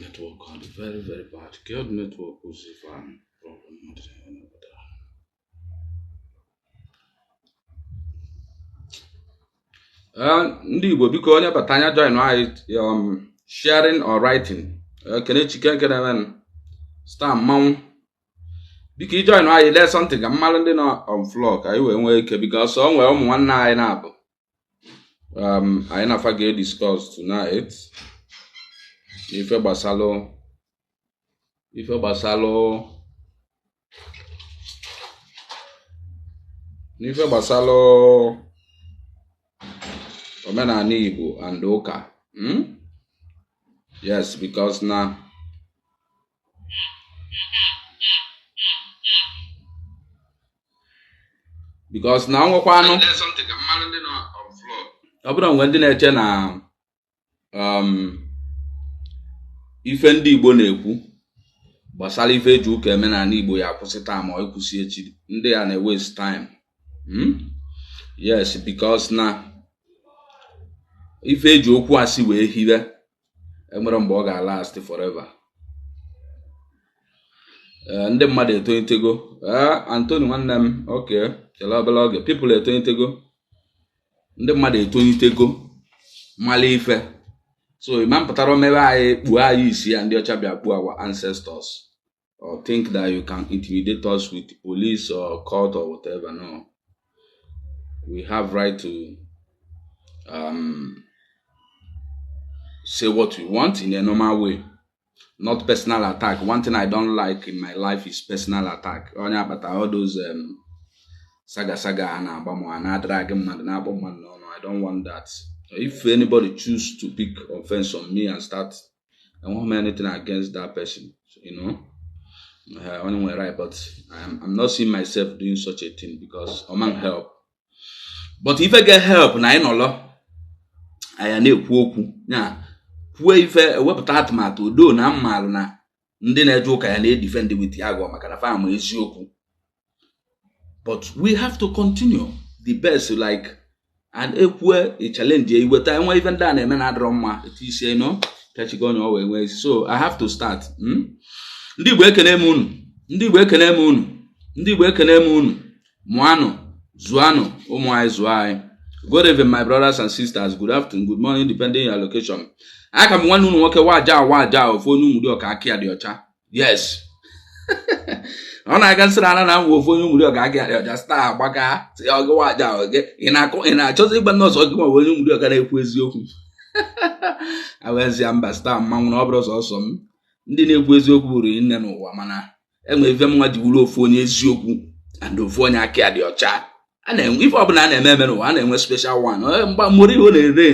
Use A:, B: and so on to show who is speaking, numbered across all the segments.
A: Network ọ dị very very bad. Good network kwụsị fan problem mmadụ na-enwe n'obodo a. Ndị Igbo, biko, onye bata anya join anyị, sharing or writing. Kenechi kenkenemen star mmanwụ, biko, i join anyị, lee something ka mmalụ ndị nọ on floor ka anyị wee nwee ike, because o nwee ụmụ nwanne anyị na-abụ anyị na-afa ga-discuss tonight n'ife gbasalụ omenala Igbo and ụka. Yes, because na nwekwanụ ọ bụrụ nwe ndị na-eche na ife ndị Igbo na-ekwu gbasara ife eji ụka eme n'ala Igbo ya akwụsị taa ma ọ ịkwụsị echi, ndị a na-waste time. Yes, because na ife eji okwu asị wee hiwe enwere mgbe ọ ga-last forever. Ndị mmadụ etolitego. Ee, Anthony nwanne m, oke chere obere oge. People etolitego, ndị mmadụ etolitego mala ife, so ịma mpụtara omebe anyị kpuo anyị isi ya ndị ọcha bịa kpuo our ancestors or think that you can intimidate us with police or court or whatever. No, we have right to say what we want in a normal way, not personal attack. One thing I don't like in my life is personal attack. Onye akpata all those saga saga a na-agba ma a na-adrag mmadụ, na-akpọ mmadụ n'ọnụ, I don't want that. If anybody choose to pick offense on me and start, I won't have anything against that person. Onye nwere right, but I'm not seeing myself doing such a thing because ọ man help. But ife get help na anyị nọlọ anyị na-ekwu okwu ya kwuo ife ewepụta atụmatụ udo na mmalụ na ndị na-eje ụka ya na-edefend with ya agwa maka na fa ama eziokwu. But we have to continue the best, like, and ekwue a challenge iweta enwe ife ndị a na-eme na adịrọ mma etu isi no pịachigo onye ọ wee nwee. So I have to start. Ndị Igbo, ekene m unu. Ndị Igbo, ekene m unu. Ndị Igbo, ekene m unu. Mụanụ, zụanụ ụmụ anyị, zụọ anyị. Good evening, my brothers and sisters. Good afternoon, good morning, depending on your location. Aka m nwanne unu nwoke, waja waja, ofu onye Ụmụdịọka aka ya dị ọcha. Yes, ọ na-aga nsịrị ana na nwa ofu onye Ụmụdịọka aka ya dị ọcha. Star agbaga ọgị waja oge ị na-akụ, ị na-achọzi ịgba nọọsụ ọgị nwa onye Ụmụdịọka na-ekwu eziokwu awezia mba. Star mmanwụ na ọ bụrụ sọsọ m ndị na-ekwu eziokwu bụrụ nne n'ụwa, mana enwe ife mnwa ji wuru ofu onye eziokwu and ofu onye aka ya dị ọcha. A na-enwe ife ọbụla a na-eme eme n'ụwa, a na-enwe special one. Mgba Mourinho na-ere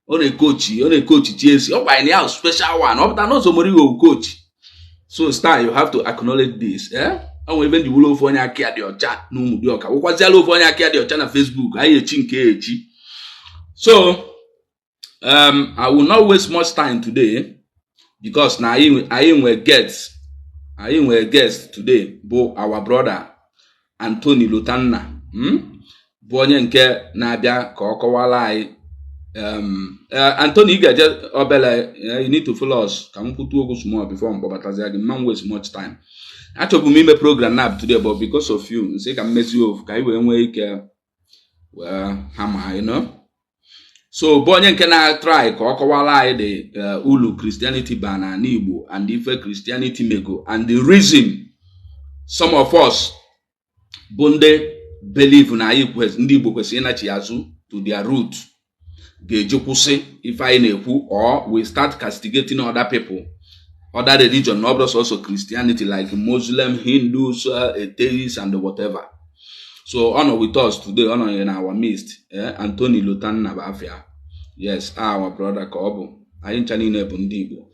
A: ọ na-ekochi, ọ na-ekochi Chelsea, ọ gwara ya special one, ọ pụta n'ụzọ Mourinho coach. So star, you have to acknowledge this, eh? Ọ nwere ebe ndị wuru ofu onye aka ya dị ọcha na Ụmụdịọka, wụkwaziala ofu onye aka ya dị ọcha na Facebook. Anyị echi nke echi. So I will not waste much time today because na anyị nwere guest today bụ our brother Anthony Lotanna, Bụ onye nke na-abịa ka ọ kọwara anyị. Anthony, ị ga-eje obele, you need to follow us ka m kwutu okwu small before m kpọbatazia gị. Mma waste much time. Achọbụ m ime program na today, but because of you, nsị ka m mezie ofu ka anyị wee nwee ike wee hama. So bụ onye nke na-try ka ọ kọwara anyị the ulu Christianity ba na Igbo and ife Christianity mego and the reason some of us bụ ndị believe na anyị ndị Igbo kwesịrị ịnachi azụ to their root ga-eji kwụsị ife anyị na-ekwu, or we start castigating other people, other religion, na ọ bụrụ sọsọ Christianity, like Muslim, Hindus, atheists and whatever. So ọ nọ with us today, ọ nọ in our midst, eh? Anthony Lotanna bụ afịa. Yes, our brother ka ọ bụ. Anyị ncha niile bụ ndị Igbo.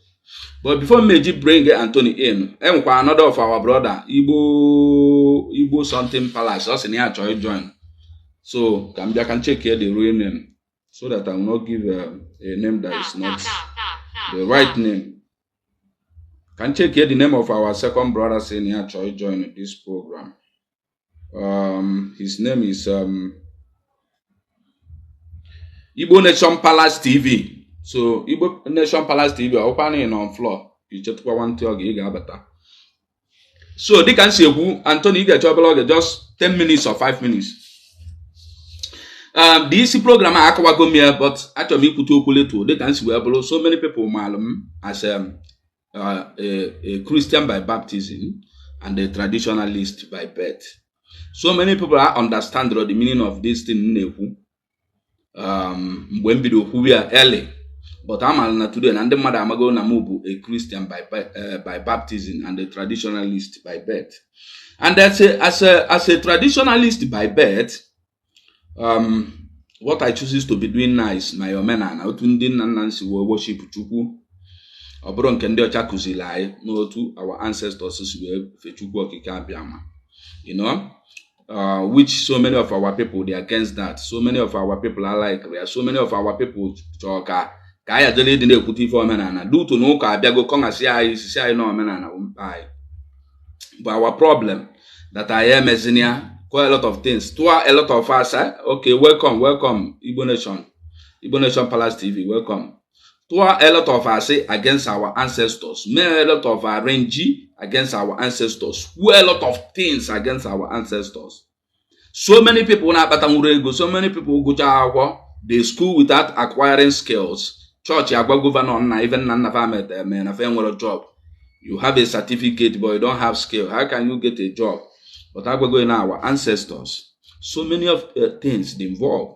A: But before meji bring Anthony in, enwekwa another of our brother, Igbo something palace, ọ sị na ya chọrọ join. So ka m bịa ka m check the real name so that I will not give a name that is not the right name. Ka m check the name of our second brother saying ya chọrọ join this program. His name is Igbo Nation Palace TV. So Igbo Nation Palace TV, ọkwa na ị nọ on floor, ichetụkwa nwantị oge ị ga-abata. So dịka m si ekwu, Anthony, ị ga-eche obere oge, just 10 minutes or 5 minutes. The isi program a akọwago m ya, but achọrọ m ikwute okwu letu. Dịka m si wee bụrụ, so many people maalụ m as a Christian by baptism and a traditionalist by birth. So many people are understand the meaning of this thing m na-ekwu mgbe m bido kwuwe ya early, but amaala na today na ndị mmadụ amago na mụ bụ a Christian by baptism and a traditionalist by birth. And as a traditionalist by birth, what I chooses to be doing now is my omenala, otu ndị nna nna m si wee worship Chukwu. Ọ bụrụ nke ndị ọcha kụziri anyị n'otu our ancestors si wee fe Chukwu Okike Abịama, which so many of our people, they against that. So many of our people are like ya. So many of our people chọrọ ka anyị ajele ịdị na-ekwute ife omenala due to na ụka abịago kọngasị anyị sisi anyị na omenala bụ mkpa anyị. But our problem that anyị emezina ya quite a lot of things tụọ a lot of us, eh? Okay, welcome, welcome, Igbo Nation, Igbo Nation Palace TV, welcome. Tụọ a lot of asị against our ancestors, mee a lot of arrange against our ancestors, kwuo a lot of things against our ancestors. So many people na-akpata nwuru ego, so many people gụchaa akwụkwọ, they school without acquiring skills. Chọọchị agwa governor nna even nna nna fa eme na fa nwere job. You have a certificate but you don't have skill, how can you get a job? But agwago na our ancestors, so many of things dey involve,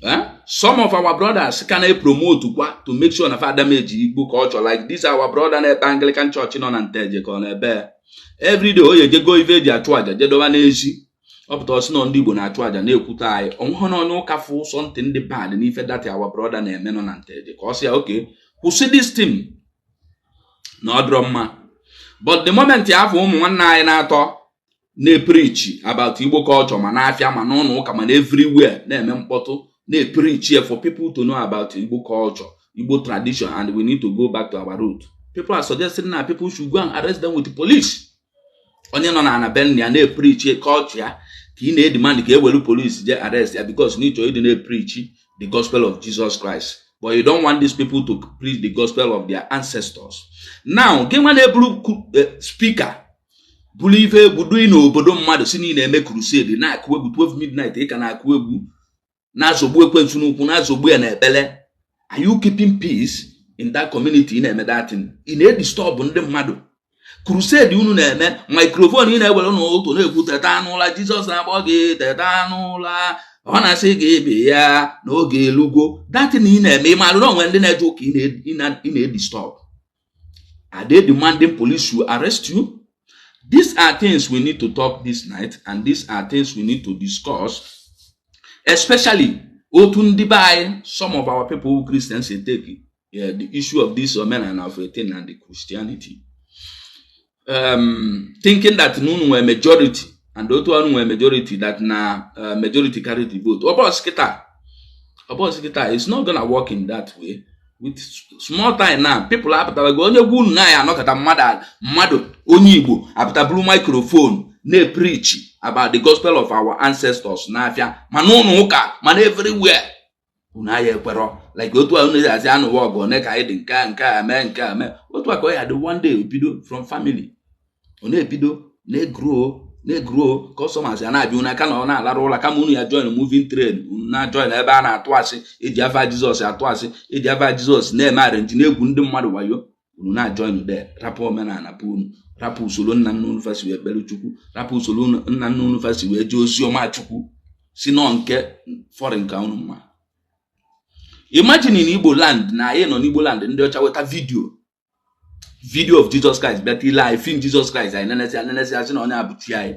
A: eh? Some of our brothers ka na-promote kwa to make sure na fa damage Igbo culture, like this our brother na-ekpe Anglican Church nọ na Nteje ka ọ na-ebe everyday o ejego ife eji achụ aja jedoba n'ezi. Ọ pụta ọsị na ndị Igbo na-achụ aja na-ekwute anyị onweghị na onye ụka fụ something dị bad n'ife that our brother na-eme nọ na Nteje ka ọ sị ya okay, kwụsị this thing na ọ dịrọ mma. But the moment ya afọ ụmụ nwanne anyị na-atọ na-epreach about Igbo culture, ma n'afịa, ma n'ụlọ ụka, ma na everywhere, na-eme mkpọtụ, na-epreach here for people to know about Igbo culture, Igbo tradition, and we need to go back to our root, people are suggesting na people should go and arrest them with the police. Onye nọ na ana be nna ya na-epreach culture ya ka ị na-edemand ka e were police jee arrest ya because na ịchọ ịdị na-epreach the gospel of Jesus Christ, but you don't want these people to preach the gospel of their ancestors. Now gị nwa na-eburu speaker bụrụ ife egwu dui n'obodo mmadụ si niile eme crusade, na-akụ egwu 12 midnight, ị ka na-akụ egwu, na-azọgbu ekwensu n'ukwu, na-azọgbu ya n'ekpele. Are you keeping peace in that community? Ị na-eme that thing, ị na-edisturb ndị mmadụ. Crusade unu na-eme, microphone ị na-ewere n'ụtụ na-ekwu, "Teta n'ụla, Jizọs na-akpọ gị, teta n'ụla, ọ na-asị gị ebe ya n'oge elugo." That thing ị na-eme, ị maara na onwe ndị na-eje ụka ị na-edisturb? Are they demanding police to arrest you? These are things we need to talk this night, and these are things we need to discuss, especially otu ndị be anyị, some of our people who Christians dey take, yeah, the issue of this omenala of a thing and the Christianity, thinking that unu nwere majority and otu unu nwere majority, that na majority carry the vote. Ọ bọs kịta, it's not gonna work in that way. With small time now, people apụtabago onye gwa unu na ya anọkọta mmadụ onye Igbo apụta buru microphone na-preach about the gospel of our ancestors n'afịa, ma n'ụlọ ụka, ma na everywhere, unu aya ekwerọ. Like otu a unu azi anụwa ọgụ one ka anyị dị, nke a nke a mee, nke a mee, otu a ka ọ ya dị. One day ebido from family, ọ na-ebido na-egrow, na-egrow, customers ya na-abịa unu aka na ọ na-alarụ ụla. Kama unu ya join moving train, unu na-join ebe a na-atụ asị, eji afa Jizọs atụ asị, eji afa Jizọs na-eme arrange, na-egwu ndị mmadụ wayo. Unu na-join there, rapụ omenala bụ unu, rapụ usoro nna nna unu fasi wee kpere Chukwu, rapụ usoro nna nna unu fasi wee jee ozi ọma Chukwu, si nọ nke foreign ka unu mma. Imagine in Igbo land, na anyị nọ n'Igbo land, ndị ọcha weta video of Jesus Christ, bịa tile anyị film Jesus Christ, anyị nenesi nenesi, asị na onye a bụ chi anyị.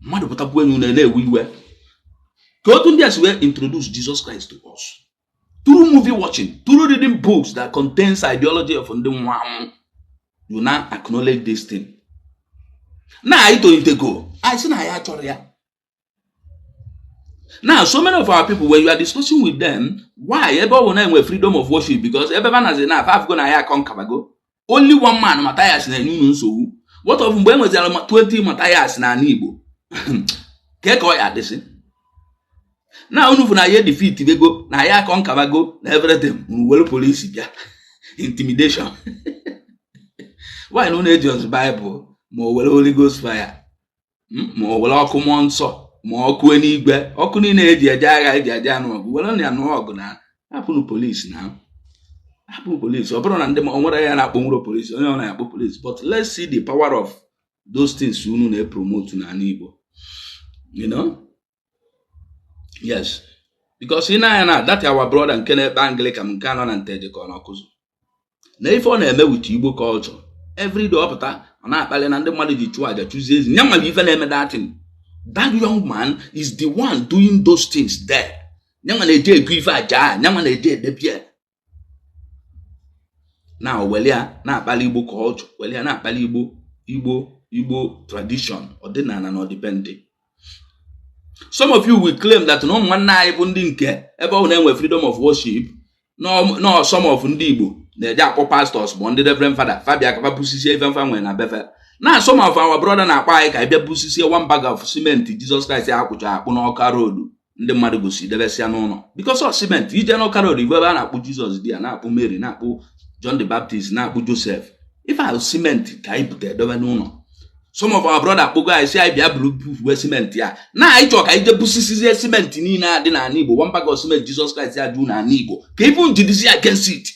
A: Mmadụ pụtakwu enyi unu na-ewe iwe ka otu ndị a si wee introduce Jesus Christ to us through movie watching, through reading books that contains ideology of ndị nwa anwụ. You now acknowledge this thing na anyị tolitego, anyị sị na anyị achọrọ ya. Now, so many of our people, when you are discussing with them, why ebe ọ bụ na enwe freedom of worship, because ebe ba nazi na afọ na ya akọnkabago, only one man, Matthias, na-enye unu nsogbu. What of mgbe e nwezara 20 Matthias n'ala Igbo? Kee ka ọ ya adịsị? Na unu fụ na ya defeat bego na ya conquerbago na everything, unu were police bịa intimidation. Why na unu eji ọzọ Bible ma o were Holy Ghost fire, ma o were ọkụ mmụọ nsọ, ma ọkụ eluigwe, ọkụ niile eji eje agha, eji eje anụ ọgụ, were na ya nụọ ọgụ na hapụnụ polisi na hapụ polisi. Ọ bụrụ na ndị o nwere ya na-akpọ nwere polisi, onye ọ na-akpọ polisi, but let's see the power of those things unu na-epromote n'ala Igbo. Yes, because ị na-anya na that our brother nke na-ekpe Anglican, nke anọ na Nteje ka ọ na-ọkụzụ na ife ọ na-eme with Igbo culture everyday, ọ pụta, ọ na-akpali na ndị mmadụ ji chụọ aja, chụzie ezi nya nwere ife na-eme that thing. That young man is the one doing those things there. Nyanwa na-eje ego ife aja a, nyanwa na-eje edebie na wele ya na-akpali Igbo culture, wele ya na-akpali Igbo tradition, ọdịnala na ọdịbendị. Some of you will claim that na ụmụ nwanne anyị bụ ndị nke ebe ọ na-enwe freedom of worship, no, some of ndị Igbo na-eje akpọ pastors bụ ndị reverend father fabia ka fa busisie ife mfa nwere na befe. Na some of our brother na-akpọ anyị ka anyị bịa busisie one bag of cement Jesus Christ akpụcha akpụ n'Ọka Road, ndị mmadụ gosi debesịa n'ụlọ because of cement. Ije n'Ọka Road, igwe ebe a na-akpụ Jizọs dị ya, na-akpụ Mary, na-akpụ John the Baptist, na-akpụ Joseph, ife ahụ cement ka anyị butere dobe n'ụlọ. Some of our brother akpọgo anyị si anyị bịa buru buwe cement ya na anyị chọrọ ka anyị jee busisizie cement niile a dị n'ala Igbo, one bag of cement Jesus Christ ya jụ n'ala Igbo, ka even jidizi against it.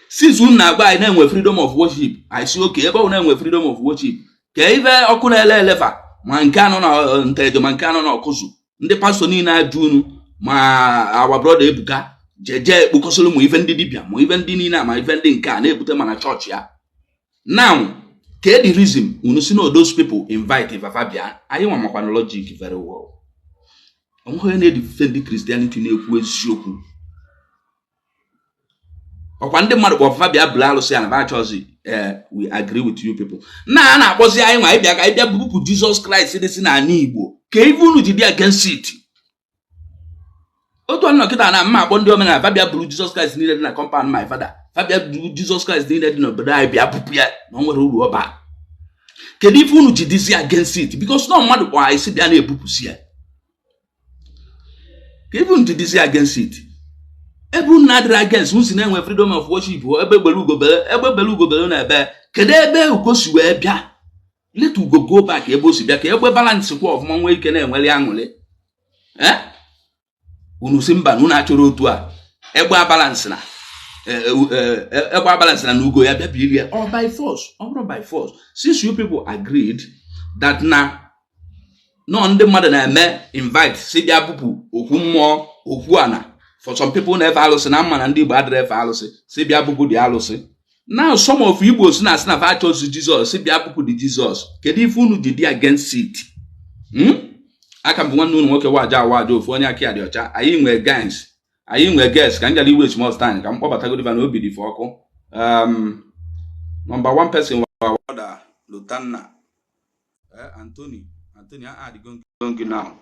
A: Since unu na-agba anyị na-enwe freedom of worship, anyị si oke ebe ọ na-enwe freedom of worship, ka ife ọkụ na-ele elefa, ma nke anọ na Nteje, ma nke anọ na Ọkụzụ, ndị pastọ niile ajụ unu, ma our brother Ebuka jeje ekpokọsịrị ma ife ndị dibịa, ma ife ndị niile a, ma ife ndị nke a na-ebute mana chọọchị ya. Now, ke the reason unu si na those people invite Fafa bịa? Anyị nwa makwana logic very well. Onweghị onye na-edefend Christianity na-ekwu eziokwu. Ọkwa ndị mmadụ kpọ Fafa bịa bụrụ alụsị ya na ba chọzi. Ee, we agree with you people. Na a na-akpọzi anyị nwa anyị bịa ka anyị bịa bupụ Jizọs Kraịst dị si n'ala Igbo, ka ife unu ji dị against it. Otu ọnụ kịta na mma akpọ ndị omenala fa bịa buru Jizọs Kraịst niile dị na compound my father, fa bịa buru Jizọs Kraịst niile dị n'obodo anyị, bịa bupụ ya na o nwere uru ọ baa. Kedu ife unu ji dịzi against it? Because nọ mmadụ kpọrọ anyị si bịa na-ebupụsi ya. Ka ife unu ji dịzi against it? Ebe unu na-adịrị against, unu si na-enwe freedom of worship, ebe gbere ugobere, ebe bere ugobere na ebe, kedu ebe ugo si wee bịa? Let ugo go back ebe o si bịa, ka egbe balance kwa ọfụma, nwee ike na-enweli aṅụrị. Eh, unu si mba na unu achọrọ otu a egbe abalance na egbe abalance na ugo ya bịa biri ya or by force. Ọ bụrụ by force, since you people agreed that na nọ ndị mmadụ na-eme invite si bịa bupụ okwu mmụọ, okwu ana, for some people na-efe alụsị na mma na ndị Igbo adịrị efe alụsị, si bịa bupụ dị alụsị. Now some of Igbo si na asị na fa achọzi Jizọs, si bịa bupụ dị Jizọs. Kedu ife unu ji dị against it? Hmm? Aka m bụ nwanne unu nwoke, Waja Waja, ofu onye aka ya dị ọcha. Anyị nwee guys, anyị nwee guest. Ka m gara iwe small time, ka m kpọbatagoro na obi dị fe ọkụ. Number one person wa brother Lotanna. Anthony, Anthony, I add go now.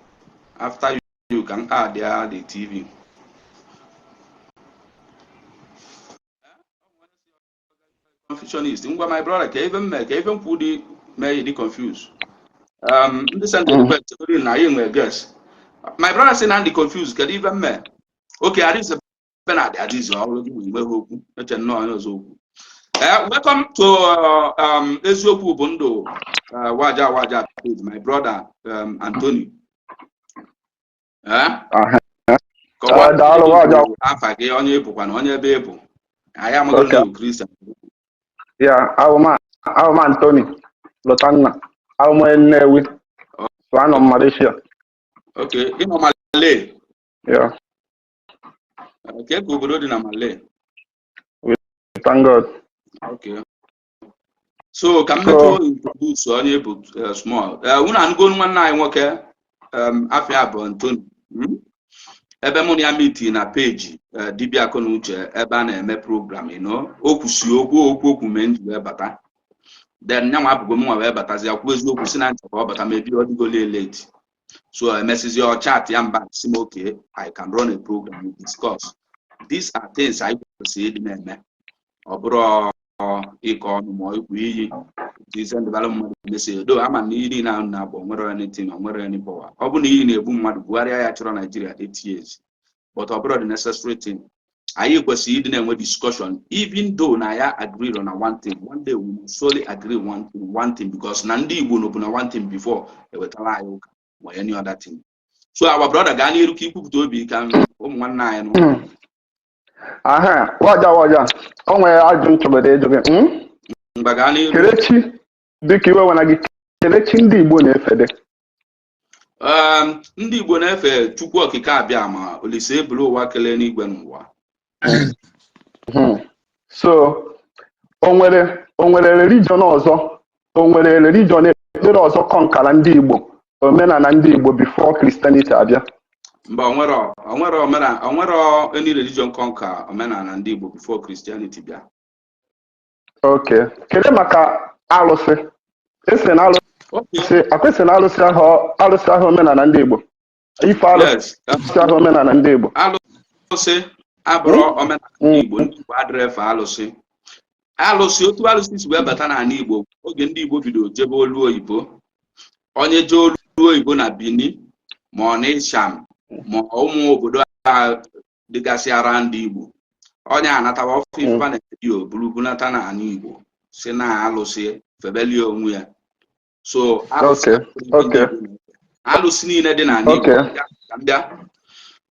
A: After you can add there the TV. Confusionist, ngwa, my brother, ka ebe m mee, ka ebe m kwu dị mee dị confused. Ndị send the request na anyị nwee guest. My brother sị na ndị confused, kedu ife m mee? Okay, Arize Bernard, Arize, ọrụ gị bụ igbe ha okwu, eche nnọọ onye ọzọ okwu. Welcome to Eziokwu bụ Ndụ, Waja Waja page, my brother Anthony. Kọwaa.
B: Daalụ, Waja.
A: Afa gị, onye ịbụkwa na onye ebe ịbụ. Anyị amaghị na ịbụ Christian.
B: Ya, abụ m Anthony Lotanna. Abụ m onye Nnewi. So anọ m Malaysia.
A: Okay, ị nọ Malay.
B: Yeah,
A: Ka ka obodo dị na Malay?
B: Thank God.
A: Okay. So ka m metụ introduce onye bụ small. Unu anụgo nwanne anyị nwoke, afia bụ Anthony. Ebe mụ na ya meet na page Dibịa Akọnuche, ebe a na-eme program. O kwusi okwu okwu okwu mee nji wee bata. Then nyanwa abụgo m nwa wee batazi ya kwuo eziokwu si na nchọ ka ọ bata, mebi ọ dịgo late. So emesizi ọ chat ya mba, si m okay, I can run a program, we discuss. These are things anyị kwesịrị ịdị na-eme. Ọ bụrụ ịkọ ọnụ ma ikwu iyi. Isendịbara mmadụ message do ama na iyi niile ahụ na-akpọ nwere anything, o nwere any power. Ọ bụ na iyi na-egbu mmadụ, Buhari ya chọrọ Nigeria 8 years, but ọ bụrụ the necessary thing, anyị kwesịrị ịdị na-enwe discussion. Even though na ya agree on one thing, one day we will surely agree one thing, one thing, because na ndị Igbo nọbụ na one thing before ewetara anyị ụka ma any other thing. So our brother, gaa n'iru ka ikwupụta obi ka ụmụ nwanne anyị nụ.
B: Aha, waja waja. O nwere ajụ m chọbara ịjụ gị.
A: Mgba, gaa n'iru.
B: Kelechi, dịka iwe wena gị, kelechi ndị Igbo na-efede.
A: Ndị Igbo na-efe Chukwu Okike Abịa ma Olise ebulu ụwa kelee n'igwe n'ụwa.
B: So, o nwere religion ọzọ, o nwere religion, ekpere ọzọ conquerara ndị Igbo, omenala ndị Igbo before Christianity abịa?
A: Mba, onwere omenala, onwere any religion conquer omenala ndị Igbo before Christianity bịa.
B: Okay. Kedu maka alụsị? Esi na alụsị akwesị na alụsị ahụ omenala ndị Igbo. Ife alụsị ahụ omenala ndị Igbo.
A: Alụsị abụrụ omenala ndị Igbo. Ndị Igbo adịrị efe alụsị. Alụsị, otu alụsị si wee bata n'ala Igbo, oge ndị Igbo bido jebe olu oyibo, onye jee olu oyibo na Benin ma ọ na Isham ma ụmụ obodo a dịgasị ara ndị Igbo, onye anatawa ọfụ ife na ebi buru bunata n'ala Igbo, si na alụsị febelie onwe ya. So alụsị alụsị niile dị n'ala Igbo, ka m bịa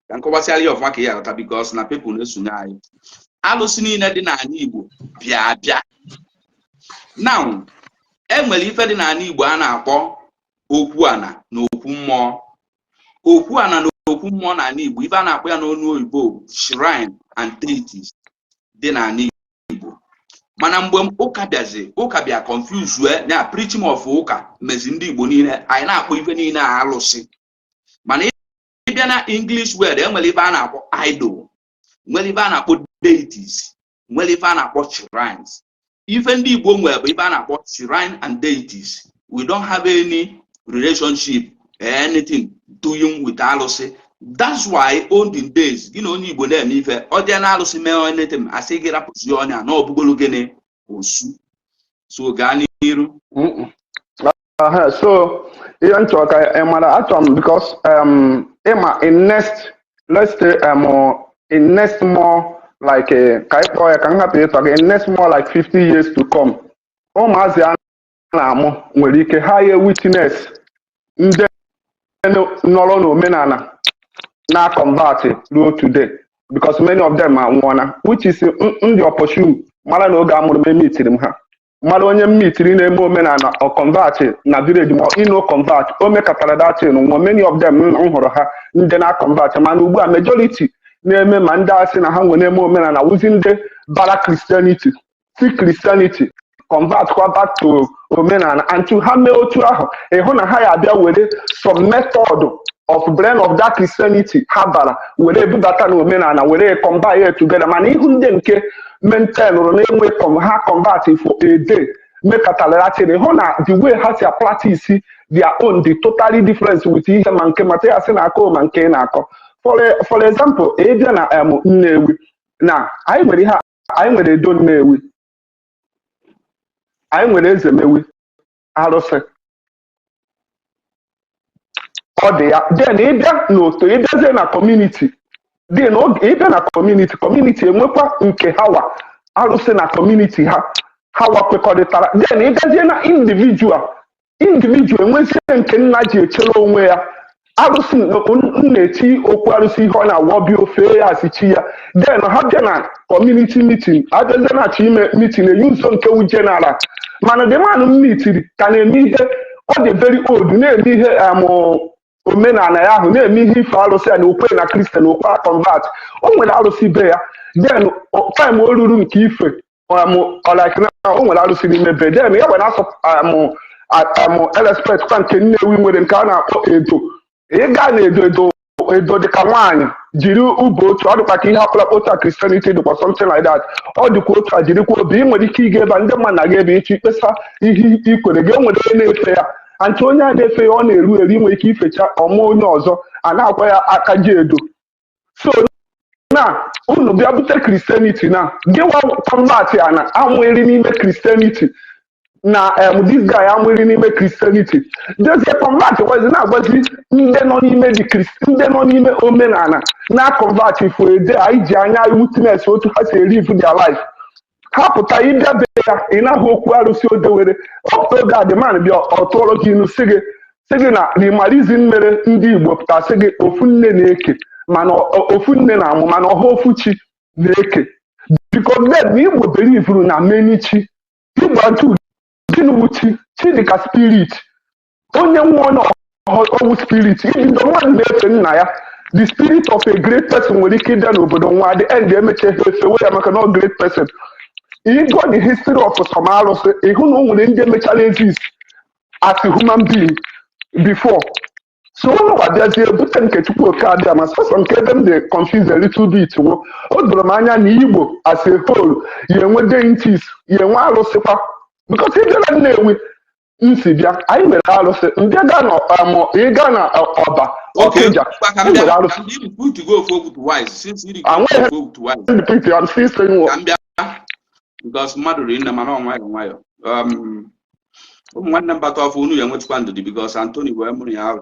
A: ka m kọwasịara ya ọfụma ka ị ghọta, because na people na-esonye anyị. Alụsị niile dị n'ala Igbo bịa bịa. Now, enwere ife dị n'ala Igbo a na-akpọ okwu ana na okwu mmụọ. Okwu ana na okwu mmụọ n'ala Igbo, ife a na-akpọ ya n'ọnụ oyibo, shrine and deities dị n'ala Igbo. Mana mgbe ụka bịazi, ụka bịa confuse ya. Preaching of ụka mezi ndị Igbo niile anyị na-akpọ ife niile a alụsị. Mana ịbịa na English word, enwere ife a na-akpọ idol, nwere ife a na-akpọ deities, nwere ife a na-akpọ shrines. Ife ndị Igbo nwere bụ ife a na-akpọ shrine and deities. We don't have any relationship, anything doing with alụsị. That's why olden days, gị na onye Igbo na-eme ife, ọ dị na alụsị mee anything, asị gị rapụzi ọnya na ọbụgolu gịnị osu. So gaa n'iru.
B: Aha, so ihe m chọrọ ka ị mara, achọrọ m because ịma in next, let's say in next more like ka ị kpọọ ya, ka m hapụ ịtọ gị, in next more like 50 years to come, ụmụazị a na-amụ nwere ike ha ya witness ndị nọrọ n'omenala na convert ruo today, because many of them anwụọna, which is ndị opportune mara na oge amụrụ m emitiri m ha, mara onye mmitiri na-eme omenala, ọ convert na village ma ino convert o mekatara datin nwụọ. Many of them m hụrụ ha ndị na convert, mana ugbu a majority na-eme ma ndị asị na ha nwere na-eme omenala wụzi ndị bara Christianity, si Christianity convert kwa back to omenala. And to ha mee otu ahụ, ịhụ na ha ya abịa were some method of brain of that Christianity ha bara were ebubata na omenala, were combine it together. Mana ihu ndị nke maintain na-enwe ha convert for a day mekatara datin, hụ na the way ha si practice their own dị totally different with ihe ma nke Mathias na-akọ ma nke ị na-akọ. For example, ịbịa na Nnewi na anyị nwere ihe, anyị nwere Edo Nnewi, anyị nwere Ezemewi, arụsị ọ dị ya. Then ịbịa n'otu, ịbịazie na community, then ịbịa na community, community enwekwa nke ha wa arụsị na community ha, ha wa kwekọrịtara. Then ịbịazie na individual, individual enwezie nke nna ji echere onwe ya arụsị, m na-eti okwu arụsị, ihe ọ na-awọ bịa ofe ya asị chi ya. Then ha bịa na community meeting, abịazie na achọ ime meeting, eyuzo nke wu general. Mana the man m mitiri ka na-eme ihe ọ dị very old, na-eme ihe omenala ya ahụ, na-eme ihe ife arụsị ya na okwe na Christian okwe convert. O nwere arụsị be ya. Then time o ruru nke ife like na o nwere arụsị n'ime be, then ya nwere asọ respect kwa nke Nnewi nwere nke a na-akpọ edo. Ịga na edo, edo edo dịka nwaanyị jiri ube otu ọ dịkwa ka ihe akpụrụakpụ otu a Christianity dịkwa, something like that. Ọ dịkwa otu a, jirikwa obi. Ị nwere ike ịga ebe a, ndị mmadụ na-aga ebe ịchọ ikpesa ihe ikwere gị. Enwere onye na-efe ya antị, onye a na-efe ya, ọ na-eru eru, ị nwere ike ifecha ọmụ onye ọzọ a na-akwa ya aka ji edo. So na unu bịa bute Christianity na gị nwa convert ya na amụeri n'ime Christianity. Na this guy amụrị n'ime Christianity, jezie convert wazi, na-agwazi ndị nọ n'ime the Christ, ndị nọ n'ime omenala na convert for a day. Anyị ji anya witness otu ha si live their life. Ha pụta, ịbịa be ya, ị naghị okwu arụsị o dewere. Ọpụta oge a, the man bịa, ọ tụọrọ gị inu, sị gị na rimalizin mere ndị Igbo pụta, sị gị ofu nne na-eke, mana ofu nne na-amụ, mana ọha ofu chi na-eke, because then na Igbo believuru na many chi. Igbo atụ gịnị wụ chi? Chi dịka spirit. Onye nwụọ na ọwụ spirit. Ibido mmadụ na-efe nna ya, the spirit of a great person nwere ike ịbịa n'obodo nwa, the end emecha ha efewe ya, maka na ọ great person. Ịgụọ the history of some arụsị, ịhụ na o nwere ndị emechara exist as a human being before. So ụlọ bịazie bute nke Chukwu Oke Abịa ma sọsọ nke ebe m dị confused a little bit wụ, o doro m anya na Igbo as a whole ya enwe deities, ya enwe arụsịkwa, because ị bịara Nnewi nsi bịa, anyị nwere arụsị. Mbịa gaa na ịga na Ọba Ọkịja,
A: Ngwa ka
B: e
A: m bịa
B: nwere
A: ka
B: arụsị.
A: m bịa repeat go ofu okwu twice since ị repeat
B: Anweghị
A: ofu okwu twice.
B: Repeat, I'm still saying
A: Ka
B: what
A: m bịa, because mmadụ ri nne, mana ọ nwayọ nwayọ. Ụmụ nwanne m bata ọfụ, unu ya enwetukwa ndidi, because Anthony wee mụrụ ya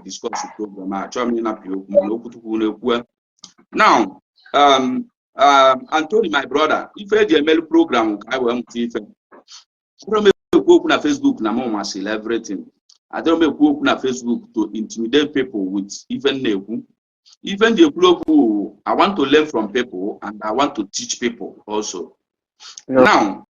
A: discuss program a. Achọghị m ịnapụ ya okwu, mana okwu tupu unu ekwue. Now, Anthony, my brother, ife eji emelu program ka anyị wee mụta ife. Adịrọ m ekwu okwu na Facebook na mụ masịrị everything. Adịrọ m ekwu okwu na Facebook to intimidate people with ife m na-ekwu. Ife m ji ekwuru okwu wụ, I want to learn from people and I want to teach people also. Now,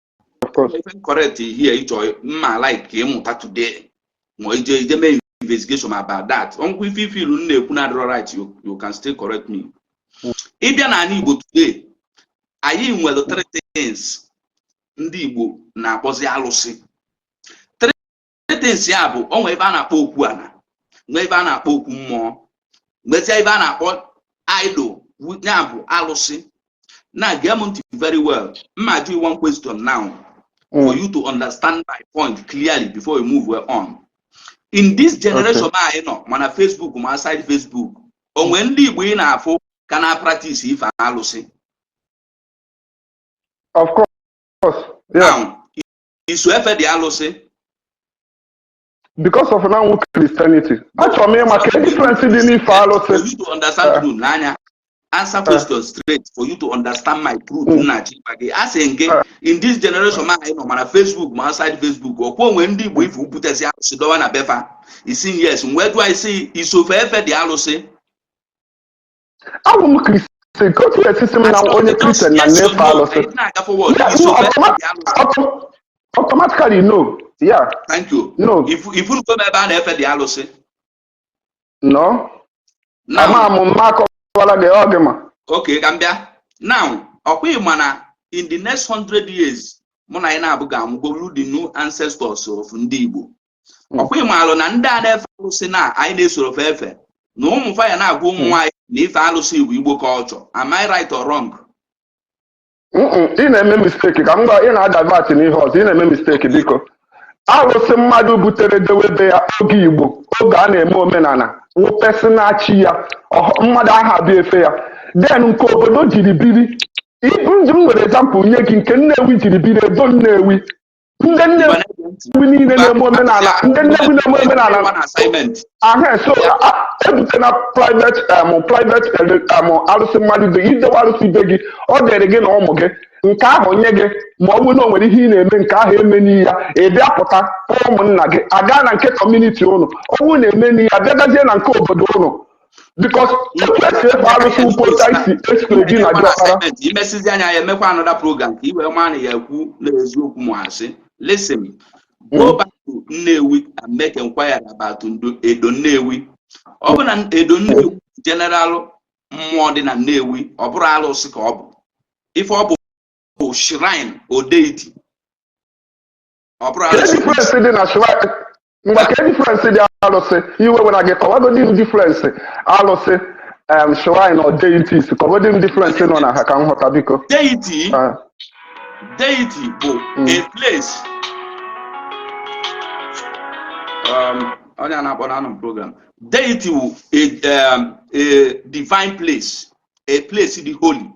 B: Of course.
A: ife correct here, ịchọ mma like ka ịmụta today, ma ije mee investigation about that. Ọnkwụ ife ilu m na-ekwu na adịrọ right, you can still correct me. Ịbịa n'ala Igbo today, anyị nwere three things ndị Igbo na-akpọzi alụsị. Three things ya bụ, o nwee ebe a na-akpọ okwu ana, nwee ebe a na-akpọ okwu mmụọ, nwezie ebe a na-akpọ idol, ya bụ alụsị. Now gee m ntị very well. Mma ajụ you one question now for you to understand my point clearly before we move on. In this generation anyị nọ, mana Facebook ma outside Facebook, onwe ndị Igbo ị na-afụ ka na practice ife alụsị?
B: Of course, yeah.
A: Now, iso efe dị alụsị?
B: Because of now Christianity, achọrọ m ịma ka difference dị n'ife alụsị.
A: For you to understand truth n'anya, answer question straight for you to understand my truth. Nna chikwa gị, a sị gị, in this generation anyị nọ, mana Facebook ma outside Facebook, ọkwa onwe ndị Igbo ife butezi alụsị dọwa na befa? Isi yes, wee jụọ isi, isofe efe dị alụsị?
B: Abụ m Christian, ka otu esisi m na onye Christian na nnefe alụsị?
A: Na-aga forward.
B: Yeah, no,
A: Isofe efe dị alụsị?
B: Automatically no, yeah.
A: Thank you.
B: No.
A: Ifunugo m ebe a na-efe dị alụsị?
B: No.
A: Now,
B: ama m mma akọwara gị ọ gị ma.
A: Okay, ka m bịa now. Ọkwa ị ma na in the next 100 years, mụ na anyị na-abụ ga-amụgolu the new ancestors of ndị Igbo. Ọkwa ị maalụ na ndị a na-efe alụsị na anyị na-esoro fe efe na ụmụ fa ya na-agwa ụmụ nwaanyị na ife alụsị bụ Igbo culture. Am I right or wrong?
B: Ị na-eme mistake. Ka m gwa, ị na-adivert n'ihe ọzọ. Ị na-eme mistake, biko. Arụsị mmadụ butere dewebe ya oge Igbo, oge a na-eme omenala, wụ personal chi ya. Mmadụ aha abịa efe ya. Then nke obodo jiri biri ibu nji m nwere example nye gị, nke Nnewi jiri biri, Edo Nnewi, ndị Nnewi niile na-eme omenala, ndị Nnewi na-eme omenala.
A: One assignment.
B: Ahụ so ebute na private arụsị mmadụ be idewe arụsị be gị, ọ dịrị gị na ụmụ gị. Nke ahụ nye gị, ma ọ bụrụ na o nwere ihe ị na-eme nke ahụ eme n'iyi ya, ị bịa pụta kpọọ ụmụnna gị aga na nke community ụnụ. Ọ bụrụ na eme n'iyi ya, bịagazie na nke obodo ụnụ, because etu esi efe arụsị ukwu, otu anyị si esoro di na
A: One
B: diọkpara.
A: Assignment imesizi anya ya, emekwa another program ka i wee maa na ya ekwu na eziokwu ma asị. Listen, go back to Nnewi and make inquiry about Edo Nnewi. Ọ bụ na Edo Nnewi, general mmụọ dị na Nnewi, ọ bụrụ alụsị ka ọ bụ. Ife ọ bụ bụ shrine or deity. Ọ bụrụ
B: Ke
A: alụsị.
B: Difference dị na shrine? Mgbe ke difference dị alụsị iwe were gị, kọwagodi m difference alụsị, shrine or deities. Kọwagodi m difference nọ na ha ka m ghọta, biko.
A: Deity,
B: Ah,
A: deity bụ a place, onye a na-akpọ na anọ program, deity wụ a divine place, a place dị holy.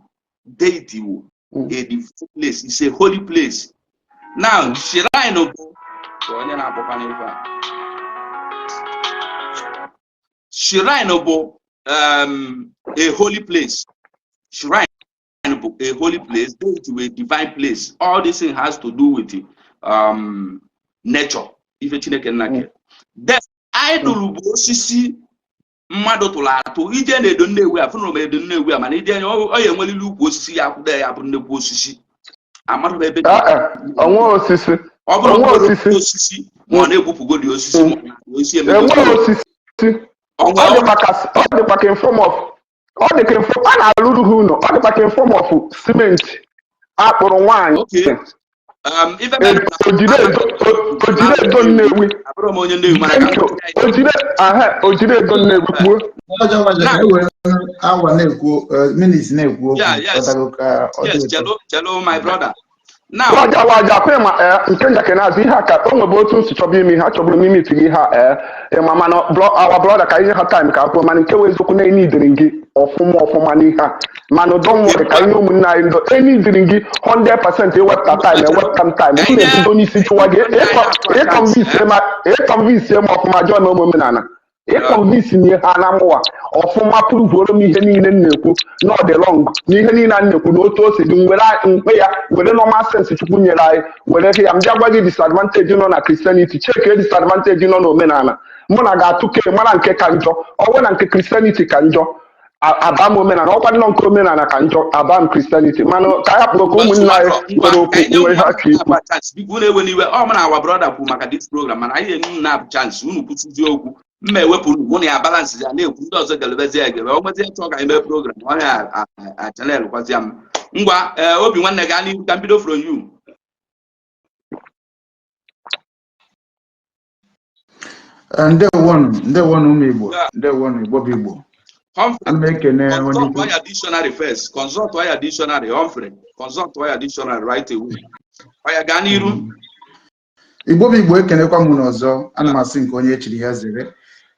A: Deity wụ a divine place, it's a holy place. Now, shrine bụ Ka onye na-akpọkwa n'ife a, shrine bụ a holy place. Shrine bụ a holy place, deity bụ a divine place. All this thing has to do with nature, ife Chineke nna kere. Then idol bụ osisi mmadụ tụrụ atụ. Ije na-edo Nnewi a, fụnụrụ m edo Nnewi a, mana ije ọ ya enweriri ukwu osisi ya akwụdo ya bụ nnekwu osisi. Amarọ m ebe.
B: Ah, ah, onwe osisi.
A: Ọ bụrụ
B: Onwe
A: nwere
B: osisi.
A: osisi, ma ọ na-egbupụgodi osisi, ma ọ na osisi emego.
B: Enwe osisi.
A: Onwe.
B: Ọ dịkwa ka in form of, ọ dị ka in form a na-alụrụ ha ụlọ, ọ dịkwa ka in form of cement akpụrụ nwaanyị.
A: Okay. Ife mere na
B: Ojide edo Nnewi.
A: Abụrụ m onye Nnewi, mana ka m
B: Thank you. Ojide aha ojide edo Nnewi kwuo.
C: Ọjọọ ọjọọ ka e were awa na-ekwu, minutes na-ekwu okwu.
A: Yeah, yes.
C: Ọtago ka ọ dị
A: Yes.
C: ụtọ.
A: Chelo, chelo, my brother, now.
B: Waja waja kwe ma ee nke njakịrị na-azụ ihe a ka o nwebe otu nsi chọba ime ihe a chọburu m ime itiri ihe a ee ịma, mana our brother, ka ihe ha time ka kwuo, mana nke wụ eziokwu na enidiri gị ọfụma ọfụma n'ihe a, mana don't worry, ka ihe ụmụnne anyị ndo enidiri gị 100% ewepụta time, ewepụta m time, m na-ebido n'isi chụwa gị, ịconvince m ọfụma, jụọ na ụmụ omenala, ịconvince nye ha na mụwa ọfụma, proveoro m ihe niile m na-ekwu na ọ dị wrong, na ihe niile a m na-ekwu na otu o si dị were mkpe ya, were normal sense Chukwu nyere anyị were ya. M bịa gwa gị disadvantage nọ na Christianity, cheke disadvantage nọ n'omenala, mụ na ga-atụke mara nke ka njọ. Ọ na nke Christianity ka njọ, aba m omenala. Ọkwa nọ nke omenala ka njọ, aba m Christianity. Mana ka a hapụrụ ka ụmụnne anyị nwere okwu, nwere ihe aka ikwu.
A: Chance, biko, unu ewe n'iwe. Ọ mụ na our brother kwuru maka this program, mana anyị enye unu na chance unu kwusizie okwu, mma ewepụ unu, mụ na ya balance ya na-ekwu, ndị ọzọ gelebezi ya egebe. O nwezie chọọ ka anyị mee program, onye a channel kwazia m. Ngwa, ee, obi nwanne, gaa n'ihu ka m bido from you.
C: Ndewonu, ndewonu ụmụ Igbo. Ndewonu, Igbo bụ Igbo.
A: Humphrey,
C: Ana m ekene onye
A: consult
C: ukwu.
A: your dictionary first. Consult your dictionary, Humphrey. Consult your dictionary right away. Oya, gaa n'iru.
C: Igbo bụ Igbo, ekenekwa m unu ọzọ. Ana m asị nke onye echiri ya zere.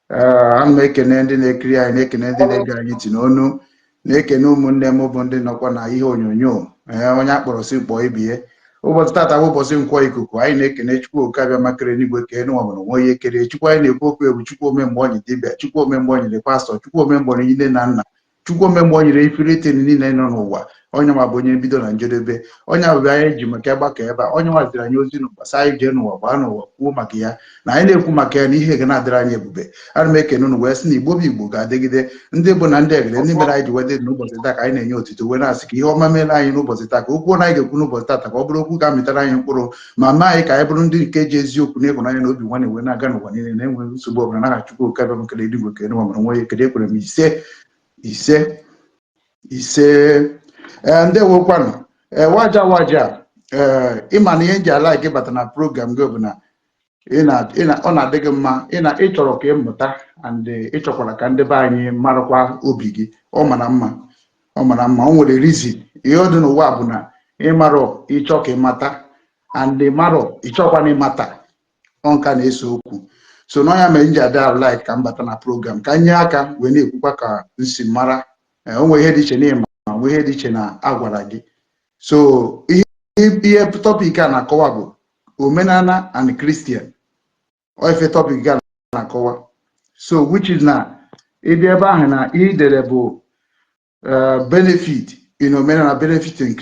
C: Ana m ekene ndị na-ekiri anyị, na-ekene ndị na-ege anyị ntị n'onu, na-ekene ụmụnne m bụ ndị nọkwa na ihe onyonyo. Ee, onye akpọrọ si kpọọ ibie. Ụbọchị tata bụ ụbọchị Nkwọ ikuku. Anyị na-ekene Chukwu Oke Abịa makere n'igwe kee n'ụwa, mụrụ nwe onye kere. Chukwu anyị na-ekwu okwu egwu, Chukwu ome mgbe ọ nyere dibịa, Chukwu ome mgbe ọ nyere pastọ, Chukwu ome mgbe ọ nyere nne na nna, Chukwu ome mgbe ọ nyere ifiritin niile nọ n'ụwa. Onye nwa bụ onye mbido na njedebe. Onye abụbụ anyị ji maka gbakọ ebe a. Onye nwaziri anyị ozi n'ụwa sị anyị jee n'ụwa gbaa n'ụwa kwuo maka ya, na anyị na-ekwu maka ya na ihe ga na-adịrị anyị ebube. Ana m ekene unu wee sị na Igbo bụ Igbo ga-adịgide. Ndị bụ na ndị egede, ndị mere anyị ji wee dị n'ụbọchị taa, ka anyị na-enye otito wee na-asị ka ihe ọma meela anyị n'ụbọchị taa, ka okwu na anyị ga-ekwu n'ụbọchị taa ka ọ bụrụ okwu ga-amịtara anyị mkpụrụ, ma mee anyị ka anyị bụrụ ndị nke ji eziokwu na ịhụnanya na obi nwanne wee na-aga n'ụwa niile na-enweghị nsogbu ọbụla. N'aha Chukwu Oke Abịa nkele eluigwe kere n'ụwa mara nwe ya ekele, ekwere m, ise, ise, ise. Ee, ndewokwanụ. Ee, waja waja, ee, ịma na ihe nji ala gị bata na program gị bụ na ọ na-adị gị mma, ị na ị chọrọ ka ị mụta and ị chọkwara ka ndị be anyị marakwa obi gị. Ọ mara mma, ọ mara mma. O nwere reason ihe ọ dị n'ụwa bụ na ịmarọ ịchọ ka ịmata and ịmarọ ịchọkwa na ịmata ọ nka na-ese okwu. So n'ọnya mere m ji ada like ka m bata na program ka m nye aka wee na-ekwukwa ka m si mara. Ee, o nwere ihe dị iche na ịma, nwee ihe dị iche na agwara gị. So ihe topic a na-akọwa bụ omenala and Christian. Ọ ife topic a na-akọwa, so which is na ịbịa ebe ahụ na ihe i dere bụ benefit in omenala, benefit in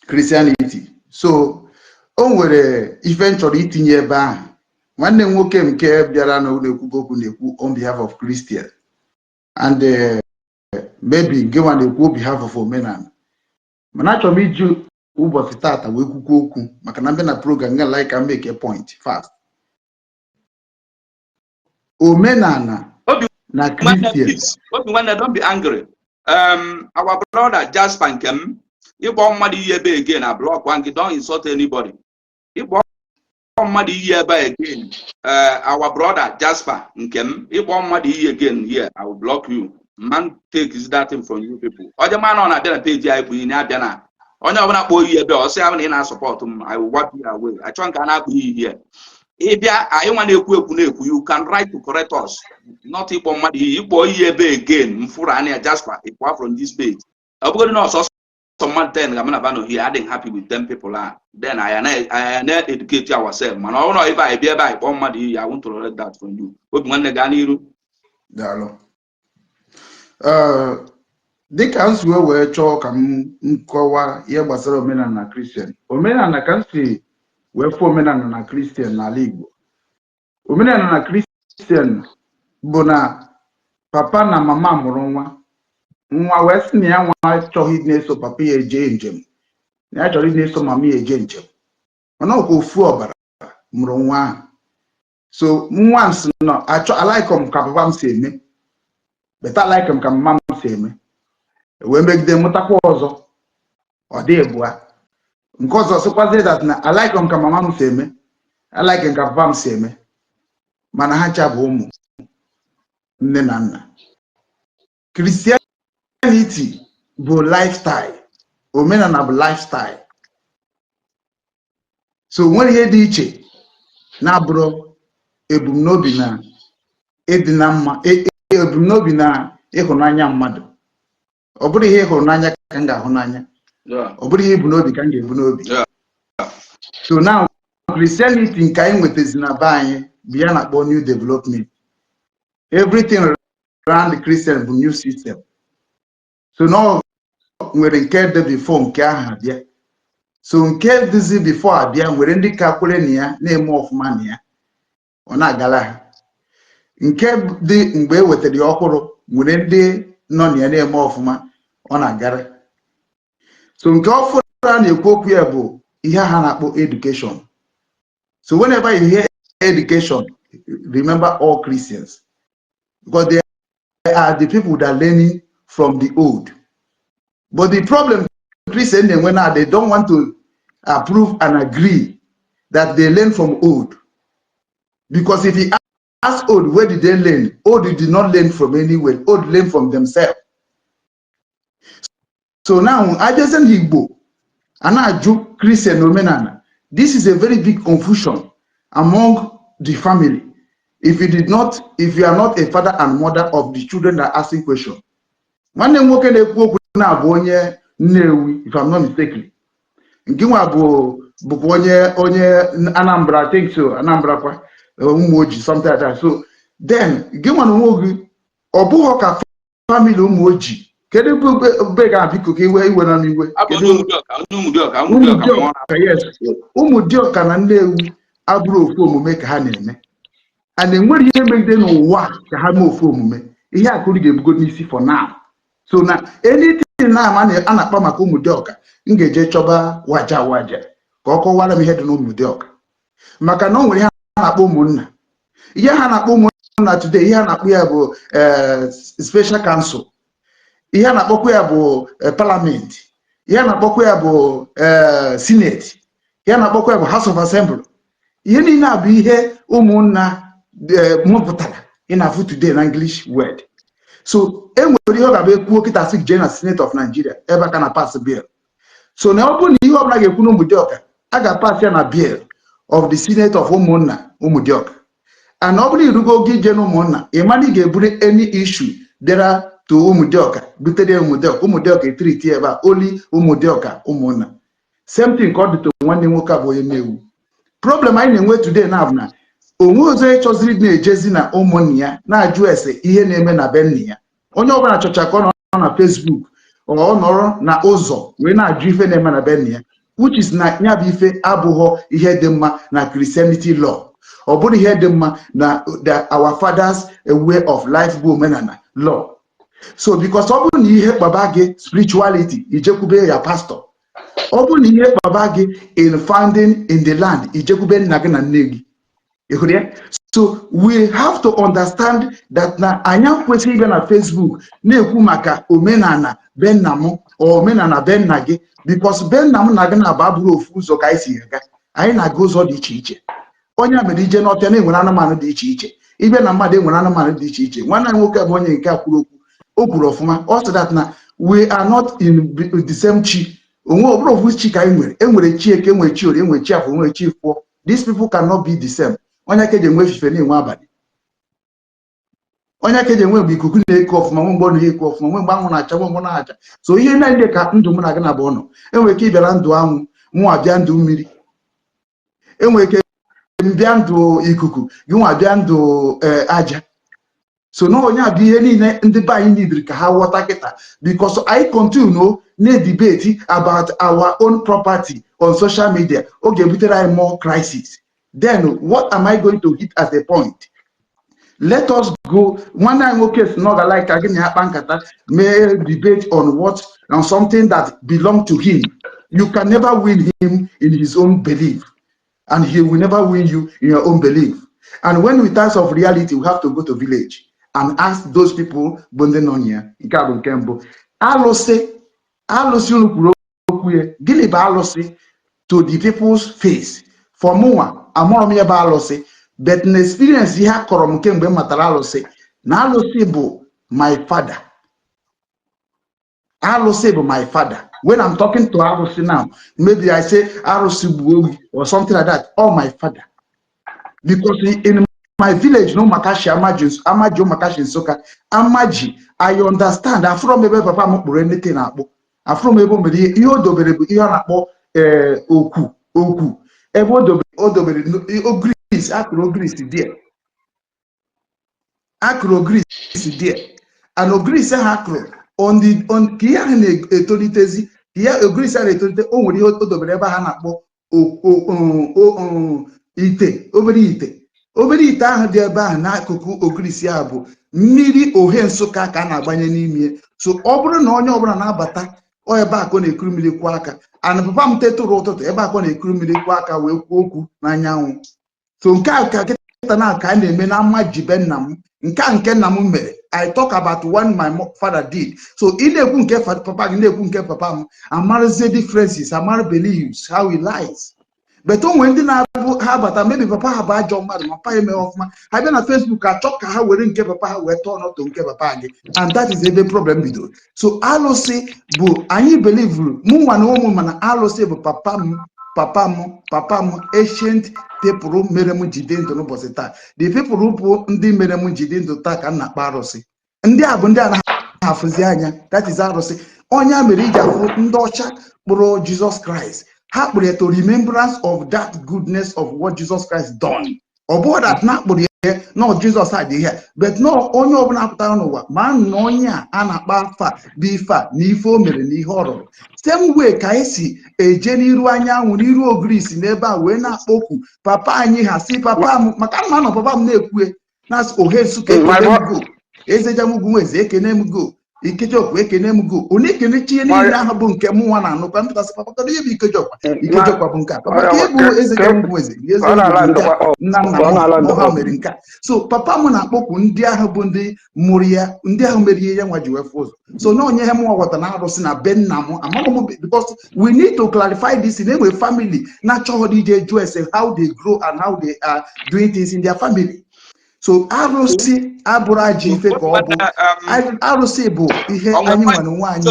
C: Christianity. So o nwere ife m chọrọ itinye ebe ahụ. Nwanne m nwoke nke bịara na ụlọ ekwugo okwu na-ekwu on behalf of Christian and maybe gị nwa na-ekwu on behalf of omenala, mana achọrọ m iji ụbọchị tata wee kwukwu okwu maka na mbịa na program ga like ka make a point fast. Omenala
A: Obi
C: na
A: nwanne,
C: Christian.
A: Please, obi nwanne, don't be angry. Our brother Jasper Nkem, ịkpọ mmadụ iyi ebe again na block one gị. Don't insult anybody. Ịkpọ mmadụ iyi ebe a again, our brother Jasper Nkem, ịkpọ mmadụ iyi again here, I will block you. Man, take that thing from you people. Onye ma na ọ na-abịa na peji anyị bụ ihe na-abịa na onye ọbụla kpọọ iyi ebe a, ọ sị ya na ị na-asupport m, I will wipe you away. Achọ nke a na-akpọ iyi here. Ịbịa, anyị nwa na-ekwu ekwu na-ekwu, you can write to correct us, not ịkpọ mmadụ iyi. Ịkpọ iyi ebe again, mfụrụ anya Jasper, ịpụa from this page. Ọ bụgodị na ọsọsọ Mmadụ 10 ga na bano here adịghị happy with 10 people a, then I na-educate ourselves. Mana ọ bụrụ na ife anyị bịa ebe anyị kpọọ mmadụ iyi, I won't tolerate that from you. Obi nwanne, gaa n'iru.
C: Daalụ. Ee, dịka m si wee chọọ ka m kọwaa ihe gbasara omenala na Kristian, omenala ka m si wee fụ omenala na Kristian n'ala Igbo. Omenala na Kristian bụ na papa na mama mụrụ nwa, nwa wee sị na ya nwa achọghị ịdị na-eso papa ya eje njem, na ya chọrọ ịdị na-eso mama ya eje njem, mana ọkwa ofu ọbara mụrụ nwa ahụ. So nwa m si nọ achọ a-like m ka papa m si eme, better like m ka mama m si eme, wee megide mụtakwa ọzọ. Ọ dị ebua nke ọzọ sịkwazie that na a-like m ka mama m si eme, a-like m ka papa m si eme, mana ha ncha bụ ụmụ nne na nna. Christianity bụ lifestyle, omenala bụ lifestyle. So nwere ihe dị iche na-abụrụ ebumnobi na ịdị na mma, ebumnobi na ịhụnanya mmadụ. Ọ bụrụ ihe ịhụnanya ka m ga-ahụ n'anya, ọ bụrụ ihe ibu n'obi ka m ga-ebu n'obi. So now, Christianity nke anyị nwetazi na be anyị bụ ya na-akpọ new development. Everything around the Christian bụ new system. So na ọ nwere nke dị before nke ahụ abịa. So nke dịzi before abịa nwere ndị ka kwere na ya, na-eme ọfụma na ya, ọ na-agala ha. Nke dị mgbe e wetara ya ọhụrụ nwere ndị nọ na ya na-eme ọfụma, ọ na-agara. So nke ọfụrụ a na-ekwu okwu ya bụ ihe ha na-akpọ education. So whenever you hear education, remember all Christians, because they are the people that are learning from the old. But the problem Christian na-enwe now, they don't want to approve and agree that they learn from old, because if you ask old, where did they learn? Old did not learn from anywhere. Old learn from themselves. So now, abịazie n'Igbo, a na-ajụ Christian omenala. This is a very big confusion among the family. If you did not, if you are not a father and mother of the children that are asking question. Nwanne m nwoke na-ekwu okwu na-abụ onye Nnewi, if I'm not mistaken. Nke nwa bụ bụkwa onye Anambra, I think so, Anambra kwa, Ụmụoji, something like that. So then, gị nwa na onwe gị, ọ bụghị ka family Ụmụoji, kedu ebe ebe ga biko ka iwe iwe na n'iwe?
A: Abụ
C: Kedu
A: onye Ụmụdịọka, Ụmụdịọka mụọ.
C: Ụmụdịọka, yes. Ụmụdịọka na Nnewi abụrụ ofu omume ka ha na-eme, and enwere ihe megide n'ụwa ka ha mee ofu omume. Ihe akụrụ ga-ebugo n'isi for now. So na anything na ama a na-akpa maka Ụmụdịọka, m ga-eje chọba waja waja ka ọ kọwara m ihe dị n'Ụmụdịọka, maka na o nwere ihe a na-akpọ ụmụnna. Ihe ha na-akpọ ụmụnna today, ihe a na-akpọ ya bụ special council, ihe a na-akpọkwa ya bụ parliament, ihe a na-akpọkwa ya bụ senate, ihe a na-akpọkwa ya bụ House of Assembly. Ihe niile a bụ ihe ụmụnna mụpụtara ị na-afụ today na English word. So e nwere ihe ọ ga-abụ ekwuo kịta, sị jee na Senate of Nigeria, ebe aka na pass bill. So na ọ bụrụ na ihe ọbụla ga-ekwu na Ụmụdịọka, a ga-pass ya na bill of the Senate of ụmụnna Ụmụdịọka. And ọ bụrụ irugo oge ije na ụmụnna, ị mara ị ga-eburu any issue bịara to Ụmụdịọka, butere Ụmụdịọka, Ụmụdịọka etiriti ebe a oli Ụmụdịọka ụmụnna. Same thing ka ọ dị to nwanne nwoke a bụ onye Nnewi. Problem anyị na-enwe today na bụ na onwe ọzọ ịchọziri na-ejezi na ụmụnne ya na-ajụ ese ihe na-eme na be nna ya. Onye ọbụla chọcha ka ọ nọ na Facebook, ọ nọrọ na ụzọ wee na-ajụ ife na-eme na be nna ya, which is na ya bụ ife abụghọ ihe dị mma na Christianity law. Ọ bụrụ ihe dị mma na our fathers' way of life bụ omenala law. So because ọ bụrụ na ihe kpaba gị spirituality, ijekwube ya pastor. Ọ bụrụ na ihe kpaba gị in finding in the land, ijekwube nna gị na nne gị. Ị hụrụ ya? So we have to understand that na anyị kwesịrị ịbịa na Facebook na-ekwu maka omenala be nna m or omenala be nna gị, because be nna m na gị na-abụ abụrụ ofu ụzọ ka anyị si aga. Anyị na-aga ụzọ dị iche iche. Onye a mere ije n'ọfịa na-enwere anụmanụ dị iche iche, ịbịa na mmadụ enwere anụmanụ dị iche iche. Nwanne anyị nwoke bụ onye nke a kwuru okwu, o kwuru ọfụma. Ọ sị that na we are not in the same chi. Onwe ọ bụrụ ofu chi ka anyị nwere. Enwere chi eke, enwere chi orie, enwere chi afọ, enwere chi fụọ. These people cannot be the same. Onye ka eji enwe efife na-enwe abalị. Onye ka eji enwe mgbe ikuku na-eku ọfụma, nwe mgbe ọ na-eku ọfụma, nwe mgbe anwụ na-acha, nwe mgbe ọ na-acha. So ihe niile ka ndụ mụ na gị na bụ nọ. Enwere ike ịbịara ndụ anwụ, mụ abịa ndụ mmiri. Enwere ike mbịa ndụ ikuku, gị nwa bịa ndụ aja. So na onye a bụ ihe niile ndị be anyị nidiri ka ha ghọta kịta, because anyị continue na-debate about our own property on social media, ọ ga-ebutere anyị more crisis. Then what am I going to hit as a point? Let us go. Nwanne anyị nwoke si na ọ ga-like ka gị na ya kpa nkata, mee debate on what, on something that belong to him. You can never win him in his own belief, and he will never win you in your own belief. And when we times of reality, we have to go to village and ask those people bụ ndị nọ na ya. Nke a bụ nke mbụ. Alụsị, alụsị unu kwuru okwu ya, gịnị bụ alụsị to the people's face? For mụnwa, amụrụ m ya bụ alụsị, but na experience ihe a kọrọ m kemgbe m matara alụsị, na alụsị bụ my father. Alụsị bụ my father. When I'm talking to alụsị now, maybe I say arụsị gbuo ogi or something like that, all my father, because in my village no makashi amaji, amaji makashi Nsụka amaji. I understand. Afụrọ m ebe papa m kpụrụ anything akpụ. Afụrọ m ebe o mere ihe. Ihe o dobere bụ ihe ọ na-akpọ okwu okwu. Ebe o dobere, o dobere ogris akụrụ, ogris die akụrụ, ogris die, and ogris ahụ akụrụ on the on ka ihe ahụ na-etolitezi, ka ihe ogris ahụ na-etolite, o nwere ihe o dobere ebe ha na-akpọ ite, obere ite. Obere ite ahụ dị ebe ahụ n'akụkụ ogirisi ahụ bụ mmiri ohe Nsụka ka a na-agbanye n'ime. So ọ bụrụ na onye ọbụla na-abata, ọ ebe a ka ọ na-ekuru mmiri kwụọ aka. And papa m tetụrụ ụtụtụ, ebe a ka ọ na-ekuru mmiri kwụọ aka wee kwuo okwu n'anyanwụ. So nke a ka kịta na ka a na-eme na mma jibe nna m. Nke a nke nna m mere, I talk about what my father did. So ị na-ekwu nke papa gị, na-ekwu nke papa m, amarazie differences, amara beliefs, how he lies. But o nwere ndị na-abụ ha bata, maybe papa ha bụ ajọ mmadụ, ma papa ya emeghị ọfụma, ha bịa na Facebook achọ ka ha were nke papa ha wee tọọ n'ọtọ nke papa gị, and that is ebe problem bidoro. So alụsị bụ anyị belivuru, mụ nwa na ụmụ, mana alụsị bụ papa m, papa m, papa m, ancient people mere m jide ndụ n'ụbọchị taa. The people bụ ndị mere m jide ndụ taa ka m na-akpọ arụsị. Ndị a bụ ndị anaghị afụzi anya. That is arụsị. Onye a mere iji afụ ndị ọcha kpụrụ Jesus Christ, ha kpụrụ ya to remembrance of that goodness of what Jesus Christ done. Ọ bụghị that na akpụrụ ya no Jesus adị ihe, but no onye ọbụla pụtara n'ụwa ma na onye a a na-akpa afa bụ ife a na ife o mere na ihe ọ rụrụ. Same way ka anyị si eje n'iru anyanwụ, n'iru ogirisi n'ebe a wee na-akpọku papa anyị ha, si papa m, maka na anọ papa m na-ekwue na ohe Nsụka, ekene m go eze jamugwu nweze, ekene m go Ikejọkwa, ekene m go onye ekenechi ihe niile ahụ bụ nke mụ nwa na-anụkwa mpụtasị. Papa, kedu ihe bụ Ikejọkwa? Ikejọkwa bụ nke a. Papa, ka ị bụ eze jamugwu eze, eze nke a, nna nna m na ha mere nke a. So papa m na-akpọkwu ndị ahụ bụ ndị mụrụ ya, ndị ahụ mere ihe ya nwa ji wee fụ ụzọ. So na onye ihe mụnwa ghọta na arụsị na be nna m, amaghị m, because we need to clarify this in enwe family na-achọghị ije jụọ ese how they grow and how they are doing things in their family. So arụsị abụrụ ajọ ife ka ọ bụ. Arụsị bụ ihe anyị nwere onwe anyị.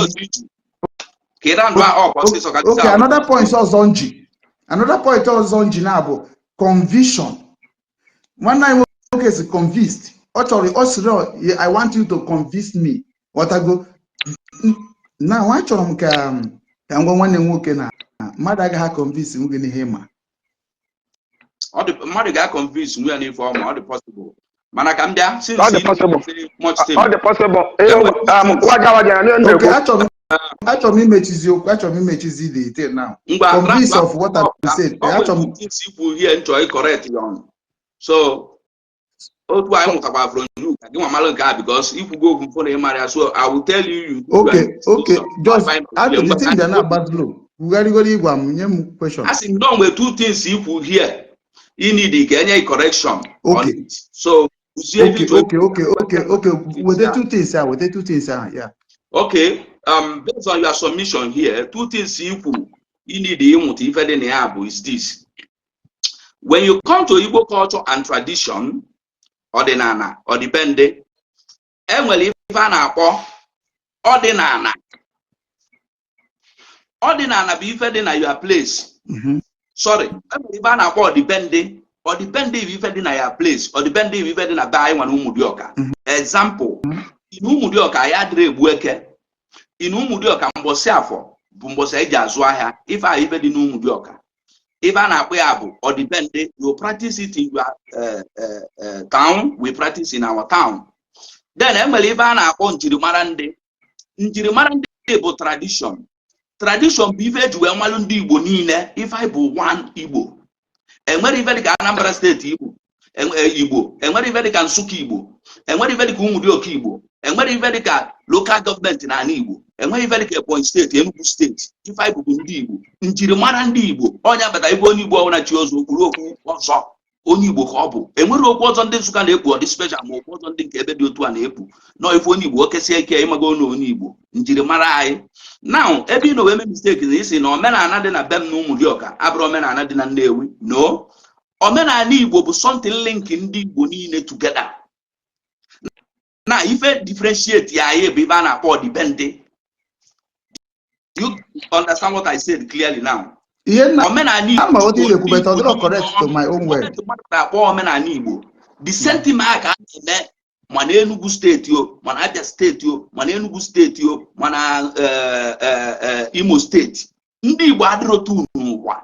C: Okay, another point ọzọ nji, another point ọzọ nji na bụ conviction. Nwanne anyị nwoke si convinced, ọ chọrọ, ọ sịrị, "I want you to convince me." Ghọtago na achọrọ m ka m gwa nwanne m nwoke na mmadụ agaghị convince nwoke n'ihe ma
A: Mmadụ ga-convince nwe ya n'ife ọma, ọ dị possible, mana ka m bịa.
B: Ọ dị possible, ọ dị possible. Waja waja na
C: Okay, achọrọ m imechizi okwu, achọrọ m imechizi the thing now. Convince of what I said, achọrọ m
A: ikwu ihe nchọ correct ya ọnụ. So otu anyị mụtakwa from you ka gị nwa mara nke a, because ikwugo okwu mfụ na ịmara ya. So I will tell you, you
C: Okay, just the thing bịa na-agba slow. Kwugharịgoro ịgwa m, nye m question.
A: A sị m no, nwere two things ikwu here you need ka enye correction on it. So
C: Okay, weta two things ahụ, weta two things ahụ, yeah.
A: Okay, based on your submission here, two things ikwu you need ịmụta ife dị na ya bụ is this: when you come to Igbo culture and tradition, ọdịnala, ọdịbendị, enwere ife a na-akpọ ọdịnala. Ọdịnala bụ ife dị na your place. Sorry, enwere ife a na-akpọ ọdịbendị. Ọdịbendị bụ ife dị na ya place, ọdịbendị bụ ife dị na be anyị nwa na Ụmụdịọka. Example, in Ụmụdịọka ya adịrị egbu eke. In Ụmụdịọka, mbọsị Afọ bụ mbọsị anyị ji azụ ahịa. Ife a, ife dị n'Ụmụdịọka, ife a na-akpọ ya bụ ọdịbendị. You practice it in your town, we practice in our town. Then enwere ife a na-akpọ njirimara ndị. Njirimara ndị bụ tradition. Tradition bụ ife eji wee malụ ndị Igbo niile. Ife anyị bụ one Igbo. Enwere ife dịka Anambra Steeti Igbo, Igbo, enwere ife dịka Nsụka Igbo, enwere ife dịka Ụmụdịọka Igbo, enwere ife dịka local government n'ala Igbo, enweghị ife dịka Ebonyi Steeti, Enugu Steeti. Ife anyị bụbu ndị Igbo, njirimara ndị Igbo. Ọnya bata ibe onye Igbo ọbụla chi ọzọ okwuru okwu ọzọ, onye Igbo ka ọ bụ. Enwere okwu ọzọ ndị Nsụka na-ekpu ọ dị special, ma okwu ọzọ ndị nke ebe dị otu a na-ekpu nọọ ife onye Igbo okesie ike ịmago na onye Igbo. Njirimara anyị. Now, ebe ị nọ wee mee mistake na isi na omenala dị na be m na Ụmụdịọka abụrụ omenala dị na Nnewi. No, omenala Igbo bụ something link ndị Igbo niile together. Na ife differentiate ya anyị bụ ife a na-akpọ ọdịbendị. Do you understand what I said clearly now?
C: Ihe nna
A: Omenala Igbo
C: ama otu ị na-ekwu, but ọ dịrọ
A: Igbo
C: correct to my own word.
A: Mmadụ na-akpọ omenala Igbo, the same thing a ka a na-eme ma na Enugu Steeti o, ma na Abia Steeti o, ma na Enugu Steeti o, ma na Imo Steeti. Ndị Igbo adịrọ otu n'ụwa.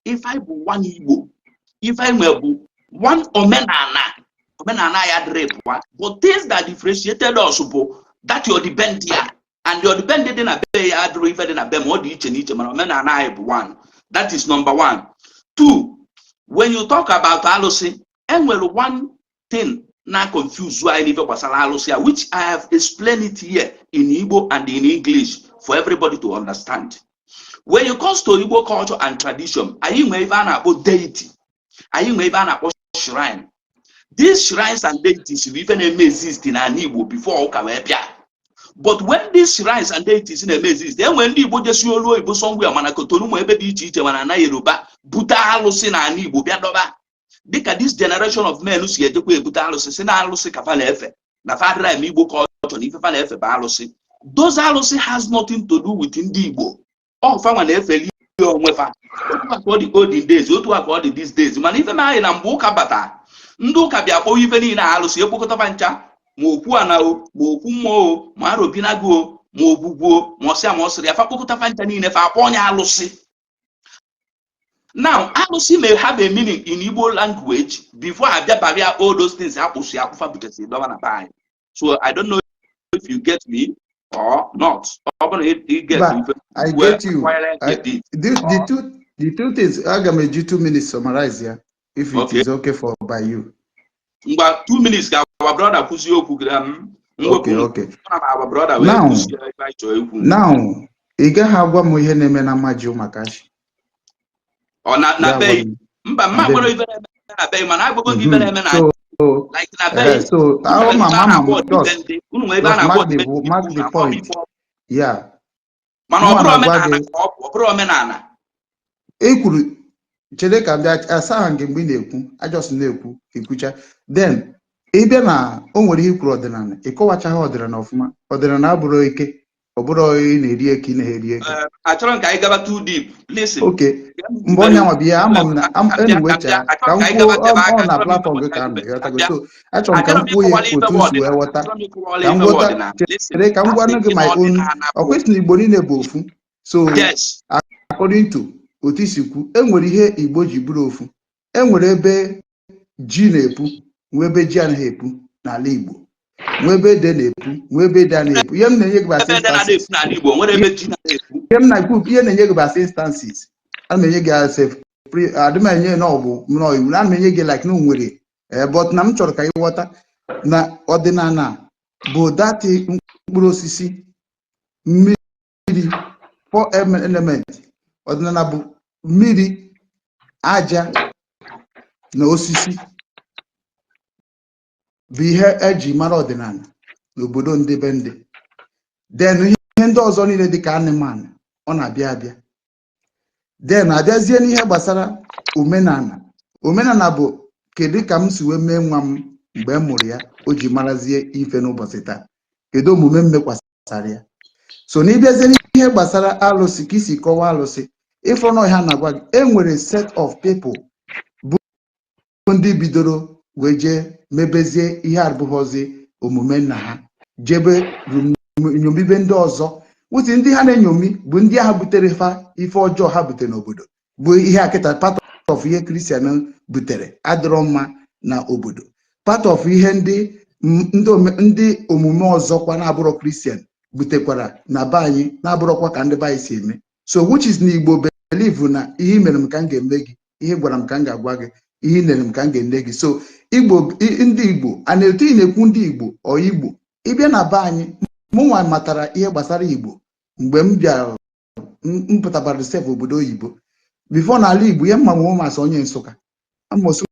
A: Ife anyị bụ one Igbo. Ife anyị nwe bụ one omenala. Omenala ya adịrị pụwa, but things that differentiated us bụ that your depend ya and your depend dị na be ya adịrị ife dị na be ma ọ dị iche n'iche, mana omenala anyị bụ one. That is number one. Two, when you talk about alụsị, enwere one thing na confuse anyị n'ife gbasara alụsị a, which I have explained it here in Igbo and in English for everybody to understand. When it comes to Igbo culture and tradition, anyị nwee ife a na-akpọ deity, anyị nwee ife a na-akpọ shrine. These shrines and deities bụ ife na-eme exist n'ala Igbo before ụka wee bịa. But when these shrines and deities na-eme exist, enwere ndị Igbo jesi olu oyibo somewhere, mana Kotonu, ma ebe dị iche iche, mana na Yoruba, bute alụsị n'ala Igbo bịa dọba, dịka this generation of men si ejekwa ebute alụsị, si na alụsị ka fa na-efe, na fa adịra eme Igbo culture, na ife fa na-efe bụ alụsị. Those alụsị has nothing to do with ndị Igbo. Ọ fanwa na-efeli onwe fa. Otu a ka ọ dị olden days, otu a ka ọ dị these days. Mana ife anyị na mgbe ụka bata, ndị ụka bịa kpọọ ife niile alụsị, ekpokọtaba ncha, ma okwu ana o, ma okwu mmụọ o, ma arobinago o, ma ogbugbu o, ma ọsịa, ma ọsịrị ya, fa kpokọtafa ncha niile, fa akpọ onye alụsị. Now, alụsị may have a meaning in Igbo language before abịa barịa all those things akpụsị akpụfa butesi dọba na be anyị. So I don't know if you get me or not. Ọ bụrụ na ị get
C: But
A: ife
C: I
A: well,
C: get you. I,
A: get it.
C: The two things, aga m eji 2 minutes summarize ya, if it is okay for by you.
A: Ngwa, 2 minutes ka our brother kwụzie okwu gị
C: Okay,
A: mwepụ
C: okay.
A: na our brother wee
C: Now,
A: kwụzie ife anyị chọrọ ikwu.
C: Now, ị gaghị agwa m ihe na-eme na mmaji ụmakachi.
A: Ọ na
C: Ya
A: be
C: gwa m.
A: mba, mma
C: Na be
A: gwara
C: m.
A: ife na-eme na be, mana agwago gị ife na-eme na
C: So,
A: like na be
C: so
A: unu
C: ahụ
A: nwere
C: ma
A: ebe a
C: mama
A: na-akpọ
C: m just
A: ọdịbendị, unu nwere ebe a
C: just
A: na-akpọ
C: mark the
A: ọdịbendị
C: mark the
A: na
C: point.
A: ife ọ
C: Yeah.
A: mana ọ
C: Mụnwa
A: bụrụ
C: na-agwa
A: omenala
C: gị
A: ka ọ bụ, ọ bụrụ omenala.
C: E kwuru, chere ka m bịa asa gị mgbe ị na-ekwu. I just na-ekwu ekwucha, then ị bịa na o nwere ihe i kwuru ọdịnala. Ị kọwachaghị ọdịnala ọfụma. Ọdịnala abụrụ eke, ọ bụrụ ị na-eri eke, ị na-eri eke.
A: Achọrọ m ka anyị gaba too deep. Listen.
C: Oke mgbe onye nwa bụ ihe ama m na anyway, chaa ka m kwuo. Ọ na platform gị ka m nọ, ịghọtago? So achọrọ m ka m kwuo ya otu m si wee ghọta, ka m ghọta. Chere ka m gwanụ gị my own. Ọ kwesịrị na Igbo niile bụ ofu. So
A: Yes.
C: according to otu isi kwu, e nwere ihe Igbo ji bụrụ ofu. E nwere ebe ji na-epu, nwee ebe ji anaghị epu n'ala Igbo, nwee ebe ede na-epu, nwee ebe ede anaghị epu. Ihe m na-enye gị bụ as
A: Ebe ede na-epu
C: instances.
A: n'ala Igbo, nwere ebe ji na-epu.
C: Ihe m na-ekwu, ihe na-enye gị bụ as instances. Ana m enye gị as a adị m enye na ọ bụ nọ iwu, ana m enye gị like na o nwere, but na m chọrọ ka ị ghọta na ọdịnala bụ dati mkpụrụ osisi, mmiri, four element. Ọdịnala bụ mmiri, aja na osisi bụ ihe eji mara ọdịnala n'obodo ndị be ndị. Then ihe ndị ọzọ niile dịka anụmanụ, ọ na-abịa abịa. Then abịazie n'ihe gbasara omenala. Omenala bụ kedu ka m si wee mee nwa m mgbe m mụrụ ya, o ji marazie ife n'ụbọchị taa, kedu omume m mekwasara ya. So na ịbịazie n'ihe gbasara alụsị, ka isi kọwaa alụsị, ịfụrụ na ọha na-agwa gị, e nwere set of people bụ Ndị bidoro wee jee mebezie ihe abụghọzi omume nna ha, jebe nyomibe ndị ọzọ, wuti ndị ha na-enyomi bụ ndị ahụ butere fa ife ọjọọ ha butere n'obodo, bụ ihe akịta part of ihe Christian butere adịrọ mma na obodo, part of ihe ndị omume ọzọkwa na-abụrọ Christian butekwara na be anyị, na-abụrọkwa ka ndị be anyị si eme. So which is na Igbo believe na ihe i mere m ka m ga-eme gị, ihe gwara m ka m ga-agwa gị, ihe ị nere m ka m ga-ene gị. So Igbo, ndị Igbo a na-etu ị na-ekwu, ndị Igbo ọ Igbo ịbịa na be anyị, mụnwa matara ihe gbasara Igbo mgbe m bịara m pụtabara sef obodo oyibo. Before, n'ala Igbo, ihe mma nwe masị onye Nsụka, amosi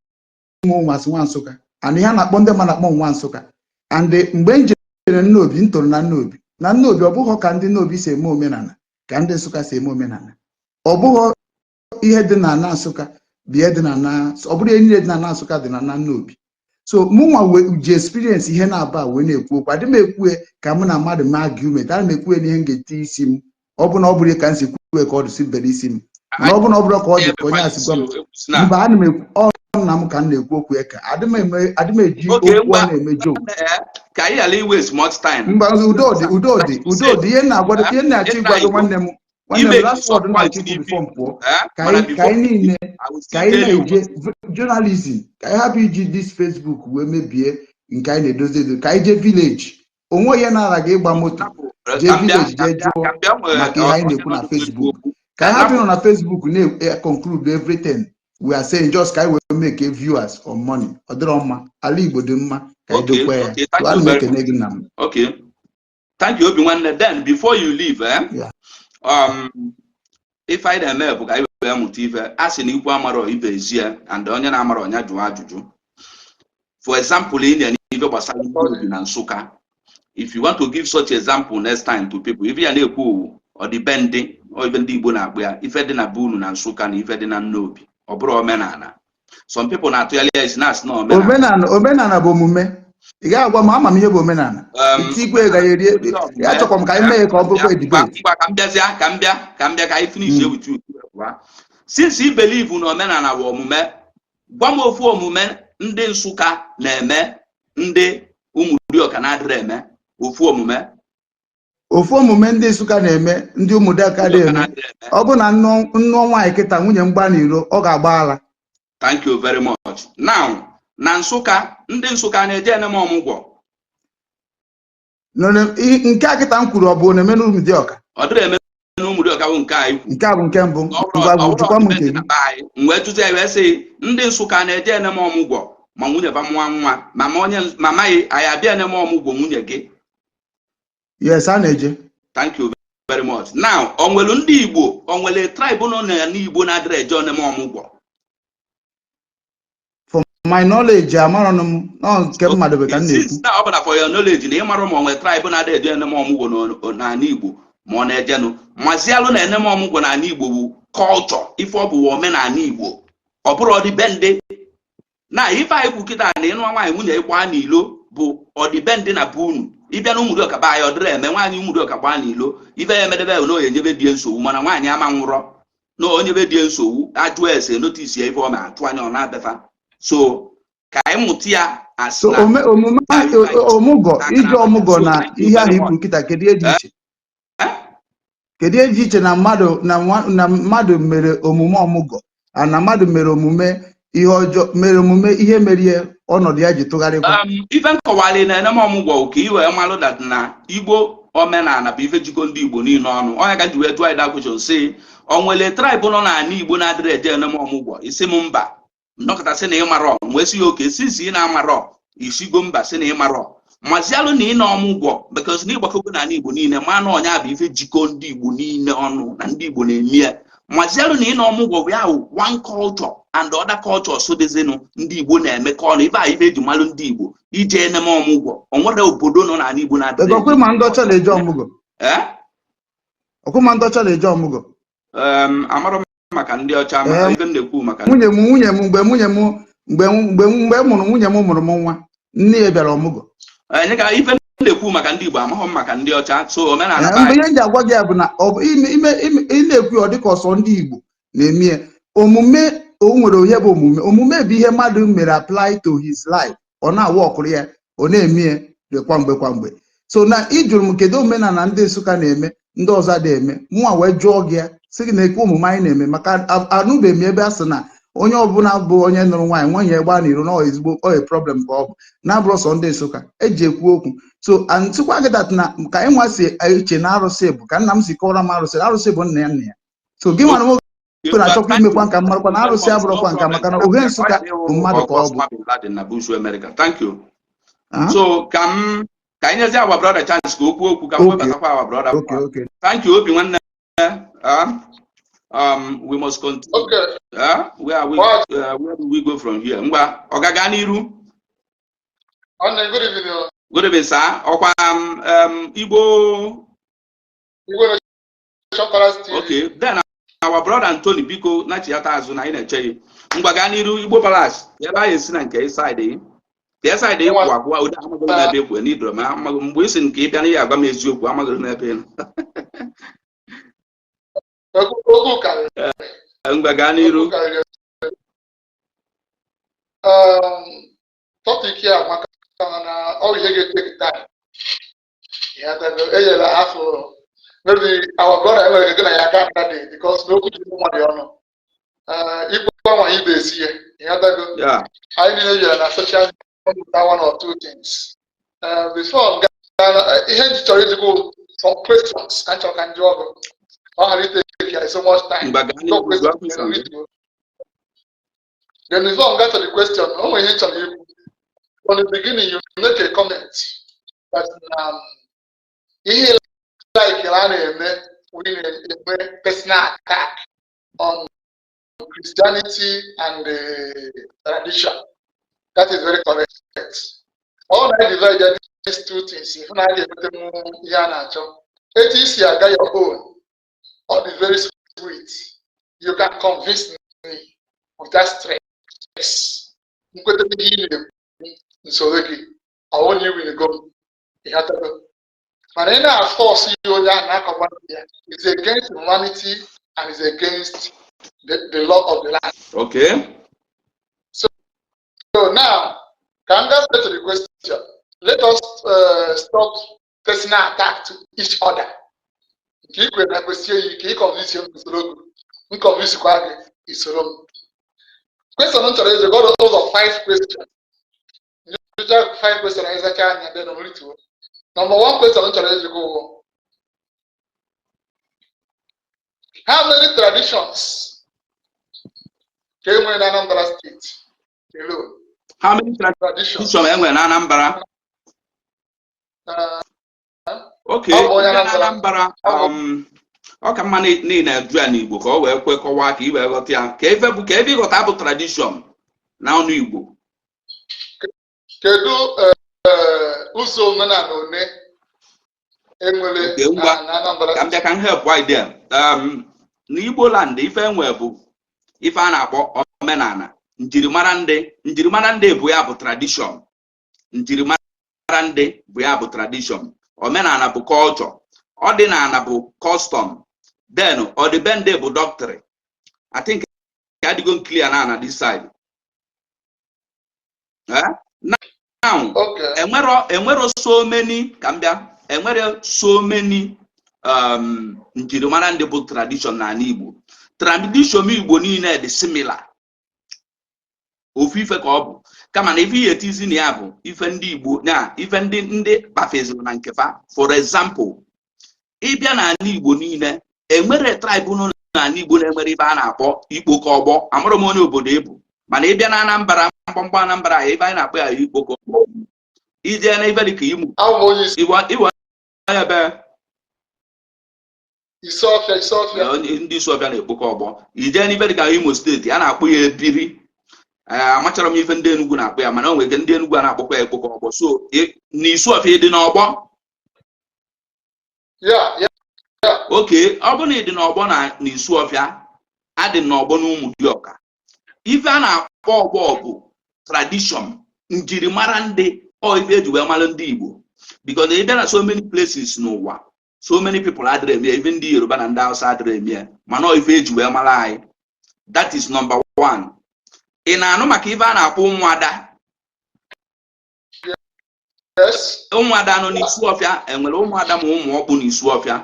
C: nwe masị nwa Nsụka, and ihe a na-akpọ ndị mmadụ akpọ nwa Nsụka. And mgbe m jere Nnobi, m toro na Nnobi. Na Nnobi, ọ bụghị ka ndị Nnobi si eme omenala ka ndị Nsụka si eme omenala. Ọ bụghị ihe dị na ana Nsụka bụ ihe dị na ana, ọ bụrụ ihe niile dị na ana Nsụka dị na ana Nnobi. So mụnwa ji experience ihe na-aba wee na-ekwu okwu. Adị m ekwue ka mụ na mmadụ mee argument, ana m ekwue n'ihe m ga-eti isi m. Ọ bụ na ọ bụrụ ka m si kwue ka ọ dị si bere isi m, mana ọ bụ na ọ bụrụ ka ọ dị ka onye asị gwa m mba, ana m ekwu ọ nna m ka m na-ekwu okwu ya ka adị m eji okwu a na-eme joke.
A: Ka anyị ghara iwaste much time.
C: Mba, udo dị, udo dị, udo dị. Ihe na-agwado, ihe na-achọ ịgwado nwanne m, nwanne m, last word na-achọ ikwu before m pụọ, ka anyị niile ka anyị na-eje journalism, ka anyị hapụ iji this Facebook wee mebie nke anyị na-edozi edozi. Ka anyị jee village, onwe ihe na-ara gị ịgba moto jee village, jee jụọ maka ihe anyị na-ekwu na Facebook. Ka anyị hapụ ịnọ na Facebook na-conclude everything we are saying just ka anyị wee make viewers or money. Ọ dịrọ mma. Ala Igbo dị mma, ka anyị dokwa ya. Ana m ekene gị, nna m.
A: Okay, thank you, Obi nwanne. Then before you leave, eh?
C: Yeah.
A: Ife anyị na-eme bụ ka anyị wee mụta ife. A sị na ikwu amarọ ibe ezie, and onye na-amarọ ọnya jụọ ajụjụ. For example, ị na ife gbasara obi na Nsụka, if you want to give such example next time to people, ife ya na-ekwu ọdịbendị, ife ndị Igbo na-akpụ ya, ife dị na be unu na Nsụka na ife dị na Nnobi, ọ bụrụ omenala. Some people na-atụgharị ya isi na-asị na omenala.
C: Omenala, omenala bụ omume. Ị gaghị agwa m, ama m ihe bụ omenala. Itikwe gaghị eri ya. Achọkwa m ka anyị mee ka ọ bụrụkwa debate.
A: Ngwa, ka m bịazịa, ka m bịa ka anyị finish with you. Since you believe na omenala bụ omume, gwa m ofu omume ndị Nsụka na-eme ndị Ụmụdịọka na-adịrị eme. Ofu omume.
C: Ofu omume ndị Nsụka na-eme ndị Ụmụdịọka dị eme, ọ bụ na nnụọ nwaanyị kịta, nwunye m gba n'iro, ọ ga-agba ala.
A: Thank you very much. Now, na Nsụka, ndị Nsụka na-eje eneme ọmụgwọ?
C: Nke a kịta m kwuru, ọ bụ na-eme n'Ụmụdịọka?
A: Ọ dịrị eme n'Ụmụdịọka bụ nke anyị kwu.
C: Nke a bụ nke mbụ. Ngwa, jụkwa m nke gị.
A: M wee jụzi ya wee sị, ndị Nsụka na-eje eneme ọmụgwọ ma nwunye ba mụọ nwa, mama onye mama gị anyị abịa eneme ọmụgwọ nwunye gị?
C: Yes, a na-eje.
A: Thank you very much. Now, o nwere ndị Igbo, o nwere tribe nọ n'ala Igbo na-adịrị eje oneme ọmụgwọ?
C: For my knowledge, amarọnụ m nọ nke mmadụ bụ ka m na-ekwu.
A: Na ọ bụ na for your knowledge na ịmarụ ma o nwere tribe na-adịrị eje eneme ọmụgwọ n'ala Igbo ma ọ na-ejenụ, mazialụ na eneme ọmụgwọ n'ala Igbo bụ culture, ife ọ bụ omenala Igbo, ọ bụrụ ọdịbendị. Na ife anyị kwu kịta na ịnụ nwaanyị, nwunye ịgba n'ilo bụ ọdịbendị na be unu. Ịbịa na Ụmụdịọka be anyị, ọ dịrị eme. Nwaanyị Ụmụdịọka gbaa n'ilo, ife ya emedebe bụ na onye nyebe die nsogbu, mana nwaanyị ama nwụrọ na onye be die nsogbu, ajụ ese notice ya, ife ọ na-atụ anya ọ na-abefa. So ka anyị mụta ya.
C: Asị so omume ọmụgwọ, ije ọmụgwọ na ihe ahụ ikwu kịta, kedu ihe dị iche? Kedu ihe dị iche na mmadụ na mmadụ mere omume ọmụgwọ na mmadụ mere omume ihe ọjọọ, mere omume ihe mere ihe ọnọdụ ya ji tụgharịkwa?
A: Ife nkọwali na eneme ọmụgwọ ka i wee malụ that na Igbo omenala bụ ife jikọ ndị Igbo niile ọnụ. Onye ka ji wee jụọ anyị that question, sị o nwere tribe nọ n'ala Igbo na-adịrị eje eneme ọmụgwọ, isi m mba. Nnọkọta sị na ịmarọ, wee sị ya oke since ị na-amarọ, isigo mba, sị na ịmarọ, mazialụ na ị na ọmụgwọ, because na ịgbakogo n'ala Igbo niile ma na ọnya bụ ife jikọ ndị Igbo niile ọnụ na ndị Igbo na-eme ya. Mazialụ na ị na ọmụgwọ bụ ya one culture and other cultures so dịzinụ ndị Igbo na-emekọ ọnụ. Ife a ife eji malụ ndị Igbo, ije eneme ọmụgwọ, o nwere obodo nọ n'ala Igbo na-adịrị.
C: Ọkwa ma ndị ọcha na-eje ọmụgwọ? Ọkwa ma ndị ọcha na-eje ọmụgwọ?
A: Amarọ m maka ndị ọcha, maka ife m na-ekwu maka
C: nwunye m. Nwunye m, mgbe nwunye m mgbe mgbe mụrụ nwunye m, mụrụ m nwa, nne ya bịara ọmụgwọ.
A: Enye ka ife m na-ekwu maka ndị Igbo, amaghọ m maka ndị ọcha. So omenala
C: mgbe ihe m ji agwa gị ya bụ na ọ bụ ime ime ị na-ekwu, ọ dịka ọsọ ndị Igbo na-eme ya. Omume O nwere onye bụ omume. Omume bụ ihe mmadụ mere apply to his life, ọ na-awọkụrụ ya, ọ na-eme ya kwa mgbe kwa mgbe. So na ị jụrụ m kedu omenala ndị Nsụka na-eme ndị ọzọ adịghị eme, mụnwa wee jụọ gị ya, sị gị na ekwe omume anyị na-eme, maka anụbeghị m ebe a sị na onye ọbụla bụ onye nụrụ nwaanyị, nwunye gbaa n'iro, na ọ ezigbo ọ problem ka ọ bụ na-abụrụ sọ ndị Nsụka eji ekwu okwu. So and sịkwa gị that na ka anyị nwa si eche na arụsị bụ ka nna m si kọwara m, arụsị, arụsị bụ nna ya, nna ya. So gị nwara nwoke na-achọkwa imekwa nka mmarakwa na arụsị abụrụkwa nka, maka na ohe Nsụka bụ mmadụ ka ọ bụ.
A: Bin Laden na Bush, America. Thank you.
C: Ah?
A: So ka m ka anyị nyezie our brother chance ka o kwuo okwu, ka m webatakwa our brother.
C: Okay.
A: Thank you, obi nwanne. We must continue.
D: Okay.
A: Where are we?
D: What?
A: Where do we go from here? Ngwa, ọ gaga n'iru.
D: Nwanne, good evening o.
A: Good evening, sir. Ọkwa Igbo.
D: Igwe Nation Palace TV.
A: Okay, then our brother Anthony, biko nachiata azụ na anyị na-eche gị. Ngwa, gaa n'iru, Igbo Palace. Ebe anyị esi na nke side ka side ịkwụ akwụ ụdị amaghị m ebe ekwe n'idoro ma amaghị m mgbe ị sị nke ị bịa na ihe agwa m eziokwu, amaghị m ebe ị nọ.
D: Okwu karịrị.
A: Ngwa, gaa n'iru.
D: Okwu karịrị. Topic ya maka na ọ bụ ihe ga-etake time. Ya enyela afọ, maybe our brother enwere ike na ya aga another day, because n'okwu ji mmadụ ọnụ. Ikwu anwa ibe esi ya, ịghọtago?
A: Ya.
D: Anyị niile bịara na social media one or two things. Before m gaa, ihe m chọrọ ịjụgo some questions ka m chọrọ ka m jụọ gị. Ọ ghara itake ya so much time.
A: Ngwa, gaa
D: No
A: n'iru, jụọ
D: question,
A: question
D: then
A: gị.
D: read. Then before m gaa to the question, o nwere ihe m chọrọ ikwu. From the beginning, you make a comment that ihe like a na-eme, we na-eme personal attack on Christianity and the tradition. That is very correct. Ọ na divide these two things, if na ga-enweta ihe a na-achọ. Etu isi aga your own, ọ dị very sweet. You can convince me without stress. Nkweta ihe ị na-ekwu, nsoro gị, ọ na iwinigo m, ịghọtago? Mana ị na-force ya, onye ahụ na-akọgba ya is against humanity and is against the law of the land. So now, can I straight to the question? Let us stop personal attack to each other. Nke i kwere na kwesị eyi ka ị convince m, usoro gị, m convince kwa gị, isoro m. Question m chọrọ ịjụ gị ụzọ five questions. Njụcha five questions, anyị zacha anya, then rituo. Number one question m chọrọ ịjụ gị bụ, how many traditions ka e nwere na Anambra State alone?
A: How many
D: Traditions.
A: tradition e nwere na Anambra? Okay.
D: Ọ bụ onye
A: Ndị na
D: Anambra.
A: Anambra.
D: Ọ bụ-
A: Ọ ka mma na ị na-eju ya n'Igbo ka ọ wee kwe kọwaa ka ị wee ghọta ya, ka ife bụ ka ebe ịghọta bụ tradition na ọnụ Igbo.
D: Kedu ụzọ omenala one enwere
A: Okay, ngwa.
D: na Anambra?
A: Ka m bịa ka m help idea. Na Igbo land, ife enwe bụ ife a na-akpọ omenala, njirimara ndị. Njirimara ndị bụ ya bụ tradition. Njirimara ndị bụ ya bụ tradition. Omenala bụ culture, ọdịnala bụ custom, then ọdịbendị bụ doctrine. I think adịgo clear na this side. Eh? Now, enwero so many, ka m bịa, enwere so many njirimara ndị bụ tradition n'ala Igbo. Tradition Igbo niile dị similar, ofu ife ka ọ bụ, kama na ife ihe etizi na ya bụ ife ndị Igbo na ife ndị kpafeziri na nkefa. For example, ịbịa n'ala Igbo niile, enwere tribe nọ n'ala Igbo na-enwere ife a na-akpọ ikpokọ ọgbọ. Amụrụ m onye obodo ebu, mana ịbịa na Anambra, mgbamgba Anambra ya, ife anyị na-akpọ ya ikpokọ ọgbọ. Ije na ife dịka Imo.
D: Abụ m onye isi
A: Iwe ebe
D: Isuọfịa, Isuọfịa.
A: Ndị Isuọfịa na-ekpokọ ọgbọ. Ije n'ife dịka Imo Steeti, a na-akpọ ya ebiri. Ee, amachara m ife ndị Enugu na-akpọ ya, mana o nwere ike ndị Enugu a na-akpọkwa ya ekpokọ ọgbọ. So n'Isuọfịa, ịdị n'ọgbọ?
D: Ya.
A: Oke, ọ bụ na ịdị n'ọgbọ na n'Isuọfịa, adị n'ọgbọ na Ụmụdịọka. Ife a na-akpọ ọgbọ bụ tradition, njirimara ndị, ọ ife eji wee mara ndị Igbo, because ị bịa na so many places n'ụwa, so many people adịrị eme ya, even ndị Yoruba na ndị Hausa adịrị eme ya, mana ọ ife eji wee mara anyị. That is number One, ị na-anụ maka ife a na-akpọ ụmụada?
D: Yes.
A: Ụmụada nọ n'Isu Ọfịa. Enwere ụmụada ma ụmụ ọkpụ n'Isu Ọfịa?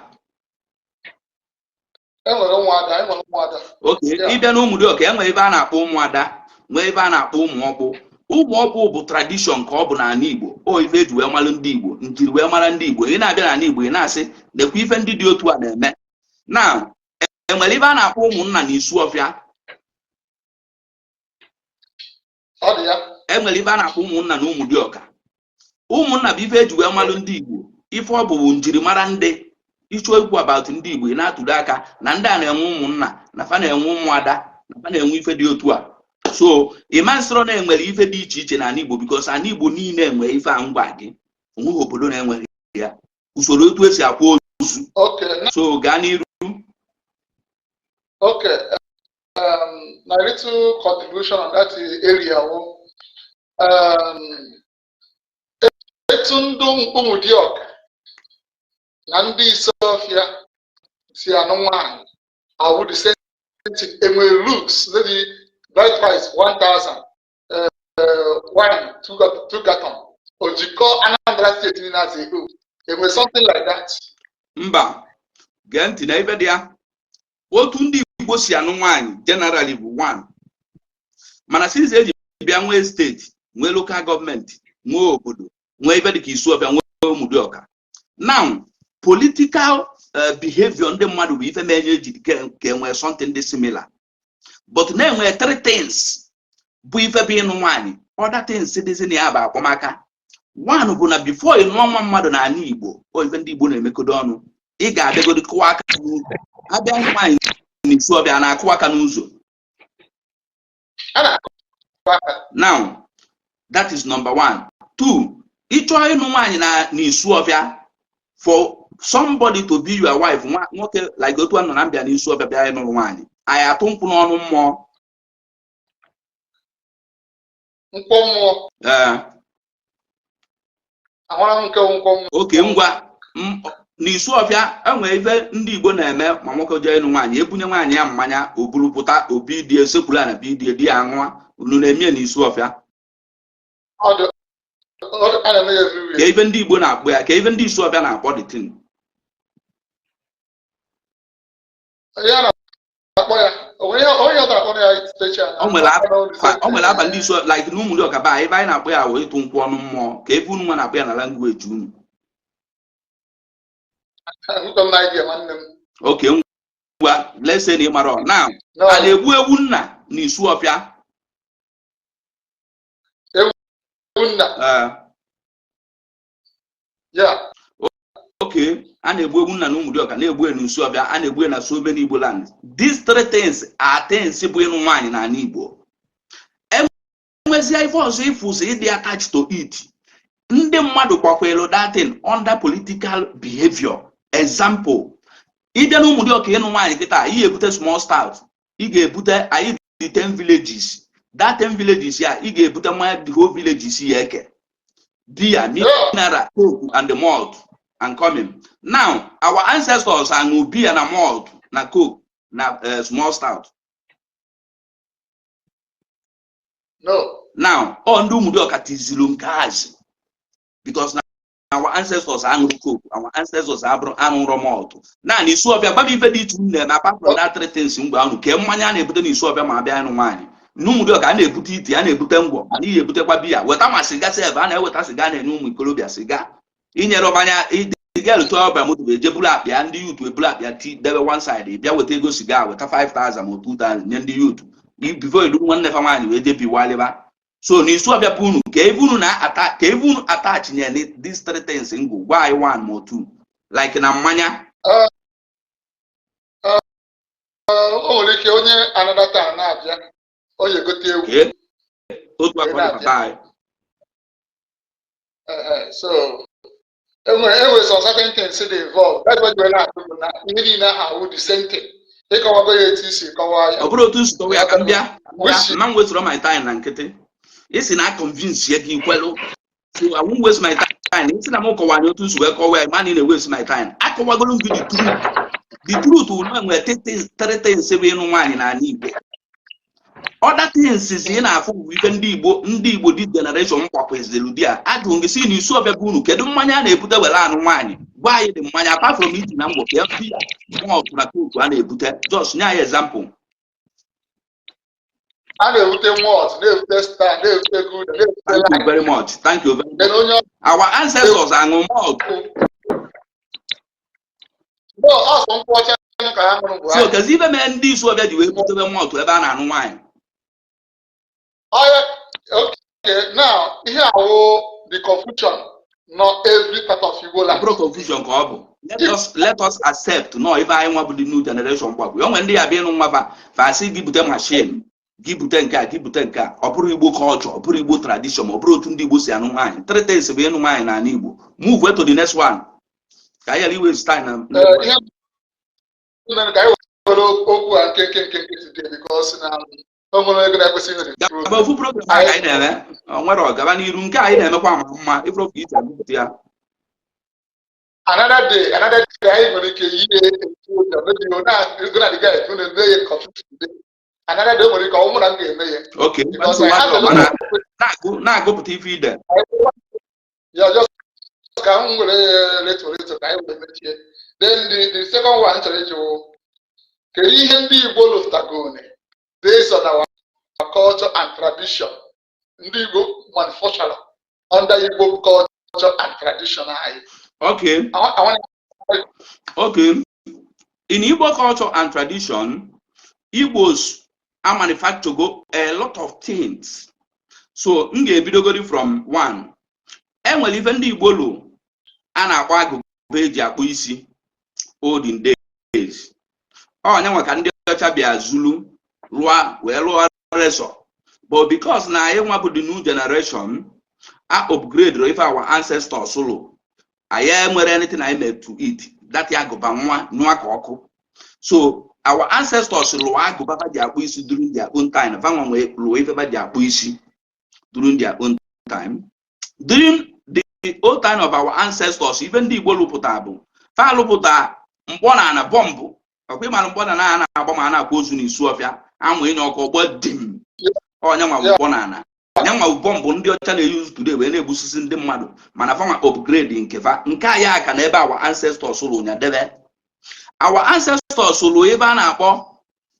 D: Enwere ụmụada, enwere ụmụada.
A: Oke. Ịbịa na Ụmụdịọka, enwere ebe a na-akpọ ụmụada, nwee ebe a na-akpọ ụmụ ọkpụ. Ụmụ ọkpụ bụ tradition ka ọ bụ n'ala Igbo. O ife eji wee mara ndị Igbo, njiri wee mara ndị Igbo. Ị na-abịa n'ala Igbo, ị na-asị nekwa ife ndị dị otu a na-eme. Na enwere ebe a na-akpọ ụmụnna na Isu Ọfịa?
D: Ọ dị ya.
A: Enwere ife a na-akpọ ụmụnna na Ụmụdịọka. Ụmụnna bụ ife eji wee malụ ndị Igbo. Ife ọ bụ bụ njirimara ndị ịchọ ikwu about ndị Igbo. Ị na-atụdo aka na ndị a na-enwe ụmụnna, na fa na-enwe ụmụada, na fa na-enwe ife dị otu a. So ịma nsịrọ na enwere ife dị iche iche n'ala Igbo, because ala Igbo niile enwe ife a ngwa gị. Onweghị obodo na-enweghị ya, usoro otu esi akwa ozu. So gaa n'iru.
D: Okay. My little contribution on that area wụ etu ndị Ụmụdịọka na ndị Isuọfịa si anụ nwaanyị awụ the same thing. Enwere looks, maybe bride price 1000, wine two carton, ojikọ Anambra State niile as a whole. Enwere something like that?
A: Mba, gee ntị na ife dị ya. Otu ndị Igbo si anụ nwaanyị generally bụ one, mana since eji bịa nwee steeti, nwee local government, nwee obodo, nwee ife dịka Isuọfịa, nwee Ụmụdịọka, now political behavior ndị mmadụ bụ ife menye eji ka enwee something dị similar, but na-enwe three things bụ ife bụ ịnụ nwaanyị. Other things dịzi na ya bụ akpọmaka. One bụ na before ị nụọ nwa mmadụ n'ala Igbo, o ife ndị Igbo na-emekodo ọnụ, ị ga-abịagodo kụwa aka n'ụzọ. Abịa nwaanyị n'Isu Ọfịa, na-akụ aka n'ụzọ.
D: A na-akụ aka.
A: Now that is number one. Two, ịchọọ ịnụ nwaanyị na n'Isu Ọfịa, for somebody to be your wife, nwa nwoke like otu a nọ na mbịa n'Isu Ọfịa bịa ịnụrụ nwaanyị, anyị atụ nkwụ n'ọnụ mmụọ.
D: Nkwụ mmụọ?
A: Ee.
D: Ahụra m nke nkwụ mmụọ.
A: Oke, ngwa, n'Isu Ọfịa enwere ife ndị Igbo na-eme ma nwoke jee ịnụ nwaanyị. Ebunye nwaanyị ya mmanya, o buru pụta, obi dị esekwuru ana bi die di ya aṅụa. Unu na-eme ya n'Isu Ọfịa?
D: Ọ dị a na-eme ya everywhere.
A: Ka ife ndị Igbo na-akpọ ya, ka ife ndị Isu Ọfịa na-akpọ the thing.
D: Ya na-akpọ ya onye onye ọ na-akpọ ya special.
A: O nwere aba ndị Isu, like na Ụmụdịọka ba ebe anyị na-akpọ ya wụ ịtụ nkwụ ọnụ mmụọ. Ka ebe unu nwa na-akpọ ya na language unu?
D: Ahụkọ m idea, nwanne m.
A: Oke, ngwa, let's say na ị mara now.
D: No.
A: A na-egbu ewu nna na Isu Ọfịa?
D: Ewu nna?
A: Ee.
D: Ya.
A: Oke, a na-egbu ewu nna na Ụmụdịọka, na-egbu ya n'Isu Ọfịa, a na-egbu ya na so many Igbo land. These three things are things bụ ịnụ nwaanyị n'ala Igbo. Enwezie ife ọzọ ịfụzi ịdị attached to it. Ndị mmadụ gbakwelu that thing under political behavior. Example, ịbịa na Ụmụdịọka ịnụ nwaanyị kịta, ị ga-ebute small stout, ị ga-ebute, anyị dị 10 villages, that 10 villages ya, ị ga-ebute mmanya the whole villages ya, eke beer, mineral, coke and the malt and coming. Now our ancestors aṅụ beer na malt na coke na small stout?
D: No.
A: Now ọ ndị Ụmụdịọka tiziri nke azi, because na our ancestors aṅụrụ coke, our ancestors abụrụ aṅụrụ malt. Na Isu Ọfịa, gbaba ife dị iche unu na-eme apart from that three things. Mgbe ahụ ke mmanya a na-ebute n'Isu Ọfịa ma abịa ịnụ nwaanyị n'Ụmụdịọka, a na-ebute iti, a na-ebute ngwọ, mana ihe ebutekwa biya, weta ma sịga sef. A na-eweta sịga, a na-enye ụmụ ikorobịa sịga, inyere ọbanya ịga-erute ọbịa moto bụ eje buru akpịa, ndị youth eburu akpịa ti debe one side, bịa weta ego siga, weta 5000 ma 2000 nye ndị youth before edu nwanne fa nwaanyị wee je biwaliba. So n'Isu Ọfịa bụ unu ka ebe unu na-ata, ka ebe unu attach nye these three things ngụ. Gwa anyị one ma two, like na mmanya.
D: O nwere ike onye another town na-abịa, o ya egote ewu.
A: Otu akwa papa anyị.
D: So enwere some certain things dị involved. That's why we na-atụ bụ na ihe niile ahụ awụ the same thing. Ịkọwago ya etu isi kọwaa ya.
A: Ọ bụrụ otu nsi kọwa ya ka m bịa ma m wesịrọ my time na nkịtị isi na convince ya gị ikwelu. So I won't waste my time. Isi na m kọwara otu nsi wee kọwa ya, ma na ị na-waste my time. Akọwagoro m gị the truth. The truth wụ na enwere three things bụ ịnụ nwaanyị n'ala Igbo. Other things is ị na-afụ bụ ife ndị Igbo this generation gbakweziri di a. Ajụ gị si na isi ọbịa bụ unu, kedu mmanya a na-ebute were anụ nwaanyị? Gwa anyị dị mmanya apart from iji na ngwọ ka biya, malt na Coke a na-ebute. Just nye anyị example.
D: A na-ebute malt, na-ebute Star, na-ebute Gulder, na-ebute
A: Thank you
D: Light.
A: very much. Thank you very much.
D: Then onye
A: Our ancestors aṅụ malt?
D: No, ọsọ nkwụ ọcha ka ha ṅụrụ mgbe
A: So
D: ahụ.
A: Kezi ife mere ndị isi ọbịa ji wee butebe malt ebe a na-anụ nwaanyị?
D: Oya, okay, now ihe awụ the confusion nọ every part of Igbo
A: Ọ
D: land.
A: bụrụ confusion ka ọ bụ. Let us accept nọ ife anyị nwa bụ the new generation gbagwo. O nwere ndị ya bịa ịnụ nwa fa, fa asị gị bute machine, gị bute nke a, gị bute nke a. Ọ bụrụ Igbo culture, ọ bụrụ Igbo tradition, ọ bụrụ otu ndị Igbo si anụ nwaanyị. Three things bụ ịnụ nwaanyị n'ala Igbo. Move to the next one ka anyị ghara iwaste time na
D: Ihe mere ka anyị were okwu a nke nke nke today, because na o nwere ego na-ekwesị inwe the
A: Gaba.
D: program.
A: Ofu program a ka anyị na-eme, ọ nwere ọgaba n'iru nke anyị na-emekwa ma mma ifuru ka isi agụpụta ya.
D: Another day anyị nwere ike yie etu ụjọ, maybe ọ na go na the guy unu eme ya confuse today. Another day o nwere ike ọ mụ na m ga-eme ya.
A: Okay.
D: Because I have a lot
A: Mana
D: of
A: na-agụpụta ife ide.
D: Yeah, just ka m were reto reto ka anyị were mechie. Then the second one m chọrọ ịjụ wụ, kedu ihe ndị Igbo lụtagone based on our culture and tradition, ndị Igbo manufacturer under Igbo culture and tradition anyị?
A: Okay.
D: I want
A: Okay. In Igbo culture and tradition, Igbos are manufacture a lot of things. So m ga-ebidogori from one. Enwere ife ndị Igbo lụ a na-akpọ agụba eji akpụ isi olden days. Ọ nyanwa ka ndị ọcha bịa zulu lụọ wee lụọ razor. But because na anyị nwa bụ the new generation a upgrade ife our ancestors lụ, anyị enwere anything anyị made to eat that agụba nwa nwa ka ọkụ. So our ancestors lụọ agụba fa ji akpụ isi during their own time. Fa nwa nwee lụọ ife fa ji akpụ isi during their own time. During the old time of our ancestors, ife ndị Igbo lụpụta bụ fa lụpụta mkpọ na ana bọmbụ. Ọkwa ịmara mkpọ na ana na-agba ma a na-akwa ozu n'Isu Ọfịa, amụ ịnye ọkụ ọgbọ dim. Ọnya nwa bụ mkpọ na ana, nya nwa bụ bọmbụ ndị ọcha na-eyuzu today wee na-egbusisi ndị mmadụ. Mana fa nwa upgrade nke fa nke anyị aka na ebe our ancestors lụ nya debe. Our ancestors lụ ebe a na-akpọ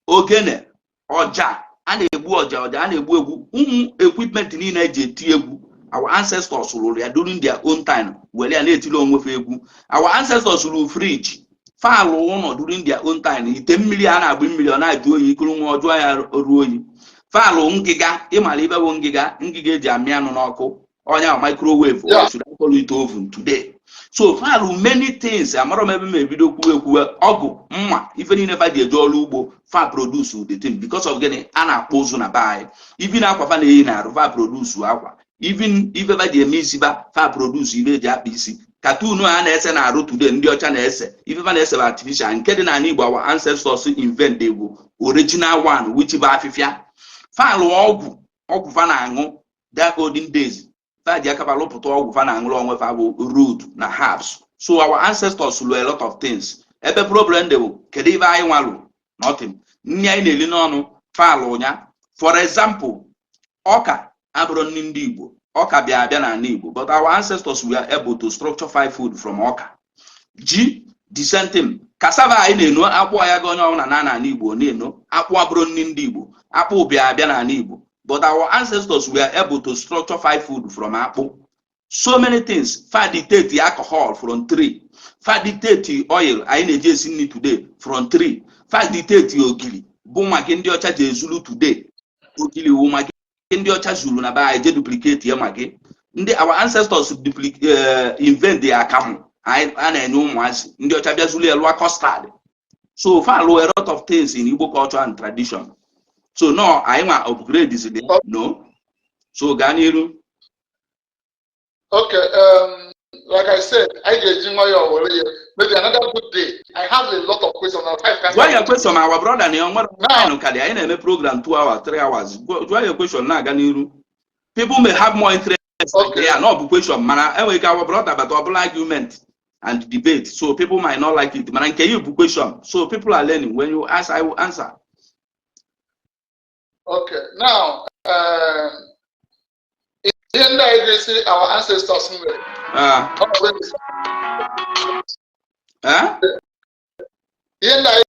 A: ogene, ọja a na-egbu, ọja ọja a na-egbu egwu, ụmụ equipment niile eji eti egwu. Our ancestors lụrụ ya during their own time, were ya na-etili onwe fa egwu. Our ancestors lụrụ fridge, falụ ụlọ during their own time, ite mmiri a na-agba mmiri ọ na-ajụ oyi, ikuru nwa ọjụọ ya ruo oyi. Falụ ngịga, ịmara ibe bụ ngịga, ngịga eji amị anụ n'ọkụ, ọnya microwave, or should I call it oven today. So falụ many things. Amarọ m ebe m ebido kwuwe ekwuwe. Ọgụ, mma, ife niile fa ji eje ọrụ ugbo, fa produce the thing. Because of gịnị? A na-akpụ ụzụ na be anyị. Even akwa fa na-eyi na arụ, fa produce akwa. Even ife fa ji eme isi ba, fa produce ife eji akpa isi. Cartoon a na-ese na arụ today, ndị ọcha na-ese ife fa na-ese bụ artificial. Nke dị n'ala Igbo, our ancestors invent bụ original one, which bụ afịfịa. Fa lụọ ọgwụ, ọgwụ fa na-aṅụ that olden days. Fa ji aka fa lụpụta ọgwụ fa na-aṅụrụ onwe fa, bụ root na herbs. So our ancestors lụ a lot of things. Ebe problem dị bụ, kedu ife anyị nwalụ? Nothing. Nri anyị na-eli n'ọnụ, fa lụ ya. For example, ọka abụrụ nri ndị Igbo. Ọka bịa abịa n'ala Igbo, but our ancestors were able to structure five food from ọka. Ji, the same thing. Cassava anyị na-eno, akpụ ya ga onye ọbụla na n'ala Igbo na-eno akpụ, abụrụ nri ndị Igbo. Akpụ bịa abịa n'ala Igbo, but our ancestors were able to structure five food from akpụ. So many things. Fa dictate alcohol from tree. Fa dictate oil anyị na-eji esi nri today from tree. Fa dictate ogiri, bụ magi ndị ọcha ji ezulu today. Ogiri wụ magi ndị ọcha zuru na be anyị je duplicate ya. Magi ndị our ancestors duplicate, invent the akamụ a na-enye ụmụazị. Ndị ọcha bịa zuru ya lụọ custard. So fa lụọ a lot of things in Igbo culture and tradition. So no, anyị nwa upgrade is there no. So gaa n'iru.
D: Okay, like I said, I ga-eji nwayọọ were ya. Maybe another good day. I have a lot of questions. Now, five can
A: Jụọ ya question. Our brother na nwere
D: Now-
A: time karị anyị na-eme program 2 hours, 3 hours. Jụọ ya question na-aga n'iru. People may have more interest.
D: Okay.
A: Ya na ọ bụ question, mana enwere ike our brother bata, ọ bụla argument and debate, so people might not like it. Mana nke ya bụ question, so people are learning. When you ask, I will answer.
D: Okay, now, ihe ndị anyị ga-esi our ancestors nwere, ọ bụ
A: Eh?
D: Ihe ndị anyị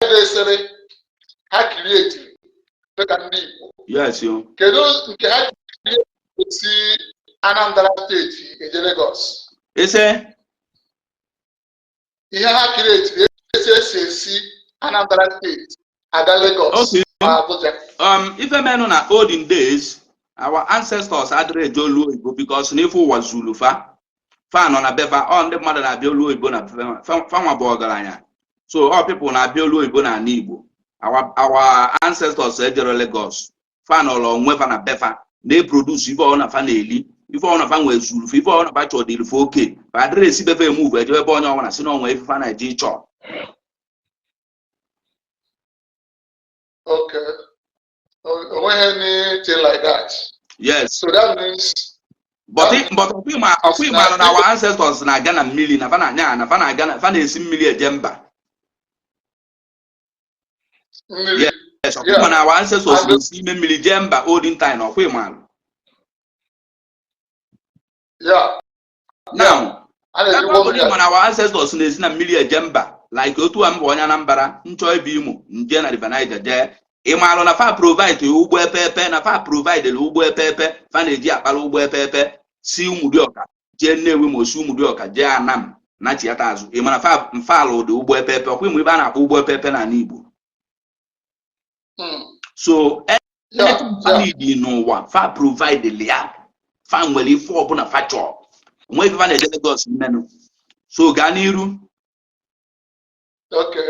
D: ga-esere ha create dịka ndị Igbo,
A: Yes, yo.
D: Kedu nke ha create si Anambra Steeti eje Lagos?
A: Ise?
D: Ihe ha create esi Anambra Steeti aga Lagos ma Abuja.
A: Ife menụ na olden days, our ancestors adịrị eje olu oyibo because n'ife ụwa zulu fa, fa nọ na befa. Ọ ndị mmadụ na-abịa olu oyibo na fanwa bụ ọgaranya, so all people na-abịa olu oyibo na ala Igbo. Our ancestors ejero Lagos. Fa nọrọ onwe fa na befa na-eproduce ife ọ na fa na-eli, ife ọ na fa nwee zuru fa, ife ọ na fa chọrọ dịrị fa oke. Fa adịrị esi befa emove eje ebe onye ọbụla si na onwe ife fa na-eje ịchọ.
D: Okay. Onweghị anything like that.
A: Yes.
D: So that means
A: But ọkwa ịma na our ancestors na-aga na mmiri, na fa na-anya na fa na-aga na fa na-esi mmiri eje mba.
D: Mmiri.
A: Yes, ọkwa ịma na our ancestors na-esi ime mmiri jee mba olden time, ọkwa ịma?
D: Yeah.
A: Now,
D: A na-eji
A: ebe ọ bụ na
D: ụgbọ
A: ịma na our ancestors na-esi na mmiri eje mba, like otu a m bụ onye Anambra, nchọ ebe Imo nje na River Niger jee, ịmalụ na fa provide ụgbọ epeepe, na fa provide ụgbọ epeepe fa na-eji akpara ụgbọ epeepe si Ụmụdịọka jee Nnewi, ma osi Ụmụdịọka jee Anam na chiata azụ. Ị ma na fa mfa alụ ụdị ụgbọ epeepe? Ọkwa ịmụ ibe a na-akpọ ụgbọ epeepe n'ala Igbo? So anything fa need n'ụwa, fa provide ya. Fa nwere ife ọbụla fa chọrọ, onwe ife fa na-eje Lagos mmenụ. So gaa n'iru.
D: Okay.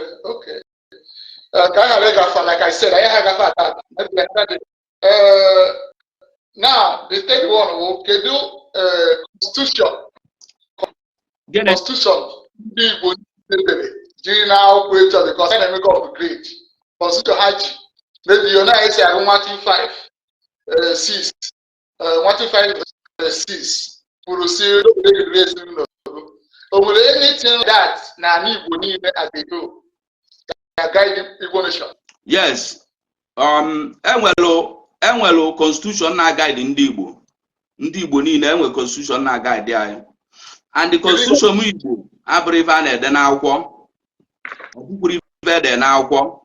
D: Ka anyị ghara ịgafe, like I said, anyị agafe ata. Now, the third one bụ kedu constitution
A: Gịnị?
D: Constitution ndị Igbo debere jiri n'akwụkwọ etu a, because a na-emekọ upgrade constitution ha ji, maybe ọ naghị esi agụ Matthew 5 6, Matthew 5 6 kwuru si n'obodo egedere ezinụlọ. O nwere anything like that na ala Igbo niile as a whole that guide Igbo nation?
A: Yes, enwelu constitution na-aguide ndị Igbo, ndị Igbo niile. Enwe constitution na-aguide anyị, and the constitution Igbo abụrụ ife a na-ede n'akwụkwọ. Ọ bụkwuru ife ede n'akwụkwọ.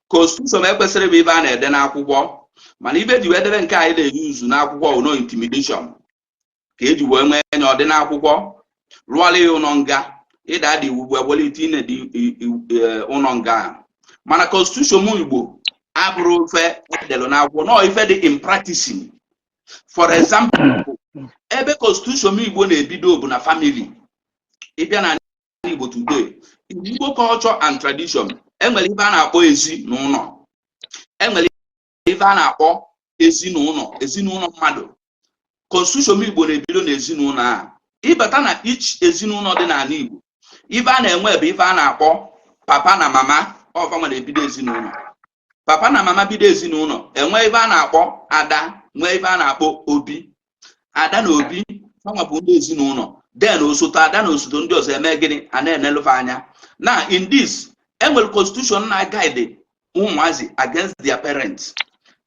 A: Constitution ekwesịrị bụ ife a na-ede n'akwụkwọ, mana ife eji wee debe nke anyị na-eyuzu n'akwụkwọ bụ no intimidation ka eji wee nwee nya ọ dị n'akwụkwọ. Rụọla ya ụlọ nga, ịda ada iwu wee welite ine dị ụlọ nga ahụ. Mana constitution Igbo abụrụ ife edelu n'akwụkwọ, nọọ ife dị in practicing. For example, ebe constitution Igbo na-ebido bụ na family. Ịbịa na Igbo today, Igbo culture and tradition, enwere ife a na-akpọ ezi na ụlọ, enwere ife a na-akpọ ezinụlọ, ezinụlọ mmadụ. Constitution Igbo na-ebido n'ezinụlọ a. Ịbata na each ezinụlọ dị n'ala Igbo, ife a na-enwe bụ ife a na-akpọ papa na mama. Ọfanwa na-ebido ezinụlọ. Papa na mama bido ezinụlọ, enwe ife a na-akpọ ada, nwee ife a na-akpọ obi. Ada na obi fanwa bụ ndị ezinụlọ. Then osote ada na osote ndị ọzọ eme gịnị? A na-enelufe anya na in this enwere constitution na-guide ụmụazị against their parents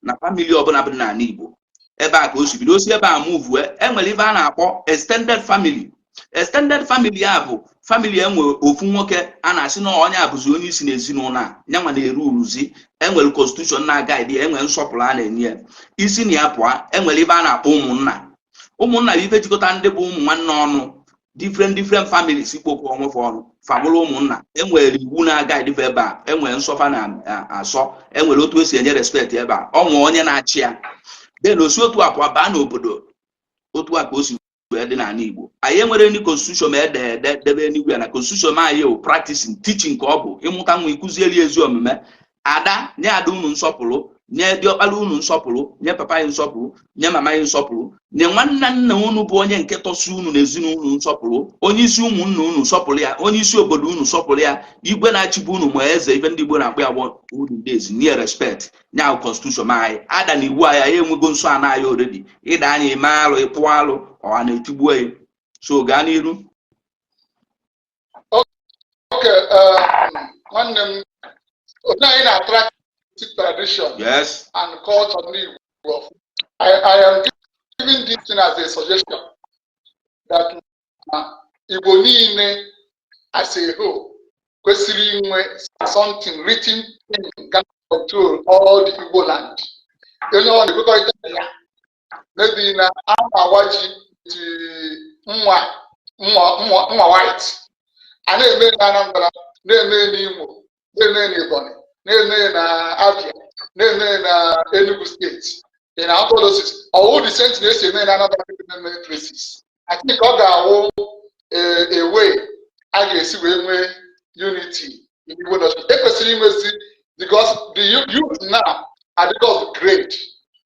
A: na family ọbụla bụ n'ala Igbo. Ebe a ka o si bido, o si ebe a move, enwere ife a na-akpọ extended family. Extended family a bụ family enwe ofu nwoke a na-asị na onye abụzi onye isi n'ezinụlọ a, nyanwa na-eru uruzi. Enwere constitution na-aguide, enwere nsọpụrụ a na-enye ya. Isi na ya pụọ, enwere ife a na-akpọ ụmụnna. Ụmụnna bụ ife jikọta ndị bụ ụmụ nwanne ọnụ, different different families ikpokọ onwefe ọnụ, fabụrụ ụmụnna. Enwere iwu na-aguide ebe a, enwere nsọfa na-asọ, enwere otu esi enye respect ebe a, ọ nwee onye na-achị ya. Then osi otu a pụọ baa n'obodo. Otu a ka o si wee dị n'ala Igbo. Anyị enwere ndị constitution ede ede debe enigwe na constitution anyị bụ practicing, teaching, ka ọ bụ ịmụta nwa, ịkụzieri ezi omume. Ada nye ada unu nsọpụrụ, nye diọkpara unu nsọpụrụ, nye papa ya nsọpụrụ, nye mama ya nsọpụrụ, nye nwanne nna unu bụ onye nke tọsi unu na ezinụlọ nsọpụrụ, onye isi ụmụnna unu sọpụrụ ya, onye isi obodo unu sọpụrụ ya, igwe na-achịbụ unu ma eze, ibe ndị Igbo na-akpọ ya bụ unu days, nye respect. Nya constitution anyị ada na iwu anyị. Anyị enwego nsọ ana anyị already. Ịda anya ime alụ, ịpụ alụ, ọha na-etigbuo ya. So gaa n'iru.
D: Okay, nwanne m, otu anyị na-atrack linguistic tradition and culture ndị Igbo. I am giving this thing as a suggestion that na Igbo niile as a whole kwesịrị inwe something written thing can control all the Igbo land. Onye ọ na-ekwekọrịta na ya, maybe na a na-awa ji ti nwa nwa nwa nwa white, a na-eme na Anambra, na-eme n'Imo, na-eme n'Ebonyi, na-eme na Abia, na-eme na Enugu Steeti, in all those, ọwụ the same thing esi eme na Anambra, na-eme many places. I think ọ ga-awụ a way a ga-esi wee nwee unity in Igbo nation. Ekwesịrị inwezi, because the youth now adịgo upgrade.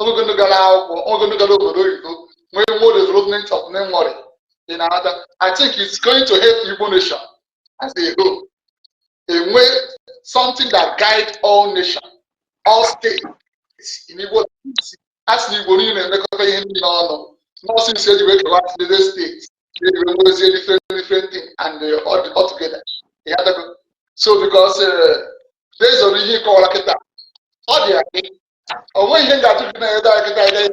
D: Ogogo ndị gara akwụkwọ, ogogo ndị gara obodo oyibo, nwee more development of memory in another. I think it's going to help Igbo nation as a whole enwe something that guide all nation, all states in Igbo. A sị na Igbo niile na-emekọta ihe niile ọnụ. Nọọsụ isi eji wee kewa ndị steeti, eji wee nwezie different different thing and all together. Ịghọtago? So because based on ihe ịkọwara kịta, ọ dị adị, o nweghị ihe m ga-atụ gị na ebe a kịta ịga ihe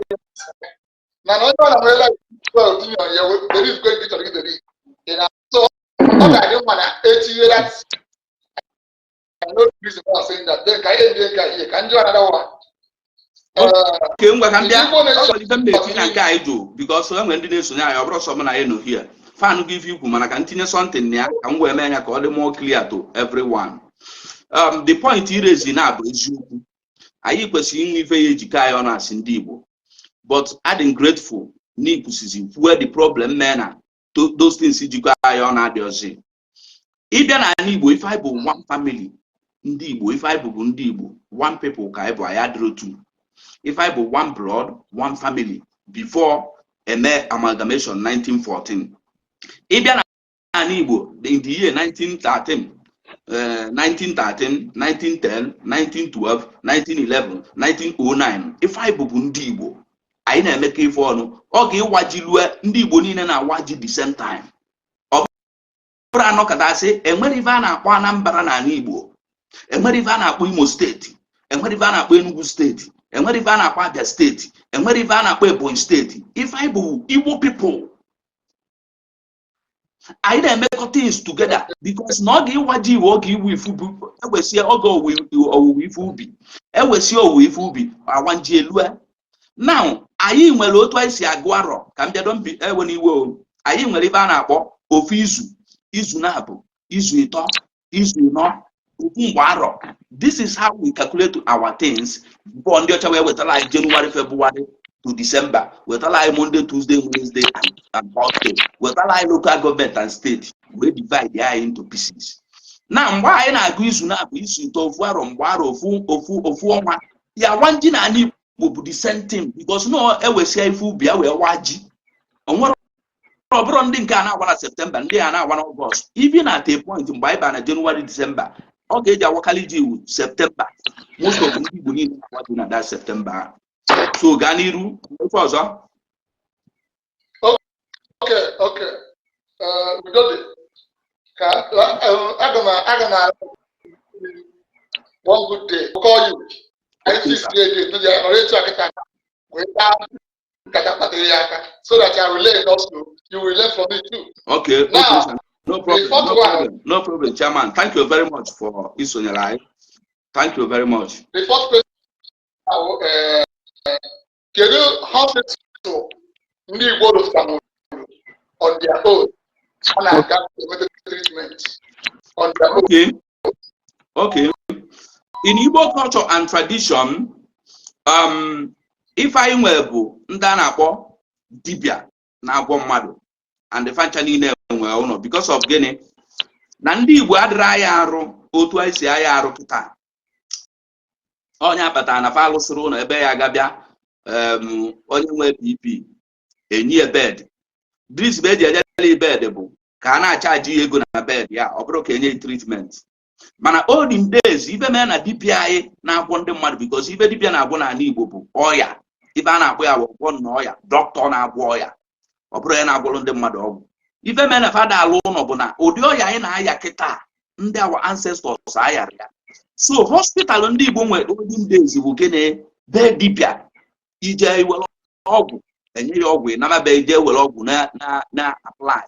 D: mana onye ọ na nwere like opinion ya believe kwe nke chọrọ gị believe ị na. So ọ ga-adị mma na etinye that. I know the reason why I'm saying that. Then ka ihe ndị nke ihe ka njụ another one.
A: Ke ngwa, ka m bịa.
D: Igbo
A: Ọ nwere ife m na-eti na nke anyị jụ, because e nwere ndị na-esonye anyị, ọ bụrụ sọ m na anyị nọ here fan gị ife ikwu, mana ka m tinye something na ya ka m wee mee ya ka ọ dị more clear to everyone. The point irezi na bụ eziokwu, anyị kwesịrị inwe ife ya ejikọ anyị ọnụ asị ndị Igbo, but adịm grateful na ikwusizi kwue the problem mee na those things jikọ anyị ọnụ adịghịzi. Ịbịa n'ala Igbo, ife anyị bụ one family. Ndị Igbo, ife anyị bụ bụ ndị Igbo, one people ka anyị bụ, anyị adịrọ two. Ife anyị bụ one blood, one family before eme amalgamation 1914. Ịbịa n'ala Igbo in the year 1913, 1913, 1910, 1912, 1911, 1909, ife anyị bụ bụ ndị Igbo. Anyị na-emekọ ife ọnụ. Ọ ga-ịwaji lue, ndị Igbo niile na-awa ji the same time. Ọ bụrụ anọkọtasị, enwere ife a na-akpọ Anambra n'ala Igbo, enwere ife a na-akpọ Imo Steeti, enwere ife a na-akpọ Enugu Steeti, enwere ife a na-akpọ Abia Steeti, enwere ife a na-akpọ Ebonyi Steeti. Ife anyị bụ Igbo people. Anyị na-emekọ things together because na ọ ga-ịwa ji iwe, oge iwu ifu bụ ewesie oge owuwe ife ubi, ewesie owuwe ife ubi, awa nji elue. Now, anyị nwere otu anyị si agụ arọ. Ka m bịado mbi ewe n'iwe o, anyị nwere ife a na-akpọ ofu izu, izu na-abụ, izu ịtọ, izu ịnọ, ofu mgbe arọ. This is how we calculate our things before ndị ọcha wee wetara anyị January, February to December, wetara anyị Monday, Tuesday, Wednesday and Thursday, wetara anyị local government and state, wee divide anyị into pieces. Na mgbe anyị na-agụ izu na-abụ, izu ịtọ, ofu arọ, mgbe arọ, ofu ofu ofu ọnwa ya nwa ji n'ala Igbo bụ the same thing, because no ewesia ife ubi ya wee waa ji. Onwere ọ bụrụ ndị nke a na-agwa na September, ndị a na-agwa na Ọgọst, even at a point mgbe anyị bara na Jenụwarị, Disemba, ọ ga-eji awakarị ji iwu September. Most of ndị Igbo niile na-awa ji na that September ahụ. So gaa n'iru, ife ọzọ.
D: Okay. Udo dị. Ka aga m one good day call you. Anyị fix the date. Maybe I nọrọ etu a kịta wee taa nkata kpatara ya aka so that I will learn also. You will learn from me too.
A: Okay.
D: Now,
A: Okay, sir. No problem.
D: The fourth
A: No
D: one.
A: problem, no problem, chairman. Thank you very much for isonyere anyị. Thank you very much.
D: The fourth question, kedu hospital ndị Igbo rụpụtara on their own a na-aga enweta treatment on their own?
A: Okay. In Igbo culture and tradition, ife anyị nwere bụ ndị a na-akpọ dibịa na-agwọ mmadụ, and the fancha niile nwere ụlọ. Because of gịnị? Na ndị Igbo adịrị anya arụ otu anyị si anya arụ kịta. Onye akpatara na fa alụsịrị ụlọ ebe ya agabịa, onye nwe BP enyi ya bed. This eji enyere bed bụ ka a na-achaji ya ego na bed ya, ọ bụrụ ka enye treatment. Mana olden days, ife mere na dibịa anyị na-agwọ ndị mmadụ, because ife dibịa na-agwọ n'ala Igbo bụ ọya. Ife a na-akpọ ya bụ ọgwọ na ọya, dọkịta na-agwọ ọya, ọ bụrụ ya na-agwọrọ ndị mmadụ ọgwụ. Ife mere na fada alụ ụlọ bụ na ụdị ọya anyị na-aya kịta, ndị our ancestors ayara ya. So hospital ndị Igbo nwere olden days bụ gịnị? Be dibịa. Ije iwere ọgwụ, enye ya ọgwụ, ịnaba ije were ọgwụ na apply.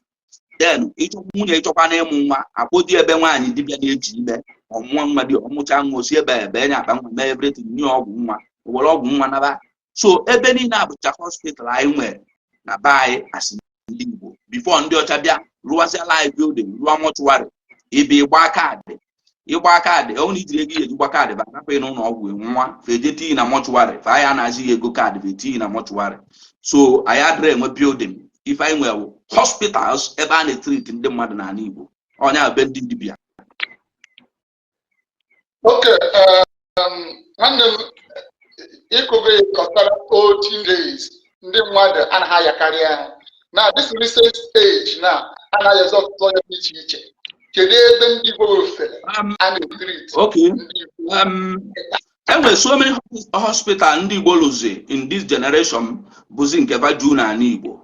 A: Then ịchọkwa nwunye, ịchọkwa na ịmụ nwa, akpọdi ebe nwaanyị dibịa na-eji ime ọmụọ nwa dị, ọmụcha nwa, osi ebe ebe enye akpa nwa, mee everything, nye ọgwụ nwa, were ọgwụ nwa naba. So ebe niile abụcha hospital anyị nwere na be anyị asị ndị Igbo before ndị ọcha bịa rụwasịala anyị building, rụọ mortuary, ebe ịgba kaadị, ịgba kaadị ọ na ijiri ego ihe eji gba kaadị ba anapụghị n'ụlọ ọgwụ nwa feje tinye na mortuary, fa anyị anazighị ego kaadị fe tinye na mortuary. So anyị adịrị enwe building. Ife anyị nwere hospitals ebe a na-etreat ndị mmadụ n'ala Igbo, onye be ndị dibịa.
D: Okay, nwanne m, ịkụgo kọtara olden days ndị mmadụ anaghị ayakarị ahụ. Na this recent age na anaghị ọtụtụ ọrịa dị iche iche, kedu ebe ndị Igbo wefere a na-etreat ndị Igbo?
A: Enwere so many hospital ndị Igbo lụzi in this generation, bụzi nke va juu n'ala Igbo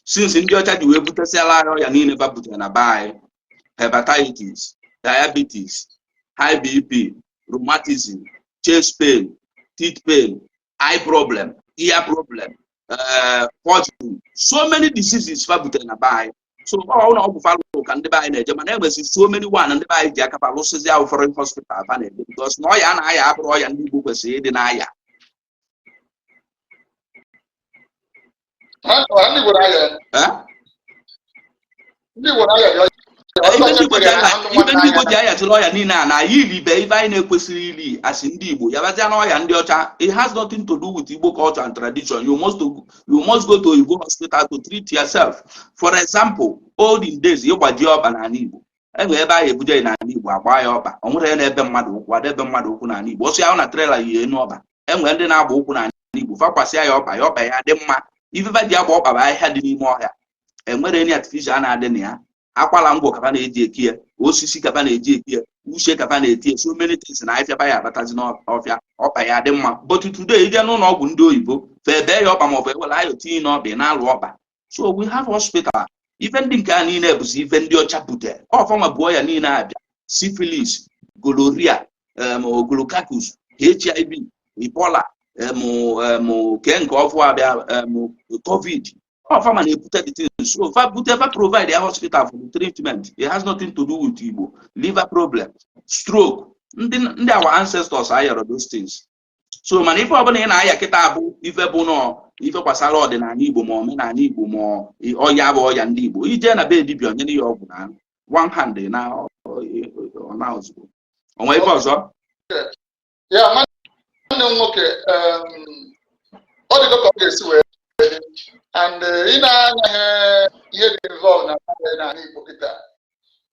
A: since ndị ọcha ji wee butesiala anyị ọya niile va butere na be anyị: hepatitis, diabetes, high BP, rheumatism, chest pain, teeth pain, eye problem, ear problem, poison, so many diseases fa butere na be anyị. So ọ na ọgwụ falụ ka ndị be anyị na-eje, mana enwezi so many one ndị be anyị ji aka fa lụsịzi ahụ foreign hospital fa na-eje, because na ọya na-aya abụrụ ọya ndị Igbo kwesịrị ịdị na-aya.
D: Ndị Igbo na-aya.
A: Eh?
D: Ndị Igbo na-aya ya.
A: Ife ndị Igbo ji ayachila ọya niile a na anyị ilibe ife anyị na-ekwesịrị ili asị ndị Igbo yabazia na ọya ndị ọcha. It has nothing to do with Igbo culture and tradition. You must go to Igbo hospital to treat yourself. For example, olden days, ịgbaji ọkpa n'ala Igbo, enwe ebe ahụ ebuje ya n'ala Igbo, agba ya ọkpa. O nwere na-ebe mmadụ ụkwụ, ada ebe mmadụ ụkwụ n'ala Igbo. Ọsọ ya na trailer yi enu ọkpa. Enwe ndị na-agba ụkwụ n'ala Igbo, fakwasịa ya ọkpa ya, ọkpa ya dị mma. Ifefa ji agba ọkpa bụ ahịhịa dị n'ime ọhịa, enwere any artificial na-adị na ya. Akwala ngwọ kapa na-eji eki ya, osisi kapa na-eji eki ya, uche kapa na-eti ya, so many things na ahịfịa ya abatazi n'ọfịa, ọkpa ya dị mma. But today, ije n'ụlọ ọgwụ ndị oyibo, febe ya ọkpa maọbụ ewere ayọ tinye n'ọkpa, ị na-alụ ọkpa. So we have hospital. Ife ndị nke a niile bụzi ife ndị ọcha butere ọfanwa bụ ọya niile abịa: syphilis, gonorrhea, gonococcus, HIV, Ebola, ke nke ọfụ abịa, COVID. Ọfama na-ebute the thing. So fa bute, fa provide a hospital for the treatment. It has nothing to do with Igbo. Liver problem, stroke, ndị our ancestors ayọrọ those things. So mana ife ọbụla ị na-aya kịta bụ ife bụ nọ ife gbasara ọdịnala Igbo ma omenala Igbo ma ọya bụ ọya ndị Igbo, ije na be dibịa, onye ya ọgwụ na one hand na ọ na ozugbo. Onwe ife ọzọ?
D: Ya, nwanne m nwoke, ọ dịgo ka ọ ga-esi wee dị and ị na-anya ihe dị involved na n'ala Igbo kịta.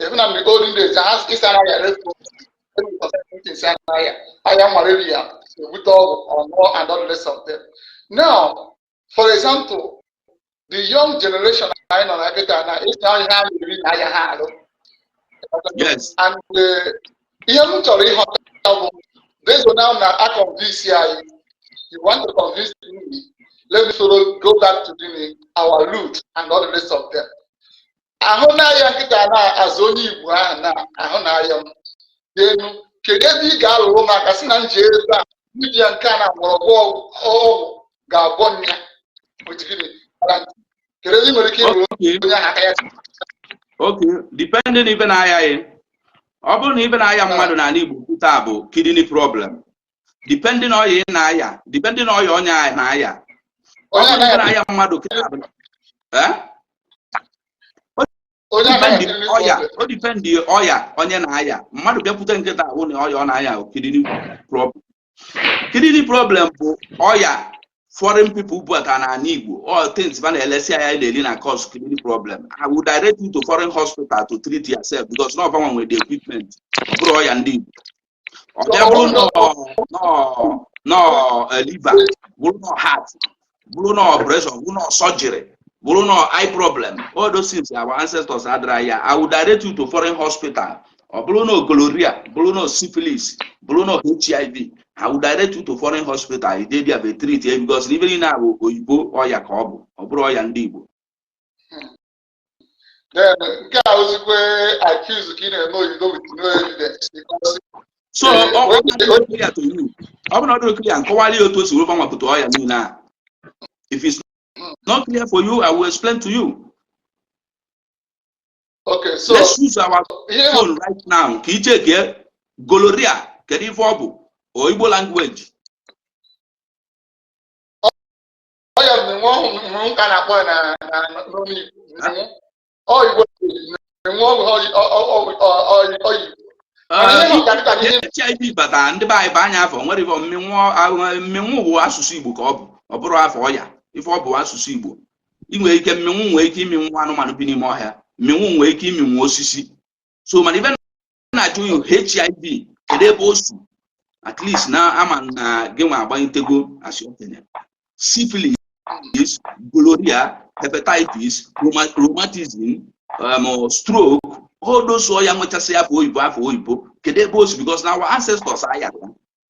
D: Even na the olden days, ha ịsa anaghị refu anaghị aya malaria, ebute ọgwụ ọṅụọ and all the rest of them. Now, for example, the young generation anyị nọ na kịta na ịsa ihe a na-eri na aya ha arụ. And ihe m chọrọ ịghọta bụ, based on now na a convince anyị, you want to convince me, let me follow, go back to gịnị, our root and all the rest of them. Ahụ na-aya nkịta na-azụ onye Igbo ahụ na ahụ na-aya m elu, kedu ebe ị ga-alụrụ m aka si na nje ebe a dibịa nke a na mgbọrọgwụ ọgwụ ga-agwọ ya with gịnị? Kedu ebe ị nwere ike ịlụrụ onye ahụ aka ya?
A: Okay, depending ife na-aya ya. Ọ bụrụ na ife na-aya mmadụ n'ala Igbo taa bụ kidney problem, depending ọya ị na-aya, depending ọya onye a na-aya, ọ bụrụ na ife na-aya mmadụ kịta bụ eh? Ọya, o depend ọya onye na-aya. Mmadụ bịakwute nkịta ahụ na ọya ọ na-aya kidney problem. Kidney problem bụ ọya foreign people bata n'ala Igbo. All things ba na-elesi anya na-eri na cause kidney problem. I will direct you to foreign hospital to treat yourself, because na ọfanwa nwere the equipment. Ọ bụrụ ọya ndị Igbo, ọ bịa bụrụ nọ liver, bụrụ nọ heart, bụrụ nọ operation, bụrụ nọ surgery, bụrụ nọ eye problem, all those things our ancestors adịra ya, I will direct you to foreign hospital. Ọ bụrụ na gonorrhea, bụrụ na syphilis, bụrụ na HIV, I will direct you to foreign hospital. Ije bịa be treat ya, because ibe niile a bụ oyibo ọya ka ọ bụ, ọ bụrụ ọya ndị Igbo.
D: Then nke a ozikwe accuse ka ị na-eme oyibo with no evidence, because
A: So ọ ọ clear to you? Ọ bụ na ọ dịrị clear, nkọwali ya otu o si were nwapụta ọya niile a. If it's not clear for you, I will explain to you.
D: Okay, so
A: Let's use our
D: ihe
A: phone right now ka i chekie gonorrhea. Kedu ife ọ bụ o Igbo language?
D: Ọya mmịnwụ ọhụụ mmịnwụ ka a na-akpọ ya na n'ọnụ Igbo mmịnwụ. Ọ Igbo mmịnwụ ọgwụ ọ Igbo. Mana ihe maka dịka ihe
A: HIV batara ndị be anyị bụ anya afọ nwere ife mmịnwụ. Mmịnwụ bụ asụsụ Igbo ka ọ bụ. Ọ bụrụ afọ ọya, ife ọ bụ asụsụ Igbo. Ị nwere ike, mmịnwụ nwere ike iminwu anụmanụ bi n'ime ọhịa, mmịnwụ nwere ike iminwu osisi. So mana ife na-ajụ you, HIV, kedu ebe o si? At least na ama na gị nwa agbanyetego asị okenye. Syphilis, gonorrhea, hepatitis, rheumatism, stroke, all those ọya nwechasị afọ oyibo, afọ oyibo, kedu ebe o si? Because na our ancestors aya ya.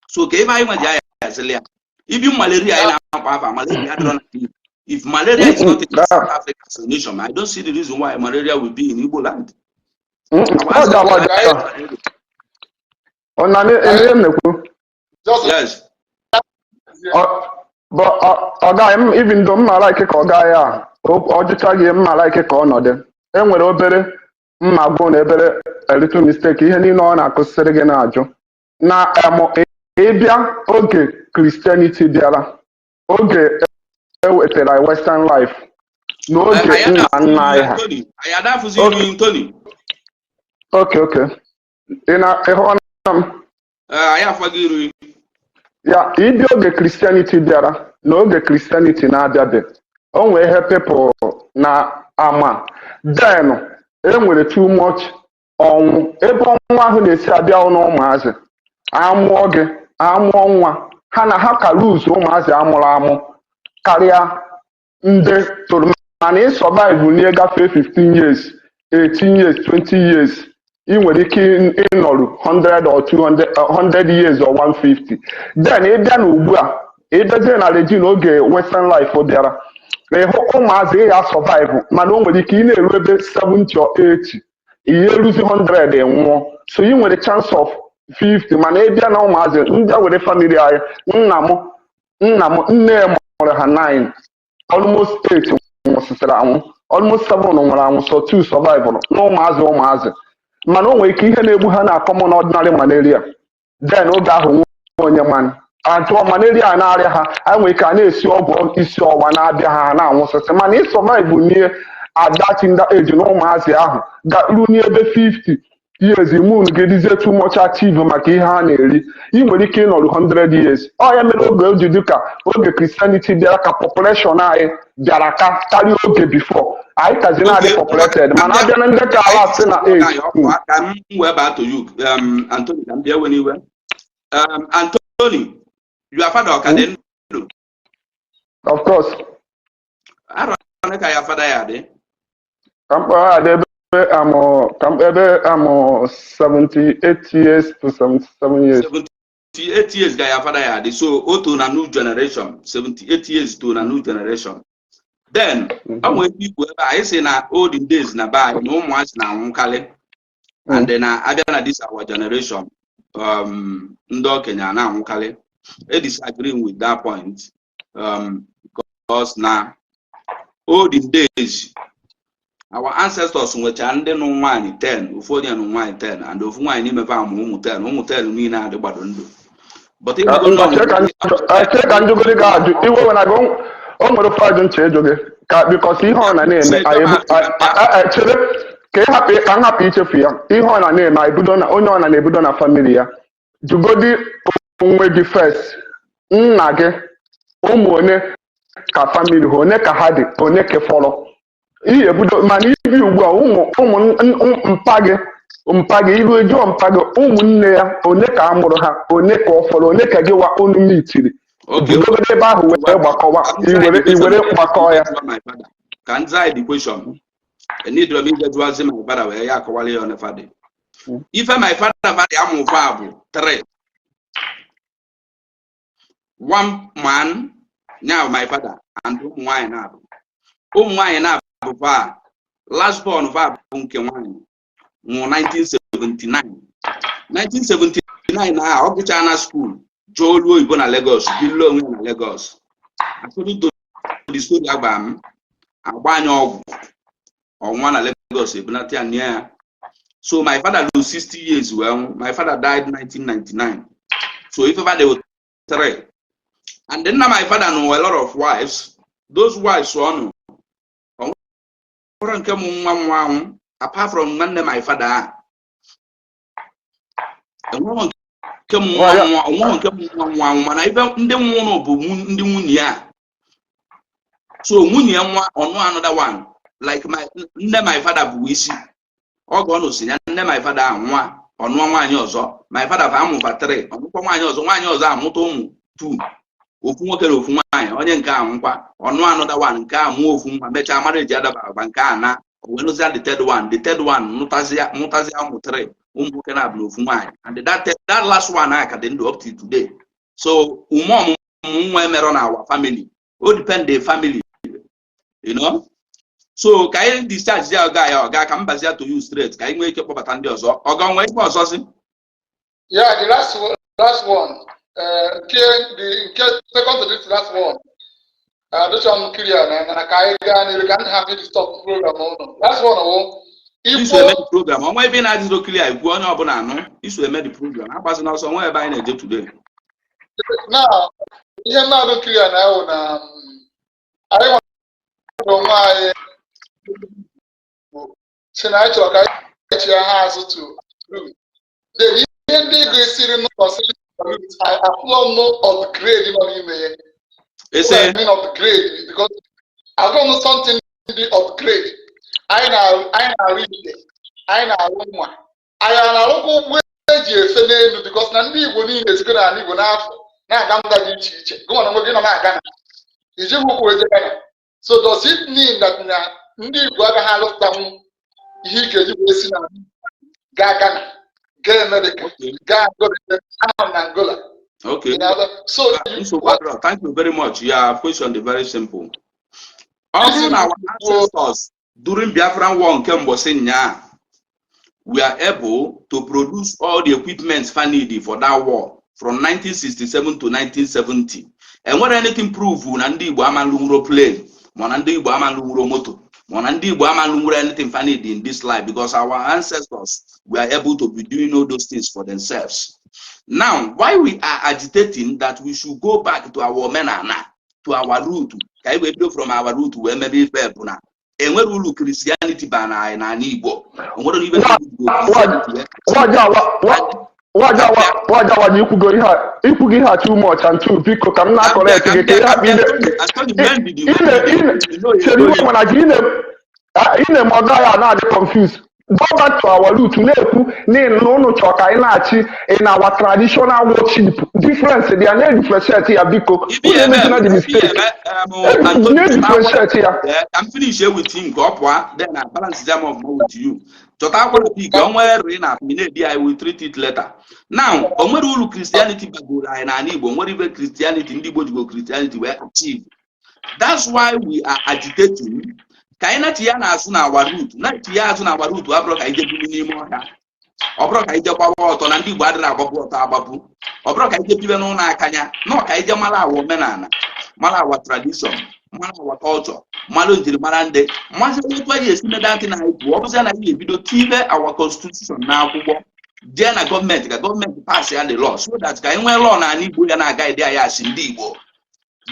A: So ka ebe anyị nwe ji ayazili ya ibi malaria anyị na-akpa afa malaria adịrọ na Igbo. If malaria is not in South Africa as a nation, I don't see the reason why malaria will be in Igbo land. Our
B: Ọ ga-agba
A: ancestors.
B: Ọ na ihe m na-ekwu.
D: Just
A: Yes.
B: But ọ gaghị m, even though mma like ka ọ gaa ya, ọ jụcha gị, mma like ka ọ nọdụ. E nwere obere mma gwụ na ebere, a little mistake. Ihe niile ọ na-akụziri gị na-ajụ na ịbịa oge Christianity bịara, oge e wetara Western life, n'oge
A: Anyị
B: nna nna anyị ha.
A: Tony, anyị adafụzi
B: Okay.
A: iru Tony.
B: Okay, ị na ịhụ na m?
A: Ee, anyị afọghị iru.
B: Ya ịbịa oge Christianity bịara na oge Christianity na-abịabe, o nwee ihe people na ama. Then e nwere too much ọnwụ. Ebe ọnwụ ahụ na-esi abịa na ụmụazị amụọ gị, amụọ nwa ha na ha ka lose ụmụazị amụrụ amụ karịa ndị toro. Mana ị survive n'ihe gafee 15 years, 18 years, 20 years, ị nwere ike ịnọrụ 100 or 200, 100 years or 150. Then ị bịa na ugbu a, ị bịazie na regime oge Western life bịara, ịhụ ụmụazị ị ya survive, mana o nwere ike ị na-eru ebe 70 or 80, ihe eruzi 100 nwụọ. So ị nwere chance of 50. Mana ị bịa na ụmụazị ndị a were family anyị, nna m, nna m, nne ya mụrụ ha 9, almost 8 nwụsịsịrị anwụ, almost 7 nwụrụ anwụ, so 2 survival na ụmụazị ụmụazị. Mana o nwere ike ihe na-egbu ha na common ordinary malaria. Then oge ahụ nwe onye man ajụọ malaria na-arịa ha, anyị nwere ike a na-esi ọgwụ isi ọwa na-abịa ha, ha na-anwụsịsị. Mana ị survive nie at that in that age na ụmụazị ahụ ga-ru n'ebe 50 years, immune gị dịzie too much active maka ihe ha na-eri, ị nwere ike ịnọrụ 100 years. Ọ ya mere oge o ji dị ka oge Christianity bịara ka population anyị bịara ka karịa oge before. Anyị kazi na-adị populated, mana abịa na ndị ka ala asị na age.
A: Ka m wee baa to you, Anthony, ka m bịa ewe n'iwe. Anthony, your father ọ ka dị ndụ?
B: Of course.
A: Arọ ole ka ya father ya dị?
B: Ka mkpọrọ adị ebe amụ, ka ebe amụ 78 years to 77 years.
A: 78 years ka ya father ya dị. So o to na new generation, 78 years to na new generation. Then ọ nwere ike ikwu ebe a, anyị sị na olden days na be anyị na ụmụazị na-anwụkarị, and then na abịa na this our generation, ndị okenye a na-anwụkarị. I disagree with that point, because na olden days our ancestors nwechara ndị nụ nwaanyị 10, ofu onye nụ nwaanyị 10, and ofu nwaanyị n'ime fa amụ ụmụ 10, ụmụ 10 niile adị gbado ndụ. But ịmago
B: Ngwa,
A: nọ
B: chee ka njụgodi gị ajụ iwe wena gị. O nwere ofe ajụ nche ịjụ gị ka because ihe ọ na na-eme anyị chere ka ị hapụ, ka m hapụ ichefu ya. Ihe ọ na na-eme anyị bido na onye ọ na na-ebido na family ya. Jụgodi onwe gị first, nna gị, ụmụ one ka family ha, one ka ha dị, one ka fọrọ ihe ebido. Mana ibi ugbu a, ụmụ ụmụ mpa gị, mpa gị, iru jụọ mpa gị, ụmụnne ya one ka a mụrụ ha, one ka ọ fọrọ, one ka gị wa unu mitiri. Bidogodo ebe ahụ wee gbakọwa, iwere gbakọ ya.
A: Ka m zaa the question. Enidoro m ije jụazi my father wee ya akọwala ya one fadị. Ife my father fadị amụ fa bụ three. One man, now my father, and ụmụ nwaanyị na-abụ. Ụmụ nwaanyị na-abụ fa, last born fa bụ nke nwaanyị nwụrụ 1979. 1979. 1959 a ọ gụchaa na school, jee olu oyibo na Lagos, bilie onwe ya na Lagos. According to the story agba m, agba anya ọgwụ ọnwa na Lagos, ebunata ya nye ya. So my father lose 60 years wee nwụ. My father died 1999. So if ever there were three, and then my father know a lot of wives. Those wives, ọnụ ọ nwere nke mụ nwa nwa anwụ apart from nwanne my father a, enweghị nke mụ nwa nwa, onweghị nke mụ nwa nwa anwụ. Mana ife ndị nwụrụ bụ ndị nwunye ya. So nwunye ya nwa ọnụ another one, like my nne my father bụ isi oge ọ nụsi ya. Nne my father ahụ nwa ọnụọ nwaanyị ọzọ. My father fa amụfa 3, ọnụkwa nwaanyị ọzọ. Nwaanyị ọzọ amụta ụmụ 2, ofu nwoke na ofu nwaanyị. Onye nke a nwụkwa, ọnụ another one. Nke a mụọ ofu nwa, mechaa mara eji adaba agba nke a na o wee nụzia the third one. The third one nụtazia, mụtazia ụmụ 3, ụmụ nwoke na-abụ na ofu nwaanyị. And that last one a ka dị ndụ up to today. So ume ọmụmụ nwa emerọ na our family, o depend the family. So ka anyị discharge ya, ọga ya, ọga, ka m bazia to you straight, ka anyị nwee ike kpọbata ndị ọzọ. Ọga, nwee ife ọzọ si?
D: Yeah, the last one, last one. Nke the nke second to this last one. Adịchọ m clear na ka anyị gaa n'iru, ka m hapụ stop program ụnụ. Last one wụ
A: Iso eme the program, ọnwa ebe ị na-adịzo clear, ikwu onye ọbụla anụ. Iso eme the program, agbazina ọsọ, nwa ebe anyị na-eje today.
D: Na ihe mmadụ clear na ewu na anyị nwere onwe anyị si na anyị chọrọ ka anyị chịa ha azụ to root. Then ihe ndị gosiri n'ụlọ si root, afụlọ m upgrade nọ n'ime ya.
A: Ese?
D: I mean upgrade, because I don't know something dị upgrade. Anyị na-arụ ite, anyị na-arụ mma, anyị na-arụkwa ụgbọ eji efe n'elu, because na ndị Igbo niile esigo n'ala Igbo n'afọ na-aga mba dị iche iche. Gị nwere onwe gị nọ na-aga na iji ụkwụ eje Ghana. So does it mean that na ndị Igbo agaghị alụpụtanwu ihe ị ga-eji wee si na gaa Ghana, gaa America, gaa Angola? Anọ m na Angola. So
A: Nsogbu adịrọ. Thank you very much. Your question dị very simple. Ọ bụrụ na our ancestors during Biafran War nke mbọsị nyaa we are able to produce all the equipment fa need for that war from 1967 to 1970, enwere anything prove na ndị Igbo amalụnwuro plane, ma na ndị Igbo amalụnwuro moto, ma na ndị Igbo amalụnwuro anything fa need in this life, because our ancestors were able to be doing all those things for themselves. Now, why we are agitating that we should go back to our omenala, to our root, ka anyị wee bido from our root wee mebe ife, bụ na enwere uru Christianity ba na anyị n'ala Igbo. Onwere ibe
B: Wajawa, ikwugo ihe a, ikwugo ihe a too much and too. Biko, ka m na-acorrect gị ka ị hapụ ine chere iwe. Mana gị ị na-eme ọga ya na-adị confused. Go back to our root, na-ekwu na ụnụ chọrọ ka anyị na-achị in our traditional worship. Difference dị ya, na-edifferentiate ya. Biko, unu emezina the mistake, na-edifferentiate ya.
A: Ka m finish with him, ka ọ pụọ, then I balance them off more with you. Chọta akwara pik o nwere ị na ị na-edi, I will treat it later. Now, o nwere uru Christianity bagoro anyị n'ala Igbo? Nwere ibe Christianity ndị Igbo jigo Christianity wee achieve? That's why we are agitating ka anyị nachi ya na-azụ na our root. Nachi ya azụ na our root abụrụ ka anyị jee biri n'ime ọhịa, ọ bụrụ ka anyị jee gbawa ọtọ, na ndị Igbo adịrị agbapụ ọtọ agbapụ. Ọ bụrụ ka anyị jee bibe n'ụlọ akanya nọ, ka anyị jee mara awa omenala, mara our tradition, mara our culture, mara njirimara ndị mmasị, otu anyị esi meda ntị na anyị pụọ. Ọ bụzia na anyị ebido tibe our constitution n'akwụkwọ, jee na gọọmenti, ka gọọmenti pass ya the law, so that ka anyị nwee law n'ala Igbo ya na-aga ide anyị asị ndị Igbo.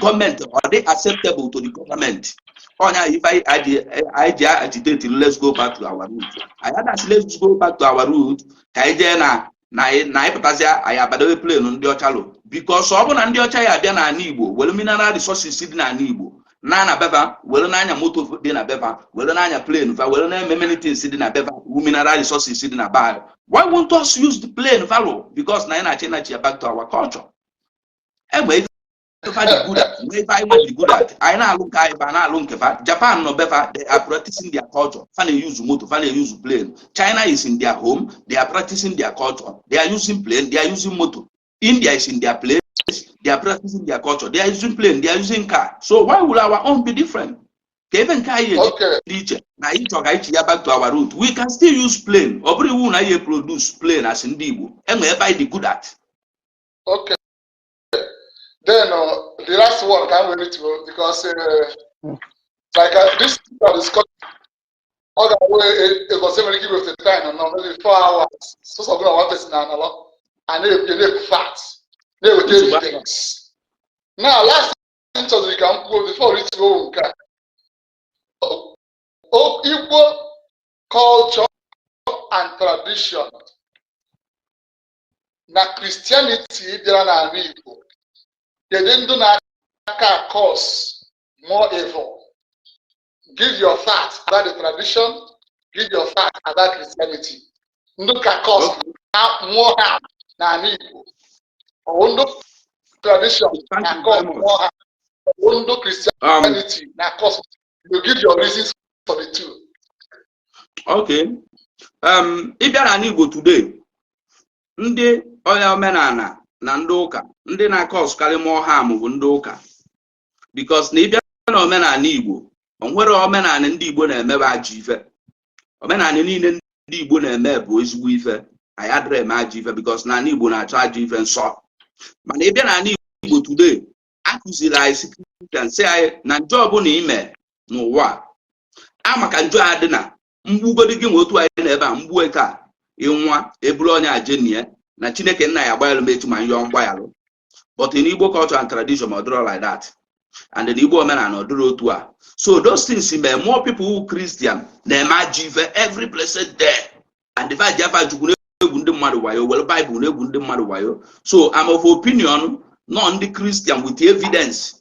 A: Gọọmenti ọ dị acceptable to the government. Ọnya ife anyị ji agitate, "Let's go back to our root." Anyị adasị, "Let's go back to our root," ka anyị jee na anyị pụtazịa, anyị abadobe plane ndị ọcha lụ, because ọ bụ na ndị ọcha ya abịa n'ala Igbo were mineral resources dị n'ala Igbo na beva, were n'anya moto dị na beva, were n'anya plane fa, were na-eme many things dị na beva wu mineral resources dị na ba, why won't us use the plane value? Because na anyị na-achị nachi ya back to our culture. Egbe ife dị good at nwee ife anyị nwe dị good at, anyị na-alụ nke anyị, fa na-alụ nke fa. Japan nọ befa, they are practicing their culture, fa na-use moto, fa na-use plane. China is in their home, they are practicing their culture, they are using plane, they are using motor. India is in their place, they are practicing their culture, they are using plane, they are using car. So why will our own be different? Ka ebe nke anyị eji dị iche na Na anyị chọrọ ka anyị chi ya back to our root. We can still use plane. Ọ bụrụ iwu na anyị produce plane as ndị Igbo, enwe ebe anyị dị good at.
D: Okay. Then the last one can we reach because like this discussion all the way it was able to give us the time, no, maybe 4 hours. So so one person and a lot and they facts. They will tell you things. Now last thing so we can go before we go nke a. Igbo culture and tradition na Christianity bịara n'ala Igbo, kedu ndị na-aka cause more evil? Give your facts about the tradition, give your facts about Christianity. Ndị ka cause more harm n'ala Igbo, ọwụ ndị tradition
A: Thank
D: na
A: you
D: cause
A: very much.
D: more harm, ọwụ ndị Christianity na cause? You give your reasons for the two.
A: Okay. Ị bịa n'ala Igbo today, ndị onye omenala na ndị ụka, ndị na-acausekarị more harm bụ ndị ụka, because na ịbịa na omenala Igbo, o nwere omenala ndị Igbo na-emebe ajọ ife. Omenala niile ndị Igbo na-eme bụ ezigbo ife. Anyị adịrị eme ajọ ife, because na ala Igbo na-achọ ajọ ife nsọ. Mana ịbịa n'ala Igbo today, akụziri anyị si Christian sị anyị na njọ ọbụla ime n'ụwa a, maka njọ a dị na mgbugodi gị nwe otu anyị na ebe a mgbu taa, ịnwa eburu onye ajenie na Chineke nna ya agbaghalụ m etu ma nyọọ mgbaghalụ. But in Igbo culture and tradition, ọ dịrọ like that, and in Igbo omenala, ọ dịrọ otu a. So those things mee more people who Christian na-eme ajọ ife every blessed day, and the fact afa Chukwu na-egwu ndị mmadụ wayo, were Bible na-egwu ndị mmadụ wayo. So I'm of opinion nọ ndị Christian with evidence,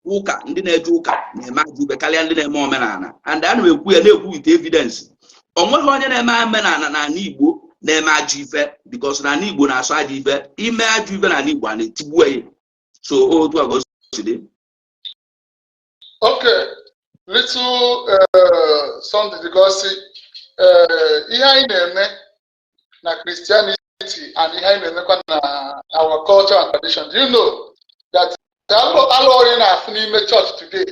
A: ụka, ndị na-eje ụka na-eme ajọ ife karịa ndị na-eme omenala. And ana m ekwu ya, na-ekwu with evidence. O nweghị onye na-eme omenala n'ala Igbo na-eme ajọ ife, because n'ala Igbo na-asọ ajọ ife. Ime ajọ ife n'ala Igbo, a na-etigbu ya. So otu a ka o si dị.
D: Okay, little something, because ihe anyị na-eme na Christianity and ihe anyị na-emekwa na our culture and tradition, do you know that alụ ọrụ na-afụ n'ime church today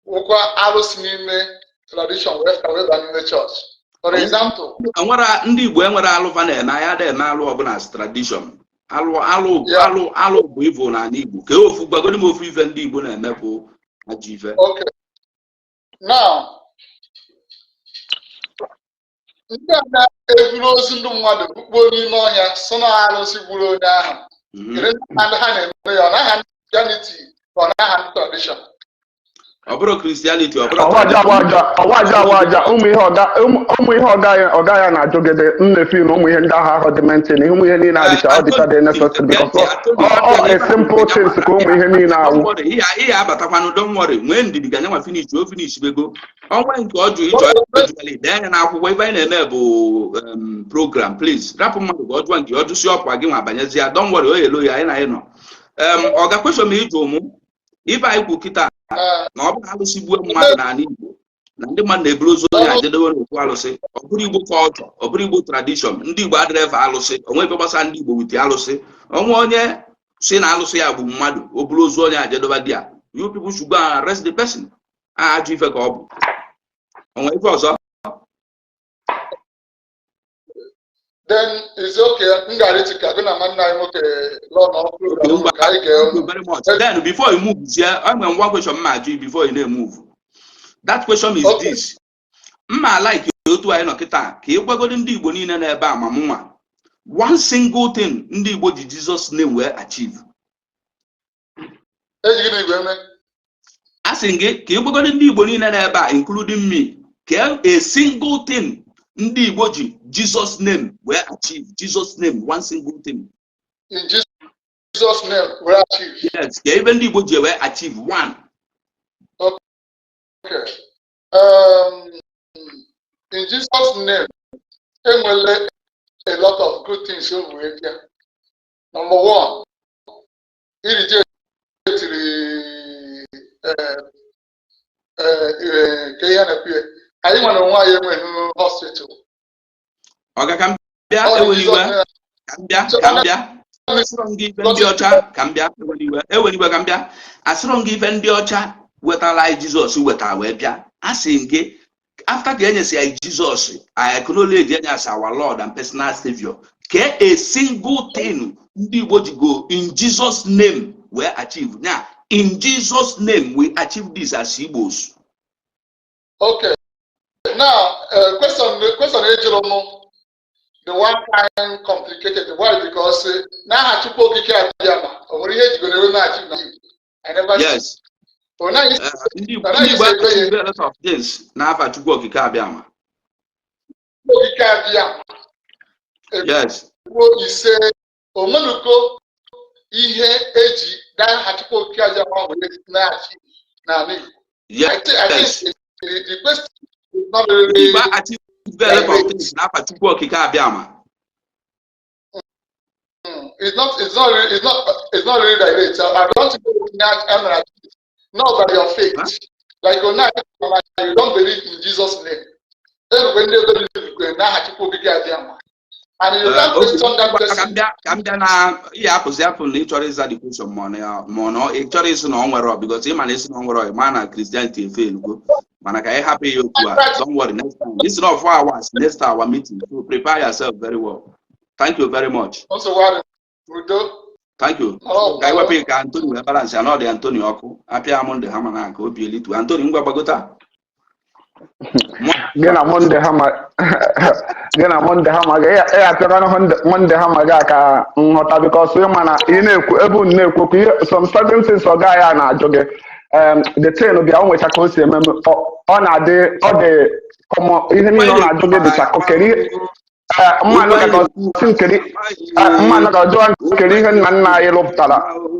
D: wụkwa arụsị n'ime tradition wee ka wee baa n'ime church, for example?
A: Enwere ndị Igbo enwere alụfa na-eme. Anyị ada eme alụ ọbụla as tradition. Alụ, alụ, alụ, alụ bụ evil n'ala Igbo. Ka ofu gwagodi m ofu ife ndị Igbo na-eme bụ ajọ ife.
D: Okay, now ndị a na-eburu ozu ndị mmadụ bukpuo n'ime ọhịa, so na arụsị gburu onye ahụ. Kedu ndị ha na-eme ya? Ọ naghị ndị Christianity ka ọ naghị ndị tradition?
A: Ọ bụrụ Christianity, ọ bụrụ
B: Ọwaja awaja, ọwaja awaja, ụmụ ihe ọga, ụmụ ihe ọga ya, ọga ya na-ajụgide nnefi na ụmụ ihe ndị ahụ ahụ dị maintain, ụmụ ihe niile adịcha, ọ dịcha dị necessary, because ọ a simple things ka ụmụ ihe niile awụ.
A: Ihe abatakwanụ, don't worry, nwee ndidi ka nyanwa finish. O finish bego ọnwa nke ọ jụ ịchọ ejụgala dee anya n'akwụkwọ. Ife anyị na-eme bụ program. Please rapụ mmadụ ka ọ jụọ nke ọ jụsi ọkwa gị nwa banyezie. Don't worry, o yelo ya anyị na anyị nọ. Ọ ga-kwesọ m ịjụ mụ ife anyị kwu kịta na ọ bụrụ alụsị gbuo mmadụ n'ala Igbo, na ndị mmadụ na-eburu ozu onye ajedowe n'okwu alụsị, ọ bụrụ Igbo culture, ọ bụrụ Igbo tradition. Ndị Igbo adịrị efe alụsị. Onwe ife gbasara ndị Igbo with alụsị. Onwe onye si na alụsị ya bụ mmadụ, o buru ozu onye ajedoba di ya, you people should go and arrest the person. A ajọ ife ka ọ bụ. Onwe ife ọzọ?
D: Then it's okay. M gara iti ka gị na nwanne anyị nwoke lụọ na program ka anyị gee
A: Thank you very much. Then before you move here, I nwere one question mma ajụ before you na-emove. That question is this. Mma like otu anyị nọ kịta ka ị gwagodi ndị Igbo niile n'ebe a, ma mụnwa, one single thing ndị Igbo ji Jesus name wee achieve.
D: Eji gịnị igwe eme?
A: A sị gị ka ị gwagodi ndị Igbo niile n'ebe a, including me, ka a single thing ndị Igbo ji Jesus name wee achieve. Jesus name, one single thing.
D: In Jesus name we achieve?
A: Yes, ka ebe ndị Igbo ji wee achieve one.
D: Okay. In Jesus name, enwele a lot of good things o wee bịa. Number one, irije etiri ka ihe na-ekwu ya, anyị nwere onwe anyị enweghị hospital.
A: Ọ ga ka m bịa.
D: Ọ
A: Ewela iwe.
D: Jizọs name.
A: Ka m bịa, ka m bịa. Asịrọ m gị ife ndị ọcha, ka m bịa. Ewela iwe, ewela iwe, ka m bịa. Asịrọ m gị ife ndị ọcha wetara anyị Jizọs wetara wee bịa. Asị m gị After ka enyesi anyị Jizọs, I acknowledge ya as our Lord and personal Savior, ke a single thing ndị Igbo ji go in Jesus' name wee achieve now? In Jesus' name we achieve this as Igbos.
D: Okay. Now, question ejụrụ m, the one kind complicated. Why? Because n'aha Chukwu Okike Abịama, o nwere ihe ejigoro ewe na-achieve na Igbo? I never see.
A: Yes.
D: Ọ naghị
A: Ndị Igbo
D: ọ naghị
A: ndị Igbo
D: esi ebe ya.
A: Achieve a lot of things n'afa Chukwu Okike Abịama.
D: Okike Abịama.
A: Yes.
D: Ekwuo ise, onwenugo ihe eji n'aha Chukwu Okike Abịama wee na-achieve n'ala Igbo? I think the question is not
A: Ndị
D: really
A: Igbo achieve a lot of things n'afa Chukwu Okike Abịama.
D: It's not really direct. I don't think it's not by your faith.
A: Huh?
D: Like you're not, you don't believe in Jesus' name. Then when they believe in n'aha Chukwu Okike Abịama. And you can't question that
A: Ka m
D: person.
A: bịa, ka m bịa na ihe apụzi apụ na ị chọrọ ịza the question, ma ọ na ma ọ na ị chọrọ ịsị na ọ nwere, because ị ma na ịsị na ọ nwere, ị ma na Christianity efe elugo. Mana ka anyị hapụ ya otu a. Don't worry, next time. This is not 4 hours, next our meeting, so prepare yourself very well. Thank you very much.
D: Nsogbu adị. Udo.
A: Thank you.
D: Oh,
A: Ka anyị wepụ ya ka Anthony wee balance ya na ọ dị Anthony ọkụ apịa m ndị ha mana ka obi elitu. Anthony, ngwa, gbagota.
B: Gị na Monday hama, gị na Monday hama gị ị apịakwana Monday hama gị a ka nghọta, because ịma na ị na-ekwu ebe unu na-ekwu okwu ihe, some certain things ọ gaghị a na-ajụ gị. The thing bịa, o nwecha ka o si eme m, ọ na-adị, ọ dị common, ihe niile ọ na-ajụ gị dịcha kere ihe mma nọkọta ọsị nkeri mma nọkọta jụọ kere ihe nna nna anyị rụpụtara,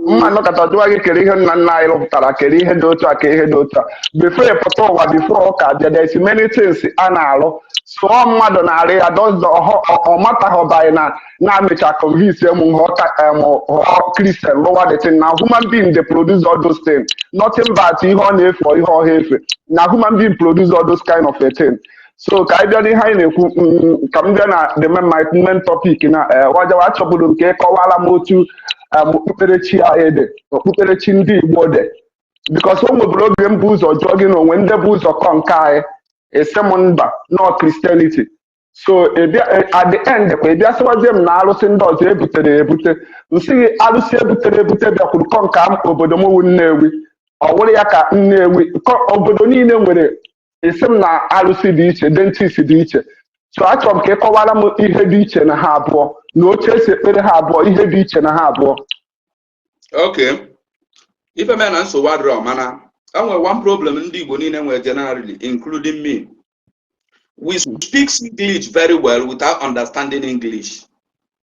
B: mma nọkọta jụọ gị kere ihe nna nna anyị rụpụtara, kere ihe dị otu a, ka ihe dị otu a before ị pụta ụwa, before ụka bịa. There is many things a na-arụ, sụọ mmadụ na-arụ ya does ọ mataghọbaghị na na-amecha convince m ghọọ Christian lụwa the thing. Na human being dey produce all those things, nothing but ihe ọ na-efe, ihe ọha efe na human being produce all those kind of a thing. So ka anyị bịa n'ihe anyị na-ekwu, ka m bịa na the main, my main topic na wajawa achọburu m ka ị kọwara m otu okpukperechi anyị dị, okpukperechi ndị Igbo dị, because o nweburu oge m bụ ụzọ jụọ gị na onwe ndị bụ ụzọ kọ nke anyị, esi m mba, nọ Christianity. So ị bịa at the end kwa, ị bịa sịwazie m na arụsị ndị ọzọ ebutere ebute. Nsị gị arụsị ebutere ebute bịakwuru kọ nke obodo m wu Nnewi, ọ wụrụ ya ka Nnewi obodo niile nwere. Esi m na arụsị dị iche, deities dị iche. So achọrọ m ka ị kọwara m ihe dị iche na ha abụọ na otu esi ekpere ha abụọ, ihe dị iche na ha abụọ.
A: Okay, ife mee na nsogbu adịrọ, mana e nwere one problem ndị Igbo niile nwere generally, including me. We speak English very well without understanding English.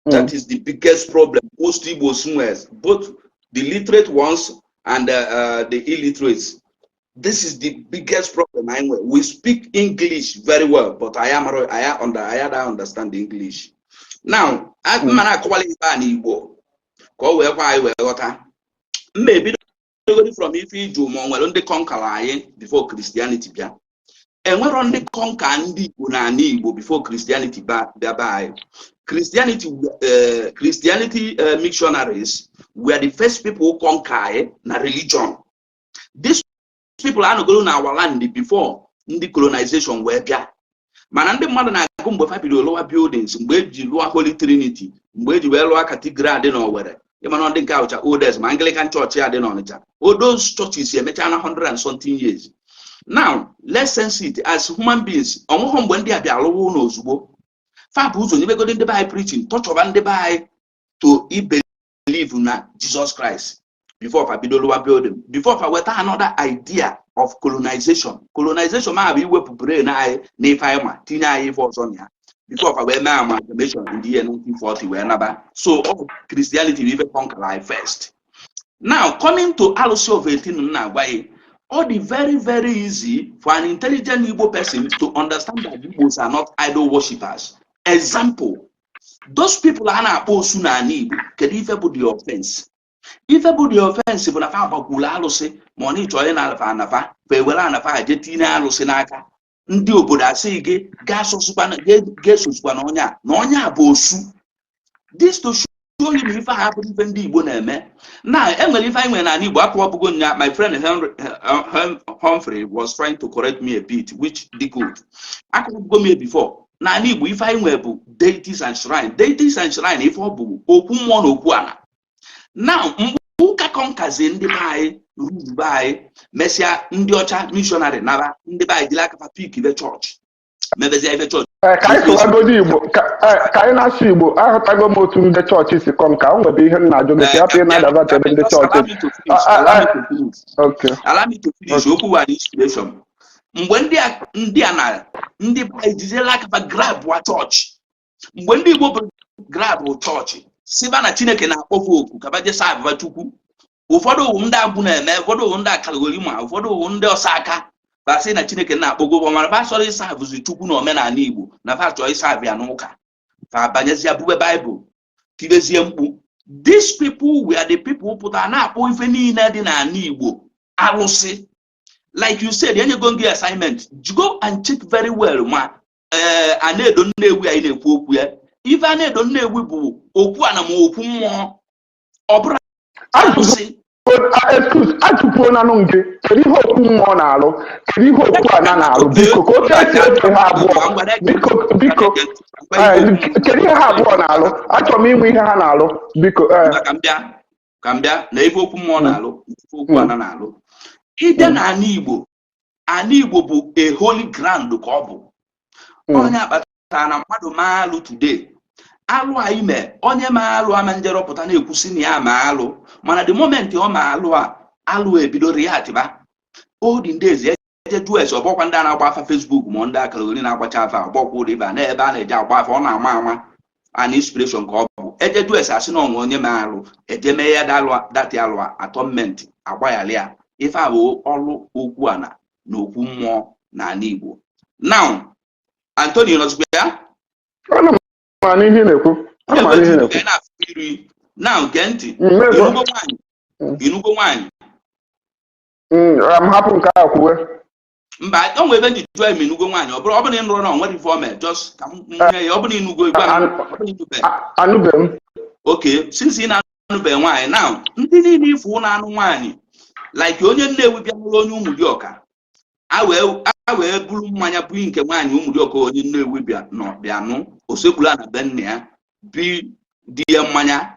A: That is the biggest problem most Igbos nwere, both the literate ones and the illiterates. This is the biggest problem I nwere. We speak English very well, but I am I under I don't understand English. Now, mma na-akọwala ife a n'Igbo ka ọ wee kwa anyị wee ghọta. Mma ebidogodi from ife iju ma ọ nwere ndị conquerra anyị before Christianity bịa. Enwero ndị conquer ndị Igbo n'ala Igbo before Christianity bịa be anyị. Christianity missionaries were the first people who conquer anyị na religion. These people anọgoro na our land before ndị colonization wee bịa, mana ndị mmadụ na-agụ mgbe fa bidoro lụwa buildings, mgbe eji lụọ Holy Trinity, mgbe eji wee lụọ cathedral dị n'Owerri. Ịmana ndị nke ahụcha oldest ma Anglican Church ya dị n'Ọnịcha. All those churches emechaa na 100 and something years. Now let's sense it as human beings. Ọnwụghọ mgbe ndị a bịa lụwa ụlọ ozugbo, fa bụ ụzọ nyebegodi ndị be anyị preaching, tọchọba ndị be anyị to believe na Jesus Christ before fa bido lụwa building, before fa weta another idea of colonization. Colonization ma bụ iwepụ brain anyị na ife anyị ma, tinye anyị ife ọzọ na ya, before fa wee mee amalgamation in the year 1940 wee naba. So all Christianity bụ ife conquer anyị first. Now, coming to alụsị of 18 m na-agwa gị, ọ dị very very easy for an intelligent Igbo person to understand that Igbos are not idol worshippers. Example, those people a na-akpọ osu n'ala Igbo, kedu ife bụ the offense? Ife bụ the offense bụ na fa gbakwuru alụsị, ma ọ na ịchọ onye na-anafa anafa, fa ewere anafa ha jee tinye alụsị n'aka. Ndị obodo asị gị ga-esozikwa na onye a, na onye a bụ osu. This to show you na ife a abụrụ ife ndị Igbo na-eme. Na enwere ife anyị nwere n'ala Igbo akọwabụgo nya. My friend Henry Humphrey was trying to correct me a bit, which dị good. Akọwabụgo m ya before. N'ala Igbo, ife anyị nwere bụ deities and shrine. Deities and shrine, ife ọ bụ okwu mmụọ na okwu ala. Now, mgbe ụka conquerzi ndị be anyị, ruru be anyị, mesịa ndị ọcha missionary nara, ndị be anyị jiri aka fa pick ibe chọọchị, mebezie ife chọọchị.
B: Ee, ka anyị sụwagodo Igbo, ka anyị na-asụ Igbo. Aghọtago m otu ndị chọọchị si kọm ka o nwebe ihe m na-ajụ gị ka hapụ ị na-adavata ebe ndị chọọchị.
A: Allow me to finish. Allow me to finish.
B: Okay.
A: Allow me to finish. Okwu wa inspiration. Mgbe ndị a na ndị be anyị jiziela aka fa grab wa chọọchị, mgbe ndị Igbo bụ grab chọọchị, siba na Chineke na-akpọfe oku ka ba je serve Chukwu, ụfọdụ owu ndị agbụ na-eme, ụfọdụ owu ndị akalogori, ma ụfọdụ owu ndị ọsa aka basị na Chineke na-akpọgo, mana fa chọrọ ịservezi Chukwu na omenala Igbo, na fa chọrọ ịserve ya n'ụka. Fa banyezie bube Baịbụl, tibezie mkpu. These people were the people pụtara na-akpọ ife niile dị n'ala Igbo alụsị. Like you said, enyego gị assignment, go and check very well. Ma ee, Anaedo Nnewi anyị na-ekwu okwu ya, ife Anaedo Nnewi bụ okwu ana ma okwu mmụọ, ọ bụrụ alụsị.
B: Excuse, ajụkwuo nanụ gị, kedu ihe okwu mmụọ na-alụ? Kedu ihe okwu ana na-alụ? Biko, ka otu esi efe ha abụọ, biko, biko. Ee, kedu ihe ha abụọ na-alụ? Achọrọ m ịnwe ihe ha na-alụ, biko, ee.
A: Ka m bịa na ife okwu mmụọ na-alụ, ife okwu ana na-alụ. Ịbịa n'ala Igbo, ala Igbo bụ a holy ground ka ọ bụ. Onye akpatara na mmadụ maa alụ today, alụ anyị mee, onye ma alụ ama njerọpụta na-ekwusi na ya ma alụ, mana the moment ọ ma alụ a, alụ ebido reactba. Olden days, eje jụọ ese, ọgbọkwa ndị a na-agba afa Facebook, ma ndị akalogori na-agbacha afa, ọgbọkwa ụdị ibe a na ebe a na-eje agba afa, ọ na-ama ama an inspiration ka ọ bụ. Eje jụọ ese, asị na ọnwa onye ma alụ, eje mee ya dati alụ atonement, agbaghara ya. Ife a bụ ọlụ okwu ana na okwu mmụọ n'ala Igbo. Now, Anthony nọzikwa ya?
B: Ana m anụ ihe ị na-ekwu, ana m anụ ihe ị na-ekwu.
A: Na-afụ iri. Now, gee ntị.
B: Mmejọ.
A: Ịnụgo nwaanyị? Ịnụgo nwaanyị?
B: M hapụ nke a kwuwe.
A: Mba, o nwere ebe nji jụọ eme ịnụgo nwaanyị. Ọ bụrụ na ị nụrụ na o nwere ife o mee, just ka m nye ya. Ọ bụrụ na ịnụgo, gwa m. Ọ bụrụ na ịnụbe.
B: Anụbe m.
A: Okay, since ị na-anụbe nwaanyị, now, ndị niile ifu na-anụ nwaanyị, like onye Nnewi bịa nụrụ onye Ụmụdịọka, a wee buru mmanya bụ nke nwaanyị Ụmụdịọka, onye Nnewi bịa nọ bịa nụ osekwula na be nna ya bi di ya mmanya.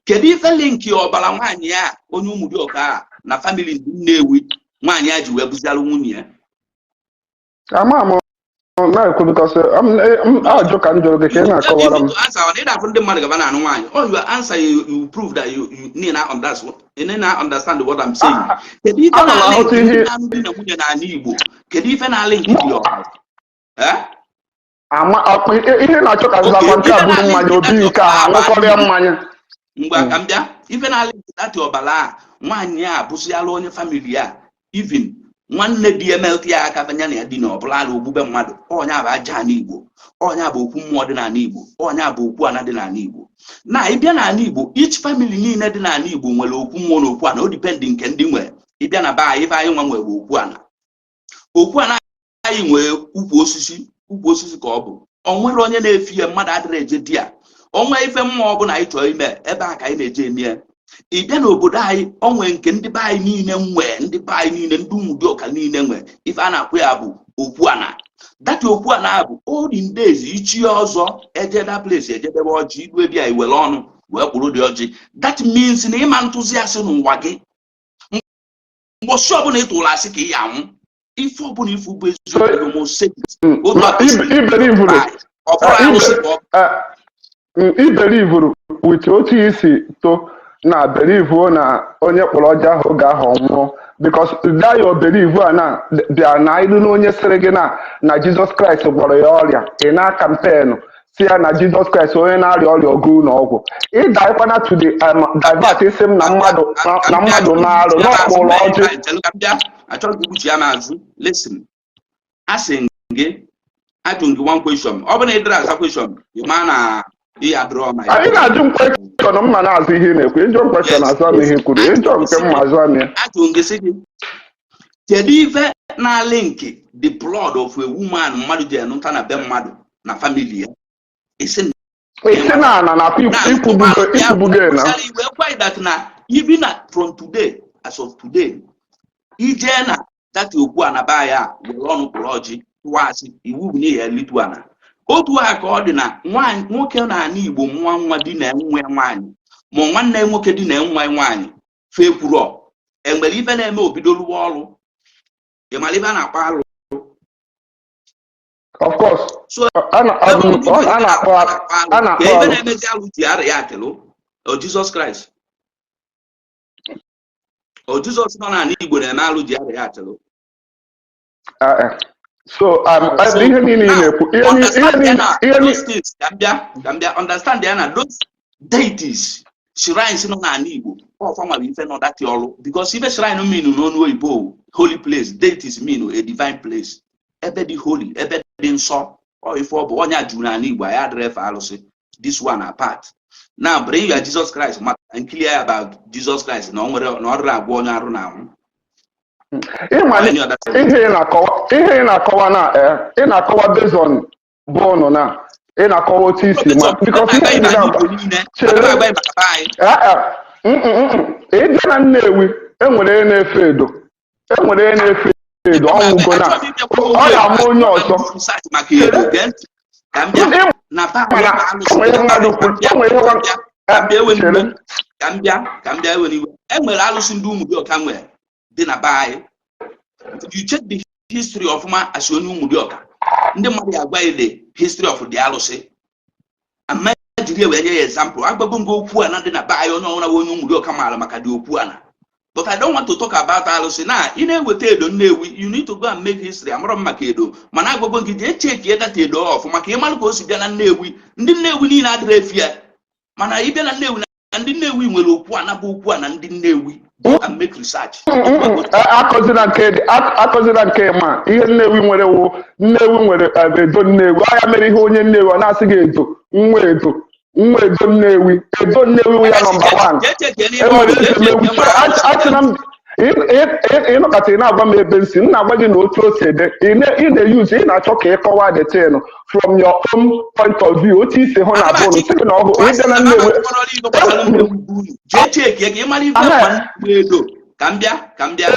A: Kedu ife link ọbara nwaanyị a, onye Ụmụdịọka a, na family ndị Nnewi nwaanyị a ji wee bụzialụ nwunye ya?
B: Ama m na-ekwu because ajụ ka m jụrụ gị ka ị na-akọwara m.
A: Answer ọ na ịdafụ ndị mmadụ gaba na-anụ nwaanyị. All your answer, you prove that you need not understand, you need not understand what I'm saying. Kedu ife
B: Ana m
A: na-alị
B: aghọta
A: nke ndị
B: ihe.
A: na-anụ di na nwunye n'ala Igbo, kedu ife na-alị nke dị ọbara? Eh?
B: Ama ihe na-achọ ka nzakwa nke a buru mmanya obi nke a aṅụkọrịa mmanya.
A: Ngwa, ka m bịa. Ife na-alị nke dati ọbara a, nwaanyị a bụziala onye family a, even nwanne di emelta ya aka ya na ya di na ọbụla ala ogbube mmadụ. Onye bụ aja ala Igbo, onye bụ okwu mmụọ dị n'ala Igbo, onye bụ okwu ana dị n'ala Igbo. Na ịbịa n'ala Igbo, each family niile dị n'ala Igbo nwere okwu mmụọ na okwu ana. O depend nke ndị nwere. Ịbịa na be anyị, ife anyị nwa nwere bụ okwu ana. Okwu ana anyị nwee ukwu osisi, ukwu osisi ka ọ bụ. O nwere onye na-efi ya, mmadụ adịrị eje di ya onwe ife mmụọ ọbụla anyị chọrọ ime, ebe a ka anyị na-eje eme ya. Ị bịa n'obodo anyị, onwe nke ndị be anyị niile nwee, ndị be anyị niile, ndị Ụmụdịọka niile nwee. Ife a na-akpụ ya bụ okwu ana. Dati okwu ana bụ olden days, ichi ọzọ eje that place, ejedebe ọjị, ilu ebi a, iwere ọnụ wee kpụrụ dị ọjị. That means na ịma ntụzi asị n'ụwa gị. Mgbọsị ọbụla ị tụrụ asị ka ị ya anwụ. Ife ọbụla ifu bụ eziokwu, you must say it. Otu
B: Ma
A: a ka o si
B: ibelivuru
A: ọ bụrụ arụsị ka ọ
B: ibelivuru with otu isi to na believe na onye kpọrọ ọjị ahụ oge ahụ ọ nwụrụ, because that your belief a na bịa na ilu na onye sịrị gị na Jizọs Kraịst gwọrọ ya ọrịa, ị na campaign si ya na Jizọs Kraịst onye na-arịa ọrịa ọgụ ụlọ ọgwụ, ịdaịkwana to the divert isi m na mmadụ na-arụ n'ọkpụrụ ọjị.
A: Chelụ ka m bịa, achọrọ gị ikpuchi ya n'azụ. Listen, asị m gị, ajụ m gị one question. Ọ bụrụ na ị dịrị aza question, ị maa na ị ya dụrọ ma
B: Anyị na-ajụ m question, m ma na-azụ ihe ị na-ekwu. Ịjụ m question, azụ m ihe i kwuru. Ịjụ nke m ma azụ m ya.
A: Ajụ m gị, sị gị, kedu ife na-alị nke the blood of a woman mmadụ ji enụta na be mmadụ na family ya? Isi
B: Isi na ana na ikwubugo ikwubugo na
A: na wee gwa that na even na from today, as of today, ije na dati okwu a na be ya were ọnụ kpụrụ ọjị tụwa asị, iwu bụ na ya elitu ana. Otu a ka ọ dị na nwaanyị, nwoke na-ana Igbo nwa nwa di na nwe nwaanyị, ma nwanne nwoke di na nwa nwaanyị fekwuru enwere ife na-eme, obido rụwa ọrụ. Ịmara ife a na-akpọ alụ?
B: Of course.
A: So
B: a na-akpọ a na-akpọ
A: ka ife
B: alụ.
A: Na-emezi alụ ji ara ya atịlụ o Jizọs Kraịst, o Jizọs nọ n'ala Igbo na-eme alụ ji ara ya atịlụ.
B: So ihe niile ị na-ekwu, ihe niile
A: those things, ka m bịa understand ya na those deities, shrines nọ n'ala Igbo, ọfa nwere ife nọ dati ọrụ, because ife shrine mean n'ọnụ oyibo, holy place. Deities mean a divine place, ebe dị holy, ebe dị nsọ. Ọ ife ọ bụ onye a juru n'ala Igbo. Anyị adịrị efe alụsị. This one apart, now bring your Jesus Christ matter and clear about Jesus Christ na ọ nwere na ọ dịrị agwọ onye arụ na ahụ.
B: Ịma ihe ị na-akọwa na ị na-akọwa based on bọọlụ na ị na-akọwa otu isi ma, because ihe ị na-agba chere ịbịa na Nnewi, enwere onye na-efe edo, enwere onye na-efe edo, ọnwụgo na ọ ga-ama onye ọzọ. Mana enwere mmadụ kwuru, enwere ihe chere.
A: Ka m bịa, ewe n'iwe. Enwere alụsị ndị Ụmụdịọka nwere dị na be anyị. You check the history ọfụma, asị onye Ụmụdịọka, ndị mmadụ ya agwa the history of the alụsị ama jiri wee nye ya example. Agbago ngo okwu a na dị na be anyị, onye ọbụla onye Ụmụdịọka maara maka dị okwu a na, but I don't want to talk about alụsị na ị na-eweta edo Nnewi. You need to go and make history. Amarọ m maka edo, mana agwago gị jee chekie data edo ọfụma ka ị mara ka o si bịa na Nnewi. Ndị Nnewi niile adịrị efi ya, mana ị bịa na Nnewi na ndị Nnewi nwere okwu a na bụ okwu a na ndị Nnewi. Go and make research.
B: Akọzina nke ma ihe Nnewi nwere wụ Nnewi nwere edo Nnewi. Ọ ya mere ihe onye Nnewi ọ na-asị gị edo nwa, edo nwa, edo Nnewi, edo Nnewi wụ ya number one. Enwere ezemewu. Achịna m ịnọkọta, ị na-agwa m ebe nsi m na-agwa gị na otu o si ede. Ị na-eyuzu, ị na-achọ ka ị kọwaa the thing from your own point of view, otu isi hụ na bụrụ sị gị na ọhụ ịbịa na Nnewi.
A: Jee chekie ka ị mara ife edo. Ka m bịa, ka m bịa.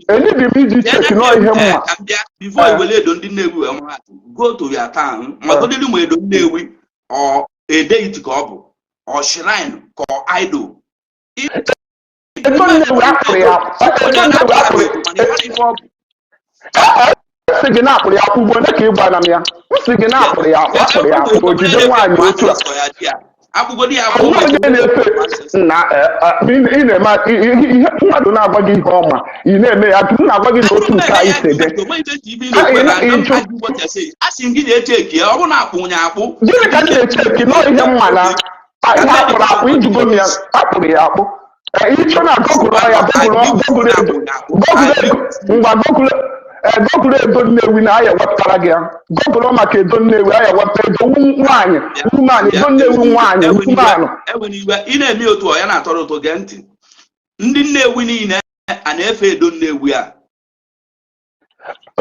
B: Enidi m iji cheki nọọ ihe mma.
A: Ka m bịa, before iwere edo ndị Nnewi wee mara atụ, go to your town, magodili ma edo Nnewi ọ a deity ka ọ bụ, ọ shrine ka ọ idol.
B: Edo Nnewi akpụrụ ya, edo Nnewi akpụrụ sị gị na-akpụrụ ya akwụ ugbo ole ka ị gwara m ya. M sị gị na-akpụrụ ya akwụ, akpụrụ ya akwụ ojide nwaanyị otu a.
A: Akpụgodi ya akwụ.
B: Onwe onye na-efe na ị na-eme ihe mmadụ na-agwa gị ihe ọma, ị na-eme ya. M na-agwa gị na otu nke anyị si dị.
A: A sị gị na-eche eki, ọ bụ na akpụ nya akpụ.
B: Gịnị ka m na-eche eki nọọ ihe mma na ihe akpụrụ akpụ? Ijugo m ya, akpụrụ ya akpụ. Ịchọ na Google ya, Google edo, Google edo, ngwa Google, Google edo Nnewi na aya wepụtara gị ya. Google maka edo Nnewi, aya wepụta edo nwaanyị, woman, edo Nnewi nwaanyị, woman.
A: Ewe n'iwe, ị na-eme otu ọ ya na-atọrọ ụtọ. Gee ntị, ndị Nnewi niile a na-efe edo Nnewi a?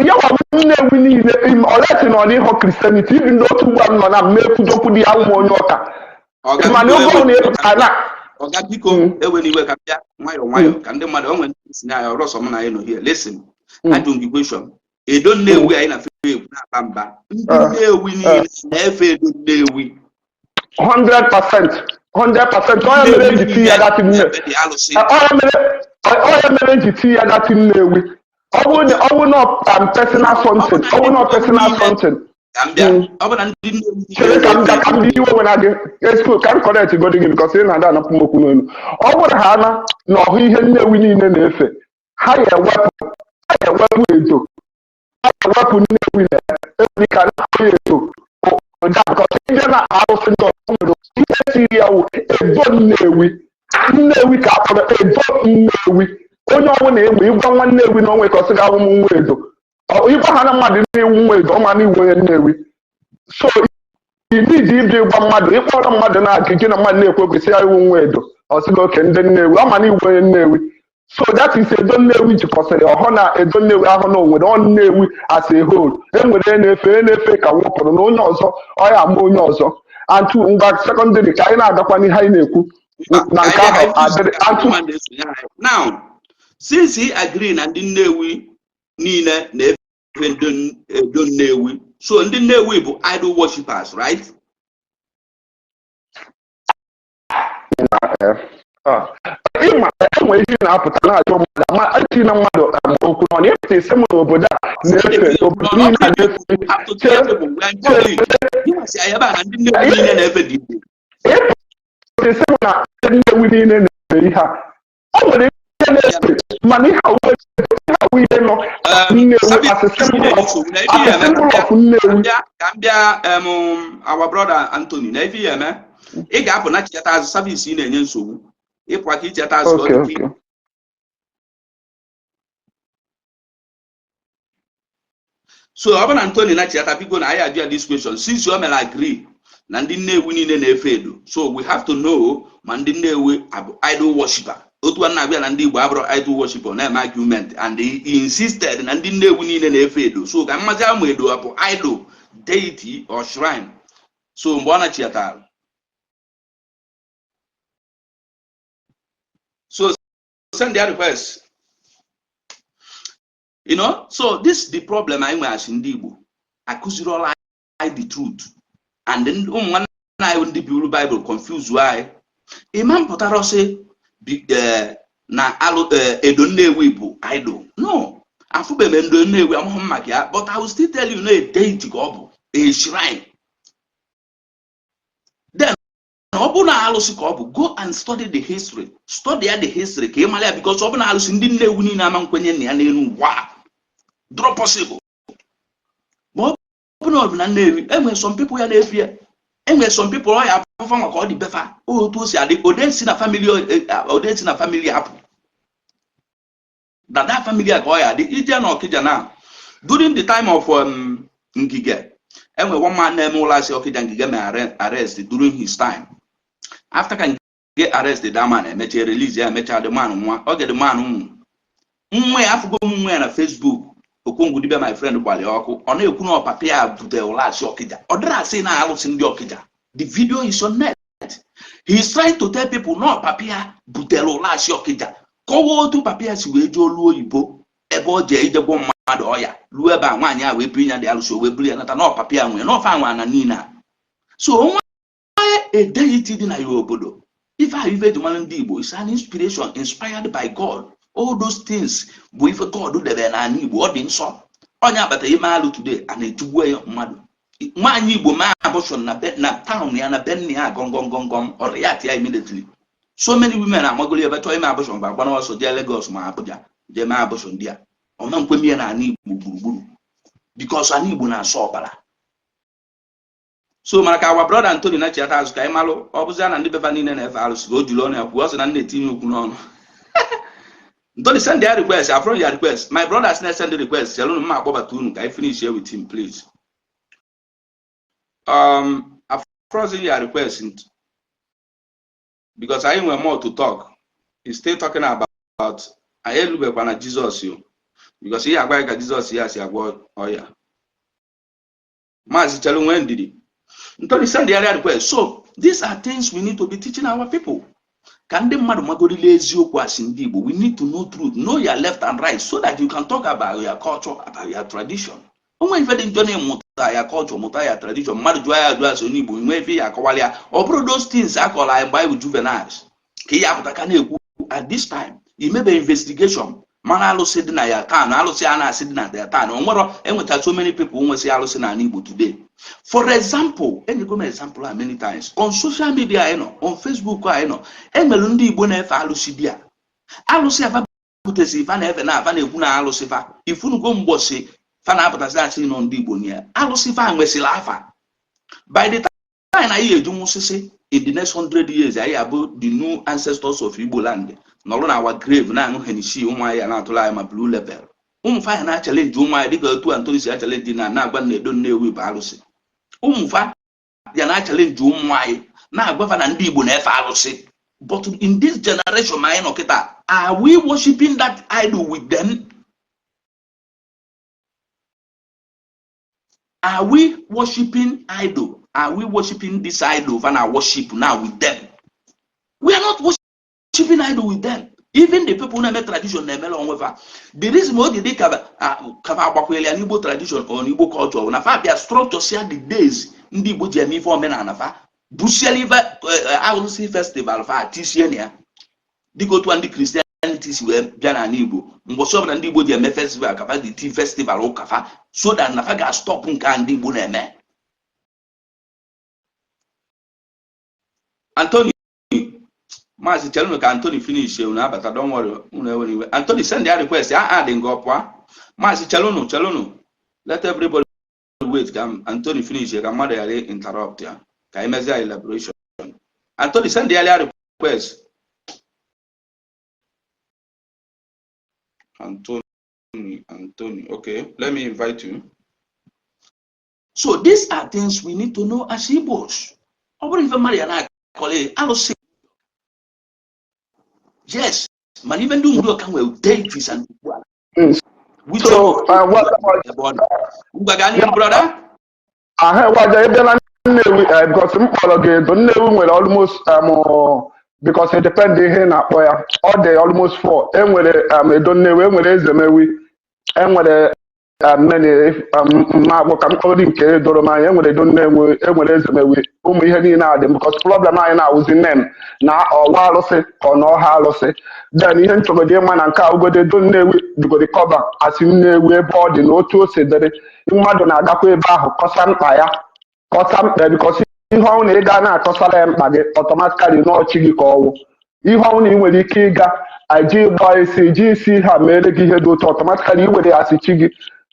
B: Ya nwa Nnewi niile olesi nọ n'ịhụ Christianity ibi ndị otu ugbu a m nọ na mmekwudokwu dị ya ụmụ onye ụka mana oge ọ na-epụta na
A: Ọga, biko, ewe n'iwe, ka bịa nwayọọ nwayọọ ka ndị mmadụ onwe ndị si na ya ọrụ ọsọ m na anyị nọ here. Listen, ajụ gị question. Edo Nnewi anyị na-efe egwu na-aba mba, ndị Nnewi niile na-efe edo Nnewi?
B: 100%, 100%. Onye mere eji ti ya dati nne, onye mere eji ti ya dati Nnewi, ọ bụrụ na personal something, ọ bụrụ na personal something. Chere ka m ka m dị iwe nwere gị esku ka m correct godi gị, because ị na-ada anapụ m okwu n'elu. Ọ bụrụ ha na na ọhụ ihe Nnewi niile na-efe, ha ya ewepụ, ha ya ewepụ edo, ha ya ewepụ Nnewi na ebe ka na-akpọ ya edo ụda, because ndị na arụsị ndị ọzọ nwere ihe tiri ya wụ edo Nnewi. Nnewi ka akpọrọ edo Nnewi. Onye ọbụla enwe ịgwa nwa Nnewi na onwe ka ọ sị ga awụ m nwa edo, ịgwa ha na mmadụ na-ewu nwa edo, ọma na iwu onye Nnewi. So iji ịbịa ịgwa mmadụ, ịkpọrọ mmadụ na-agụ gị na mmadụ na-ekwe kwesị ya iwu nwa edo, ọ sị gị oke ndị Nnewi, ọ ma na iwu onye Nnewi. So that is edo Nnewi jikọsịrị ọhụ na edo Nnewi ahụ na onwere ọ Nnewi as a whole enwere na-efe na-efe ka nwụpụrụ na onye ọzọ ọ ya ama onye ọzọ. And two, ngwa, secondary, ka anyị na-agakwa n'ihe anyị na-ekwu na nke ahụ adịrị. And two,
A: Now, since he agree na ndị Nnewi niile na-efe ndị Edo Nnewi, so ndị Nnewi bụ idol worshippers, right?
B: Ah, ịma enwe ihe na-apụta na-ajụ mmadụ ma etinye mmadụ okwu n'ọnụ, ịpụta isi m n'obodo a na-efe, obodo niile a na-efe.
A: Have to tell people we are in public. Gịnwa si anyị ebe a na ndị Nnewi niile na-efe dị Igbo.
B: Ịpụta isi m na ndị Nnewi niile na-efe ihe a, o nwere ihe na-efe, mana ihe awụ ihe nọ Nnewi as a symbol of as a symbol of Nnewi.
A: Ka m bịa, our brother Anthony, na ife ya eme, ị ga-apụ na cheta azụ, service ị na-enye nsogbu, ịpụ aka icheta azụ ka ọ dị. So ọ bụ na Anthony na cheta, biko, na anyị ajụ ya this question, since o mere agree na ndị Nnewi niile na-efe edo, so we have to know ma ndị Nnewi abụ idol worshiper. Otu a na-abịa na ndị Igbo abụrụ idol worshiper na-eme argument, and he insisted na ndị Nnewi niile na-efe edo, so ka mmazi amụ edo abụ idol, deity or shrine. So mgbe ọ na-chiatara, so send their request. So this the problem anyị nwere ndị Igbo, akụziriola anyị the truth, and ụmụ nwanne anyị ndị buru Bible confuse anyị. Ịma mpụtara ọsị na alụ edo Nnewi bụ idol. No, afụbeghị m edo Nnewi, amụghị m maka ya, but I will still tell you na a deity ka ọ bụ, a shrine. Then ọ bụ na alụsị ka ọ bụ, go and study the history, study ya the history ka ị mara ya, because ọ bụ na alụsị, ndị Nnewi niile ama nkwenye na ya n'elu ụwa draw possible. Ma ọ bụ na ọ bụ na Nnewi enwere some people ya na-efi ya, enwere some people ọ ya afụfa maka ọ dị befa otu o si adị, ode si na family, ode si na family apụ na that family a ka ọ ya adị ije na Ọkịja. Na during the time of Ngige, enwere one man na-eme ụlọ asị Ọkịja, Ngige mere arrest during his time. After ka Ngige arrest that man, emechaa release ya, emechaa the man nwa oge the man nwụ, nwa ya, afụgo m nwa ya na Facebook. Okongwu dibia, my friend, gbalị ọkụ, ọ na-ekwu na ọpapa ya butere ụlọ asị Ọkịja. Ọ dịrị asị na alụsị ndị Ọkịja. The video is on net. He is trying to tell people na ọpapa ya butere ụlọ asị Ọkịja, kọwaa otu papa ya si wee jee olu oyibo ebe ọ jee ije gwọ mmadụ ọya, ruo ebe a, nwaanyị a wee buru ya dị alụsị, o wee buru ya nata na ọpapa ya nwere n'ọfa nwa na niile a. So nwa a deity dị na ya obodo, ife ahụ, ife eji mara ndị Igbo is an inspiration inspired by God. All those things bụ ife God debere n'ala Igbo, ọ dị nsọ. Onye akpata ime alụ today, a na-etigbuo ya mmadụ. Nwaanyị Igbo mee abortion na na town ya, na be nne ya, gọngọngọngọm, ọ react ya immediately. So many women amagolo ebe chọọ ime abortion bụ agbana ọsọ jee Lagos ma Abuja jee mee abortion dị ya. Ọma nkwemi ya n'ala Igbo gburugburu, because ala Igbo na-asọ ọbara. So maka our brother Anthony na chiata azụ, ka anyị malụ ọ bụzia na ndị befa niile na-efe alụsị, ka o jiri ọnụ ya kwuo. Ọ sị na nna etinye okwu n'ọnụ. Anthony, send their request. I've your request. My brothers na send the request. Chelụ mma akpọbata unu ka anyị finish here with him, please. I've frozen your request because anyị nwere more to talk. He's still talking about anyị elubekwa na Jizọs yo, because ihe agwa ka Jizọs ya si agwọ ọya. Maazị, chelụ, nwee ndidi. Anthony, send the request. So these are things we need to be teaching our people, ka ndị mmadụ magorila eziokwu. Asị ndị Igbo, we need to know truth, know your left and right, so that you can talk about your culture, about your tradition. Onwe ife dị njọ na ịmụta ya culture, mụta ya tradition. Mmadụ jụọ ya ajụ asị onye Igbo, nwee ife ya akọwala ya. Ọ bụrụ those things akọrọ anyị mgbe anyị bụ juveniles ka ihe apụta ka na-ekwu at this time. Imebe investigation, mana alụsị dị na ya town, alụsị a na-asị dị na ya town, o nwere enweta so many people nwesị alụsị n'ala Igbo today. For example, enyego m example a many times on social media anyị nọ, on Facebook anyị nọ. Enwere ndị Igbo na-efe alụsị dị a, alụsị afa butesi fa na-efe na afa na-ekwu na alụsị fa ifunugo mgbọsị fa na-apụtasị asị nọ ndị Igbo na ya alụsị fa nwesịrị afa. By the time anyị eji nwụsịsị in the next 100 years, anyị abụ the new ancestors of Igbo land, nọrọ na our grave na-aṅụ Hennessy, ụmụ anyị na-atụrụ anyị ma blue label, ụmụ fa na challenge ụmụ anyị dịka otu Anthony si a-challenge na na-agwa na edo Nnewi bụ alụsị. Ụmụ fa ya na challenge ụmụ anyị na-agwafa na ndị Igbo na-efe alụsị. But in this generation ma anyị nọ kịta, are we worshiping that idol with them? Are we worshiping idol? Are we worshiping this idol fa na worship now with them? We are not worshiping idol with them. Even the people na-eme tradition na-emere onwe fa. The reason o ji dị ka ka fa agbakwere ya n'Igbo tradition or n'Igbo culture na fa bịa structure sia the days ndị Igbo ji eme ife omenala, fa busiela ife arụsị festival fa tisie na ya, dịka otu a ndị Christianity si wee bịa n'ala Igbo. Mbọsị ọbụla ndị Igbo ji eme festival ka fa ji ti festival ụka fa, so that na fa ga-stop nke a ndị Igbo na-eme. Anthony, Maazị, chelụnụ ka Anthony finish, unu abata. Don't worry, unu ewere iwe. Anthony, send ya request ya adị nga ọpụa. Maazị, chelụnụ, chelụnụ, let everybody wait ka Anthony finish, ka mmadụ ghara interrupt ya, ka anyị mezie elaboration. Anthony, send ya request. Anthony, Anthony, okay, let me invite you. So these are things we need to know as Igbos. Ọ bụrụ ife mmadụ ya na-akọrọ alụsị, yes, mana ife ndị Ụmụdịọka nwere deities and which
B: So, what
A: ebe ọ nọ. Ngwa, gaa n'ihu, brother.
B: Ahụ waja ebe na Nnewi, because m kpọrọ gị Edo Nnewi nwere almost because it depend ihe ị na-akpọ ya, ọ dị almost four. Enwere Edo Nnewi, enwere Ezemewi, enwere many ma ka m kpọrọ nke doro m anya. Enwere Edo Nnewi, enwere Ezemewi, ụmụ ihe niile a dị, because problem anyị na-awụzi nem na ọwa arụsị ka ọ na ọha arụsị. Then ihe nchọgodi ịma na nke a ugodo Edo Nnewi dugodi cover asị Nnewi ebe ọ dị na otu o si dịrị, mmadụ na-agakwa ebe ahụ kọsa mkpa ya, kọsa mkpa ya, because ihe ọnwụ na ị ga na-akọsara ya mkpa gị, automatically n'ọchị gị ka ọwụ. Ihe ọnwụ na ị nwere ike ịga eji gba isi ji isi ha mere gị ihe dị otu, automatically i were ya asị chi gị,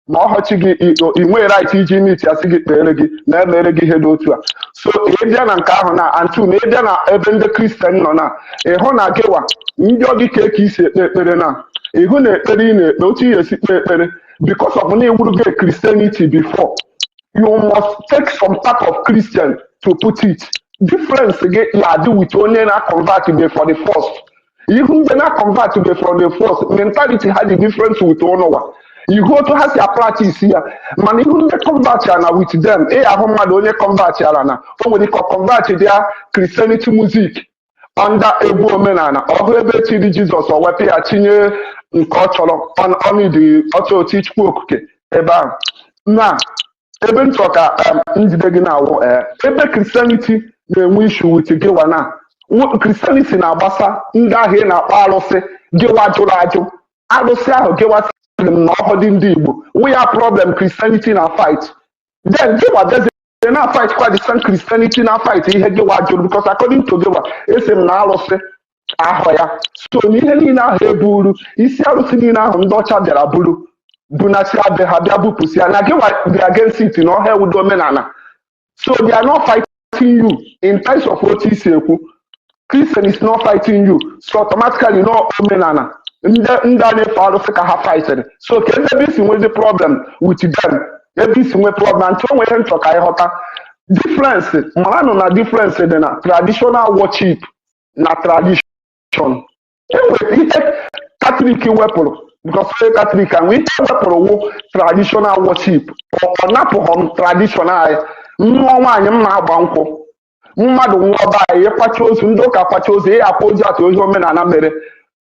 B: ma ọ họchi gị, ị nwee right iji meet ya sị gị kpeere gị na emere gị ihe dị otu a. So ị bịa na nke ahụ na antu na ị bịa na ebe ndị Kristian nọ na ịhụ na gịwa ndị ọ gị ka eke isi ekpe ekpere, na ịhụ na ekpere ị na-ekpe, otu ị esi kpe ekpere, because of na iwurugo Christianity before, you must take some part of Christian to put it. Difference gị ya adị with onye na-convert be for the first. Ihu ndị na-convert be for the first, mentality ha dị different with ụnụwa. Ihu otu ha si apractice ya, mana ihu ndị convert ya na with them, ị ahụ mmadụ onye convert yara na o nwere ike convert ya Christianity music under egwu omenala, ọ hụ ebe tiri Jizọs, ọ wepụ ya tinye nke ọ chọrọ ọnịdị ọchọ otu Chukwu Okike ebe ahụ. Na ebe m chọrọ ka njide gị na-awụ ebe Christianity na-enwe issue with gịwa na Christianity na-agbasa ndị ahụ ị na-akpọ arụsị, gịwa jụrụ ajụ arụsị ahụ, gịwa sịrị m na ọhọ dị ndị Igbo wụ ya problem Christianity na fight. Then gịwa bịazie na fight kwa the same Christianity na fight ihe gịwa jụrụ, because according to gịwa, esi m na arụsị ahụ ya so na ihe niile ahụ eburu isi arụsị niile ahụ ndị ọcha bịara buru bunasi abịa ha bịa bupụsị ya na gịwa dị against it, na ọha ewudo omenala. So they are not fighting you in terms of otu isi ekwu. Christian is not fighting you, so automatically no omenala ndị ndị a na-efe arụsị ka ha fightịrị. So ka ebe isi nwezi problem with them, ebe isi nwe problem ntụ onwe ihe nchọ ka ịghọta difference, maranụ na difference dị na traditional worship na tradition. Enwere ihe Katọlik wepụrụ, because onye Katọlik ahụ, ihe wepụrụ wụ traditional worship. Ọ napụghọ m tradition anyị. Mmụọ nwaanyị m na-agba nkwụ, mmadụ nwụọ be anyị, ịkwacha ozu, ndị ụka kwacha ozu, ịya akwa ozu atụ ihe omenala mere.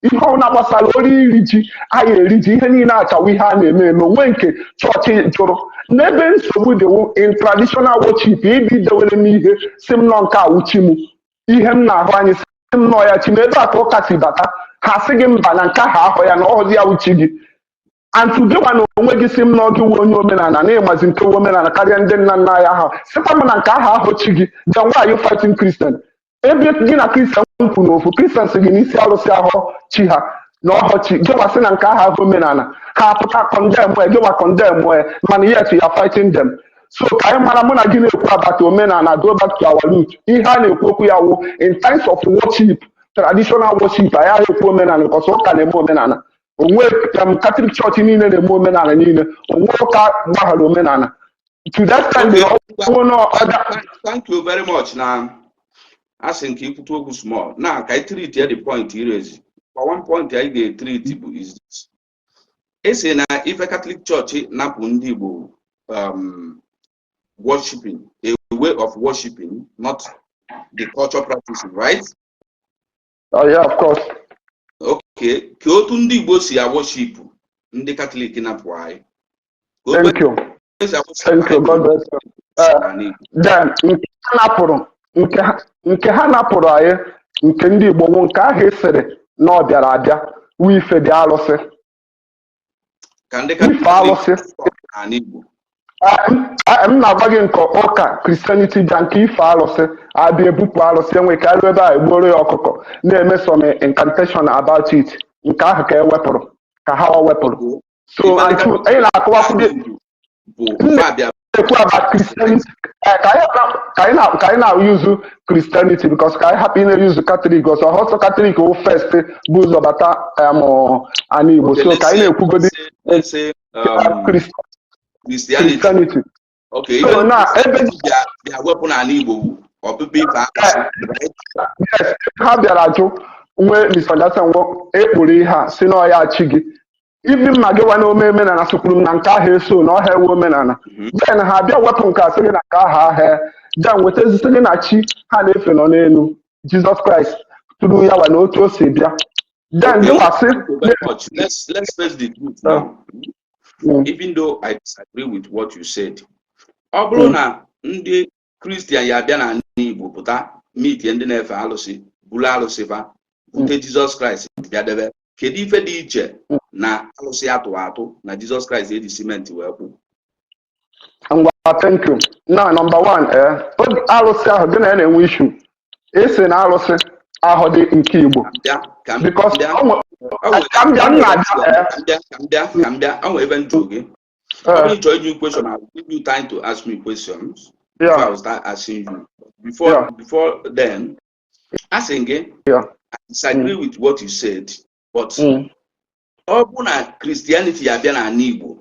B: Ihe ọbụla gbasara ori iri ji, anyị eri ji, ihe niile achawa ihe a na-eme eme onwe nke chọọchị jụrụ. N'ebe nsogbu dịwo in traditional worship, ịdị dewere m ihe si m nọ nke awuchi m, ihe m na-ahụ anyị si m nọ ya chi m. Ebe a ka ụka si bata, ha sị gị mba, na nke ahụ ahụ ya na ọhụzi ya wuchi gị. And gịwa na onwe gị si m na gị wuo onye omenala na ịmazi nke wu omenala karịa ndị nna nna ya ahụ, sịkwa m na nke ahụ ahụ chi gị. Then why are you fighting Christian? Ebe gị na Christian kwu n'ofu, Christian si gị n'isi arụsị ahụ chi ha na ọhọ chi gịwa, sị na nke ahụ ahụ omenala, ha apụta condemn ya, gịwa condemn ya, mana yet you are fighting them. So ka anyị mara, mụ na gị na-ekwu about omenala, go back to our root. Ihe a na-ekwu okwu ya wụ in times of worship, traditional worship. Anyị ahụ ekwu omenala because ụka na-eme omenala onwe Catholic Church niile na-eme omenala niile, onwe ụka gbaghara omenala to that time.
A: Okay.
B: Ọwụ na ọda.
A: Thank you very much. Na asị nke ikwute okwu small na ka anyị treat ya, the point irezi for one point anyị ga-etreat bụ is this: esi na ife Catholic Church napụ ndị Igbo worshiping ewu. way of worshiping, not the culture practicing, right?
B: Oh yeah, of course.
A: Okay, ka otu ndị Igbo si worship ndị Catholic napụ anyị. Ka otu
B: Thank you.
A: esi worship
B: Thank you. God bless you.
A: n'ala Igbo.
B: Then nke ha napụrụ anyị, nke ndị Igbo nwụ, nke ahụ esere na ọ bịara abịa wụ ife dị alụsị.
A: Ka ndị
B: Ife
A: Catholic
B: alụsị.
A: n'ala Igbo.
B: M na-agwa gị nke ụka Christianity bịa, nke ife alụsị abịa ebupụ alụsị, enwe ka arụ ebe a egbuoro ya ọkụkọ, na-eme some incantation about it. Nke ahụ ka e wepụrụ, ka ha wepụrụ. So
A: Ife ndị
B: and two, anyị na-akọwakwu gị
A: bụ fa bịa
B: ekwu about Christianity. Ka anyị na-use Christianity because ka anyị hapụ ị na-use Catholic ọsọ ọsọ. Catholic wụ first bụ ụzọ bata ana Igbo.
A: Okay,
B: So ka anyị na-ekwugodi
A: let's say Christianity.
B: Christianity.
A: Okay,
B: So
A: ife
B: na ebe
A: bịa bịa wepụ n'ala Igbo bụ ọpịpị ife alụsị, right?
B: Yes, ha bịara jụ nwee misunderstanding, nwee ekpuru ihe a si n'ọya chi gị ibi mma gị nwa na ome omenala sịkwuru m na nke ahụ eso na ọha ewe omenala. Then ha bịa wepụ nke a sị gị na nke ahụ ahịa, then weta sị gị na chi ha na-efe nọ n'elu, Jizọs Kraịst tụrụ ya wa na otu o si bịa. Then
A: Okay,
B: gị wasị
A: thank you very much. Let's face the truth now. Even though I disagree with what you said, ọ bụrụ na ndị Kristian ya abịa n'ala Igbo pụta mitie ndị na-efe alụsị, buru alụsị fa bute Jizọs Kraịst bịa debe, kedu ife dị iche na alụsị atụ atụ na Jizọs Kraịst eji simenti wee kwụ?
B: Ngwa, thank you. Now, number one, oge alụsị ahụ gị na ya na-enwe issue, esi na alụsị ahụ dị nke Igbo
A: Ka m bịa, ka m
B: because
A: bịa.
B: ọ ka m bịa, m na-abịa.
A: Ka m bịa, ka m bịa, ka m bịa. O nwere ebe m jụrụ gị. Ọ bụrụ ịchọrọ ịjụ question, I will give you time to ask me questions before I will start asking you. Before before then, asking gị, I disagree with what you said, but ọ bụ na Christianity ya abịa n'ala Igbo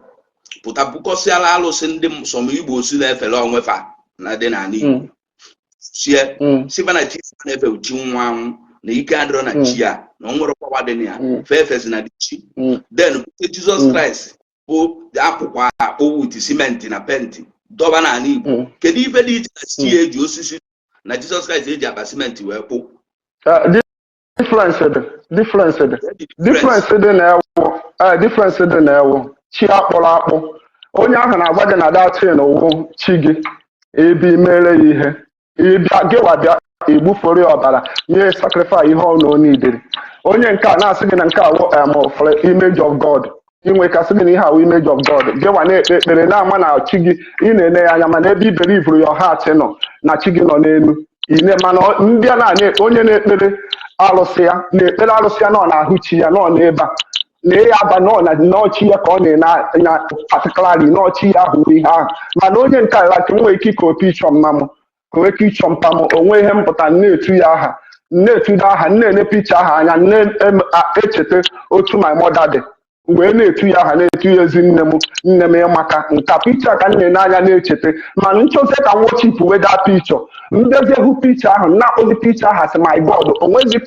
A: pụta bukọsịala alụsị ndị some Igbo si na-efere onwe fa na dị n'ala Igbo, sie siba na chi na-efe chi nwa anwụ na ike adịrọ na chi ya na o nwere power dị na ya, fee efezi na chi, then bute Jizọs Kraịst bụ akwụkwọ akpụ with simenti na penti dọba n'ala Igbo, kedu ife dị iche na chi ya eji osisi na Jizọs Kraịst eji akpa simenti wee kpụ?
B: Difference dị, difference dị.
A: Where the difference?
B: Difference dị na-ewu difference dị na-ewu chi akpọrọ akpụ, onye ahụ na-agwa gị na datin wụ chi gị, ebe imere ya ihe, ịbịa gị wa bịa egbufere ya ọbara, nye sacrifice ihe ọ na onye idere. Onye nke a na-asị gị na nke a wụ for image of God, inwe ka sị gị na ihe awụ image of God, gị wa na-ekpe ekpere na-ama na chi gị ị na-ene ya anya, mana ebe i believe your heart nọ na chi gị nọ n'elu ine. Mana ndị a na-anya onye na-ekpere alụsị ya na-ekpere alụsị ya nọ n'ahụ chi ya nọ n'ebe a na ya aba nọ na n'ọchị ya ka ọ na-ene anya, particularly n'ọchị ya ahụ ihe ahụ. Mana onye nke a like nwere ike iko picture mma m, ka nwee ike ịchọ mpa m onwe ihe mpụta na-etu ya aha, na-etudo aha, na-ene picture ahụ anya, na-echeta otu my mother dị, wee na-etu ya aha, na-etu ya ezi nne m, nne m ịmaka nka picture ka m na-ene anya na-echeta. Mana nchọzie ka m worship wee daa picture, mbịazie hụ picture ahụ, na-akpọzi picture ahụ asị my God, onwezi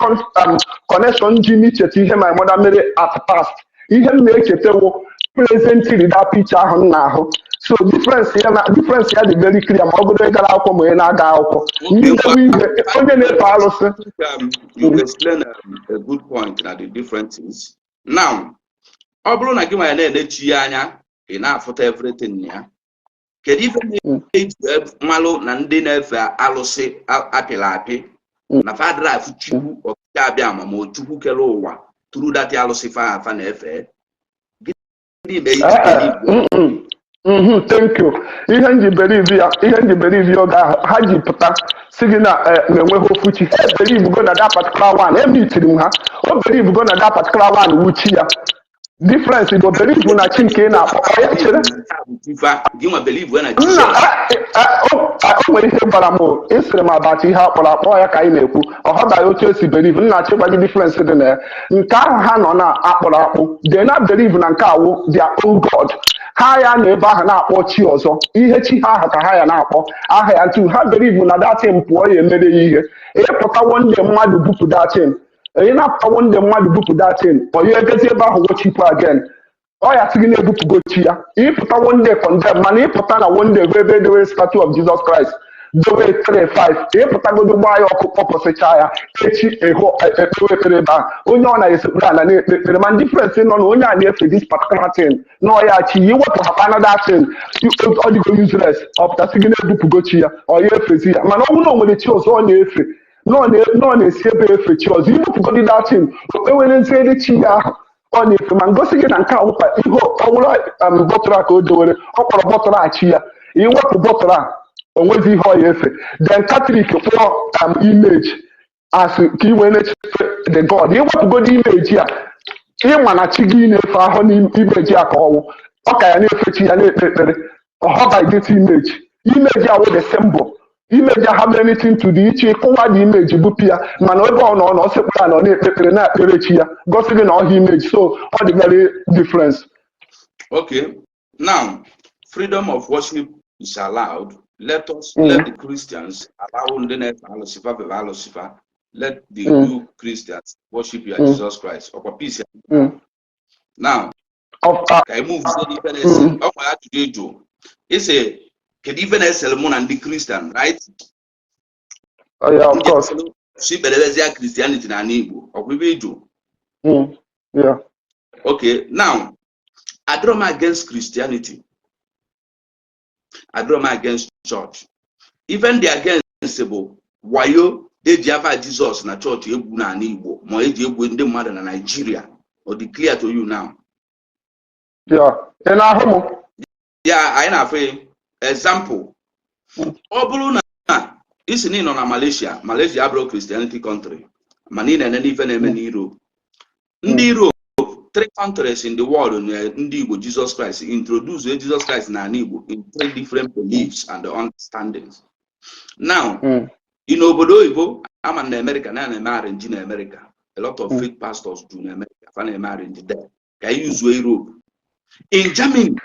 B: connection ji m icheta ihe my mother mere at past. Ihe m na-echeta wụ presently that picture ahụ m na-ahụ. So difference ya na difference ya dị very clear, ma ọ bụrụ ịgara akwụkwọ ma onye na-aga akwụkwọ ndị debe ihe onye na-efe alụsị.
A: You explain a good point na the differences. Now, ọ bụrụ na gị nwa ya na-enechi ya anya, ị na-afụta everything na ya, kedu ife na-eji wee malụ na ndị na-efe alụsị apịrị apị na fadra afụ Chukwu okike abịa ma Chukwu kere ụwa tụrụ that alụsị fa afa na-efe? Gịnị mere iji believe?
B: Thank you. Ihe nji believe ya, oge ahụ ha ji pụta si gị na na-enweghị ofu chi, ha believe go na that particular one emitiri m ha, o believe go na that particular one wuchi ya. Difference bụ believe na chi nke ị na-akpọ ọ ya chere.
A: Ife gị nwa believe na
B: Nna
A: Jizọs.
B: O nwere ihe gwara m, ịsịrị m abacha ihe akpọrọ akpọ ya ka anyị na-ekwu ọ ghọtaghị otu esi believe. Nna achịgwa gị difference dị na ya. Nke ahụ ha nọ na akpọrọ akpụ, they na believe na nke awụ their own God ha ya na ebe ahụ na-akpọ chi ọzọ, ihe chi ha ahụ ka ha ya na-akpọ aha ya ntu ha believe na datin pụọ ya emere ya ihe. Ịpụtawo ndị mmadụ bupụ datin, ị na-apụtawo ndị mmadụ bupụ datin, ọ ya egezi ebe ahụ worship again, ọ ya sị gị na-ebupụgo chi ya. Ịpụta one day condemn, mana ịpụta na one day hụ ebe edewere statue of Jesus Christ. Dowe 3 5 ịpụtagodo, gbaa ya ọkụ, kpọpụsịcha ya. Echi ịhụ ekpewe ekpere ebe ahụ, onye ọ na-esekpuru ala na-ekpe ekpere. Ma difference nọ na onye a na-efe this particular thing na ọ ya chi ya, iwepụ hapụ another thing, ọ dịgo useless. Ọ pụtasị gị na-ebupụgo chi ya, ọ ya efezi ya. Mana ọ bụrụ na o nwere chi ọzọ ọ na-efe, na ọ na-esi ebe efe chi ọzọ, ibupụgodi that thing, okpewereziere chi ya ahụ ọ na-efe. Ma ngosi gị na nke a wụkwa ihe ọwụrụ bottle a ka o dowere, ọ kpọrọ bottle a chi ya. Iwepụ bottle a, o nwezi ihe ọ ya efe. Then Catholic kpọọ image as ka ị wee na-echefe the God. Iwepụgodi image a, ịma na chi gị na-efe ahụ n'image a ka ọwụ, ọ ka ya na-efe chi ya, na-ekpe ekpere ọhọ by this image. Image a wụ the symbol. Image a have anything to do iche kụwa the image, bupụ ya. Mana ebe ọ nọ, na ọ sekpụrụ ala, ọ na-ekpe ekpere, na-ekpere chi ya, gosi gị na ọha image. So ọ dị very difference.
A: Okay. Now, freedom of worship is allowed. Let us let the Christians allow ndị na-efe alụsịfa febe alụsịfa. Let the you Christians worship your Jesus Christ. Ọkwa peace. Now,
B: Of,
A: ka anyị move zie n'ife na-ese. Ọ nwere ajụjụ ịjụ. Ise, kedu ife na-esere mụ na ndị Christian, right?
B: Oh, yeah, of
A: Ndị
B: course.
A: si kperebezie Christianity n'ala Igbo. Ọkwa ife ịjụ.
B: Yeah.
A: Okay, now, adịrọ m against Christianity. Adịrọ m against church. Even the against bụ wayo eji afa Jizọs na chọọchị egwu n'ala Igbo, ma eji egwu ndị mmadụ na Nigeria. Ọ dị clear to you now?
B: Yeah. Ị na-ahụ m?
A: Ya, anyị na-afụ ya. Example, ọ bụrụ na isi na ị nọ na Malaysia, Malaysia abụrụ Christianity country, mana ị na-ene n'ife na-eme n'Europe. Ndị Europe, three countries in the world, na ndị Igbo Jesus Christ, introduce Jesus Christ n'ala Igbo in three different beliefs and understandings. Now, in obodo oyibo, ama na America na na-eme arrange na America. A lot of fake pastors do na America, fa na-eme arrange there. Ka anyị yuzuo Europe. In Germany,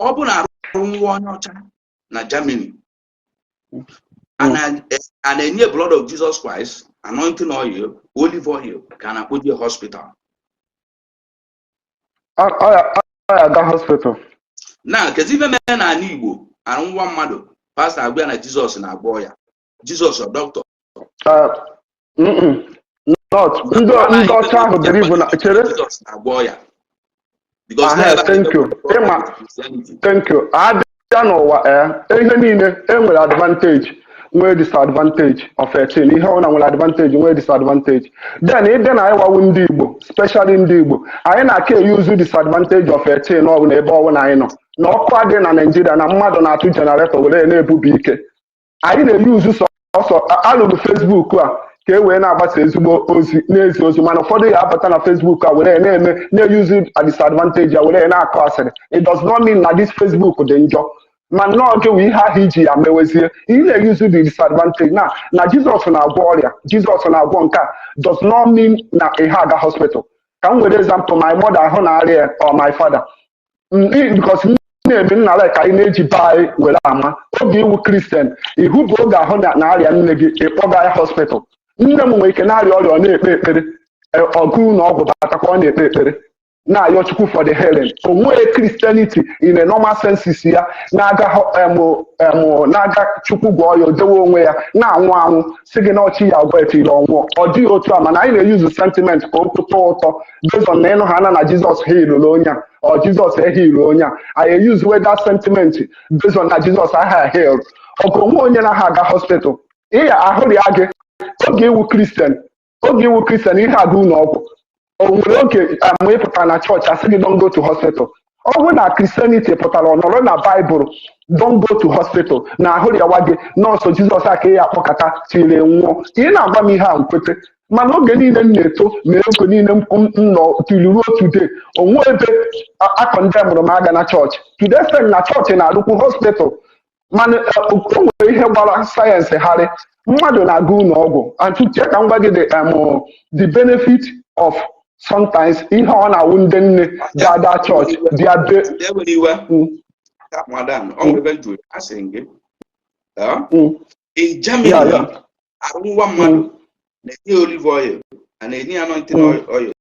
A: ọ bụ na arụ nwa onye ọcha na Germany, a na-enye blood of Jesus Christ, anointing oil, olive oil, ka a na-akpọje hospital?
B: Ọ ya aga hospital.
A: Na kezi ife mere n'ala Igbo, arụ nwa mmadụ, pastọ agwa ya na Jizọs na-agwọ ya? Jizọs ọ dọkịta?
B: Not ndị ọcha ahụ believe na, chere.
A: Jizọs na-agwọ ya. Because
B: Aha, thank you. Ịma, thank you. Abịa n'ụwa, ee, ihe niile enwere advantage, nwee disadvantage of a thing. Ihe ọbụla nwere advantage, nwee disadvantage. Then ịbịa na ịwawu ndị Igbo, especially ndị Igbo, anyị na-aka eyuzu disadvantage of a thing ọbụla. Ebe ọbụla anyị nọ na ọkụ adị na Naịjirịa, na mmadụ na-atụ generator were na-ebubi ike, anyị na-eyuzu sọsọ alụrụ Facebook a ka e wee na-agbasa ezigbo ozi, na-ezi ozi. Mana ụfọdụ ya abata na Facebook a were na-eme, na-eyuzu disadvantage ya were na-akọ asịrị. It does not mean na this Facebook dị njọ, ma nnọọ gị wụ ihe ahụ iji ya mewezie. Ị na-eyuzu the disadvantage na Jizọs na-agwọ ọrịa, Jizọs na-agwọ nke a, does not mean na ihe aga hospital. Ka m were example, my mother ahụ na-arịa or my father, because na-eme nna like anyị na-eji be anyị were ama oge iwu Christian ihu bụ oge ahụ na-arịa nne gị, ịkpọga ya hospital. Nne m nwere ike na-arịa ọrịa, ọ na-ekpe ekpere, ọgụ na ọgwụ batakwa, ọ na-ekpe ekpere, na-ayọ Chukwu for the healing. O nwee Christianity in a normal senses ya na-aga na-aga Chukwu gwọọ ya, odewe onwe ya na-anwụ anwụ, si gị na ọchị ya agwọ etiri ọnwụọ. Ọ dịghị otu a. Mana anyị na-eyuzu sentiment ka okwu tọọ ụtọ based on na ịnụ ha na Jizọs healụrụ onye a, ọ Jizọs ehealụ onye a. Anyị eyuzu that sentiment based on na Jizọs aha heal ọgụ onwe onye na-aha aga hospital. Ịya ahụrịa gị oge iwu Christian, oge iwu Christian, ihe aga ụlọ ọgwụ. O nwere oge mgbe ị pụtara na chọọchị asị gị, "Don't go to hospital"? Ọ bụrụ na Christianity pụtara ọ nọrọ na Baịbụl, "Don't go to hospital," na ahụrịawa gị, nọọsụ Jizọs a ka ị ya akpọkọta tiri nwụọ. Ị na-agwa m ihe a, nkwete. Mana oge niile m na-eto, ma oge niile m nọ till ruo today, onwe ebe akọndemụrụ m aga na chọọchị. To the extent na chọọchị na-arụkwu hospital. Mana o nwere ihe gbara sayensị harị, mmadụ na-aga ụlọ ọgwụ. And to ka m gwa gị the benefit of sometimes ihe ọ na-awụ ndị nne ga-aga chọọchị bịa be
A: Ewere iwe. Madam, ọ nwere ebe m jụrụ, asị gị, in Germany, arụ nwa mmadụ, na-enye olive oil, a na-enye ya anointing oil.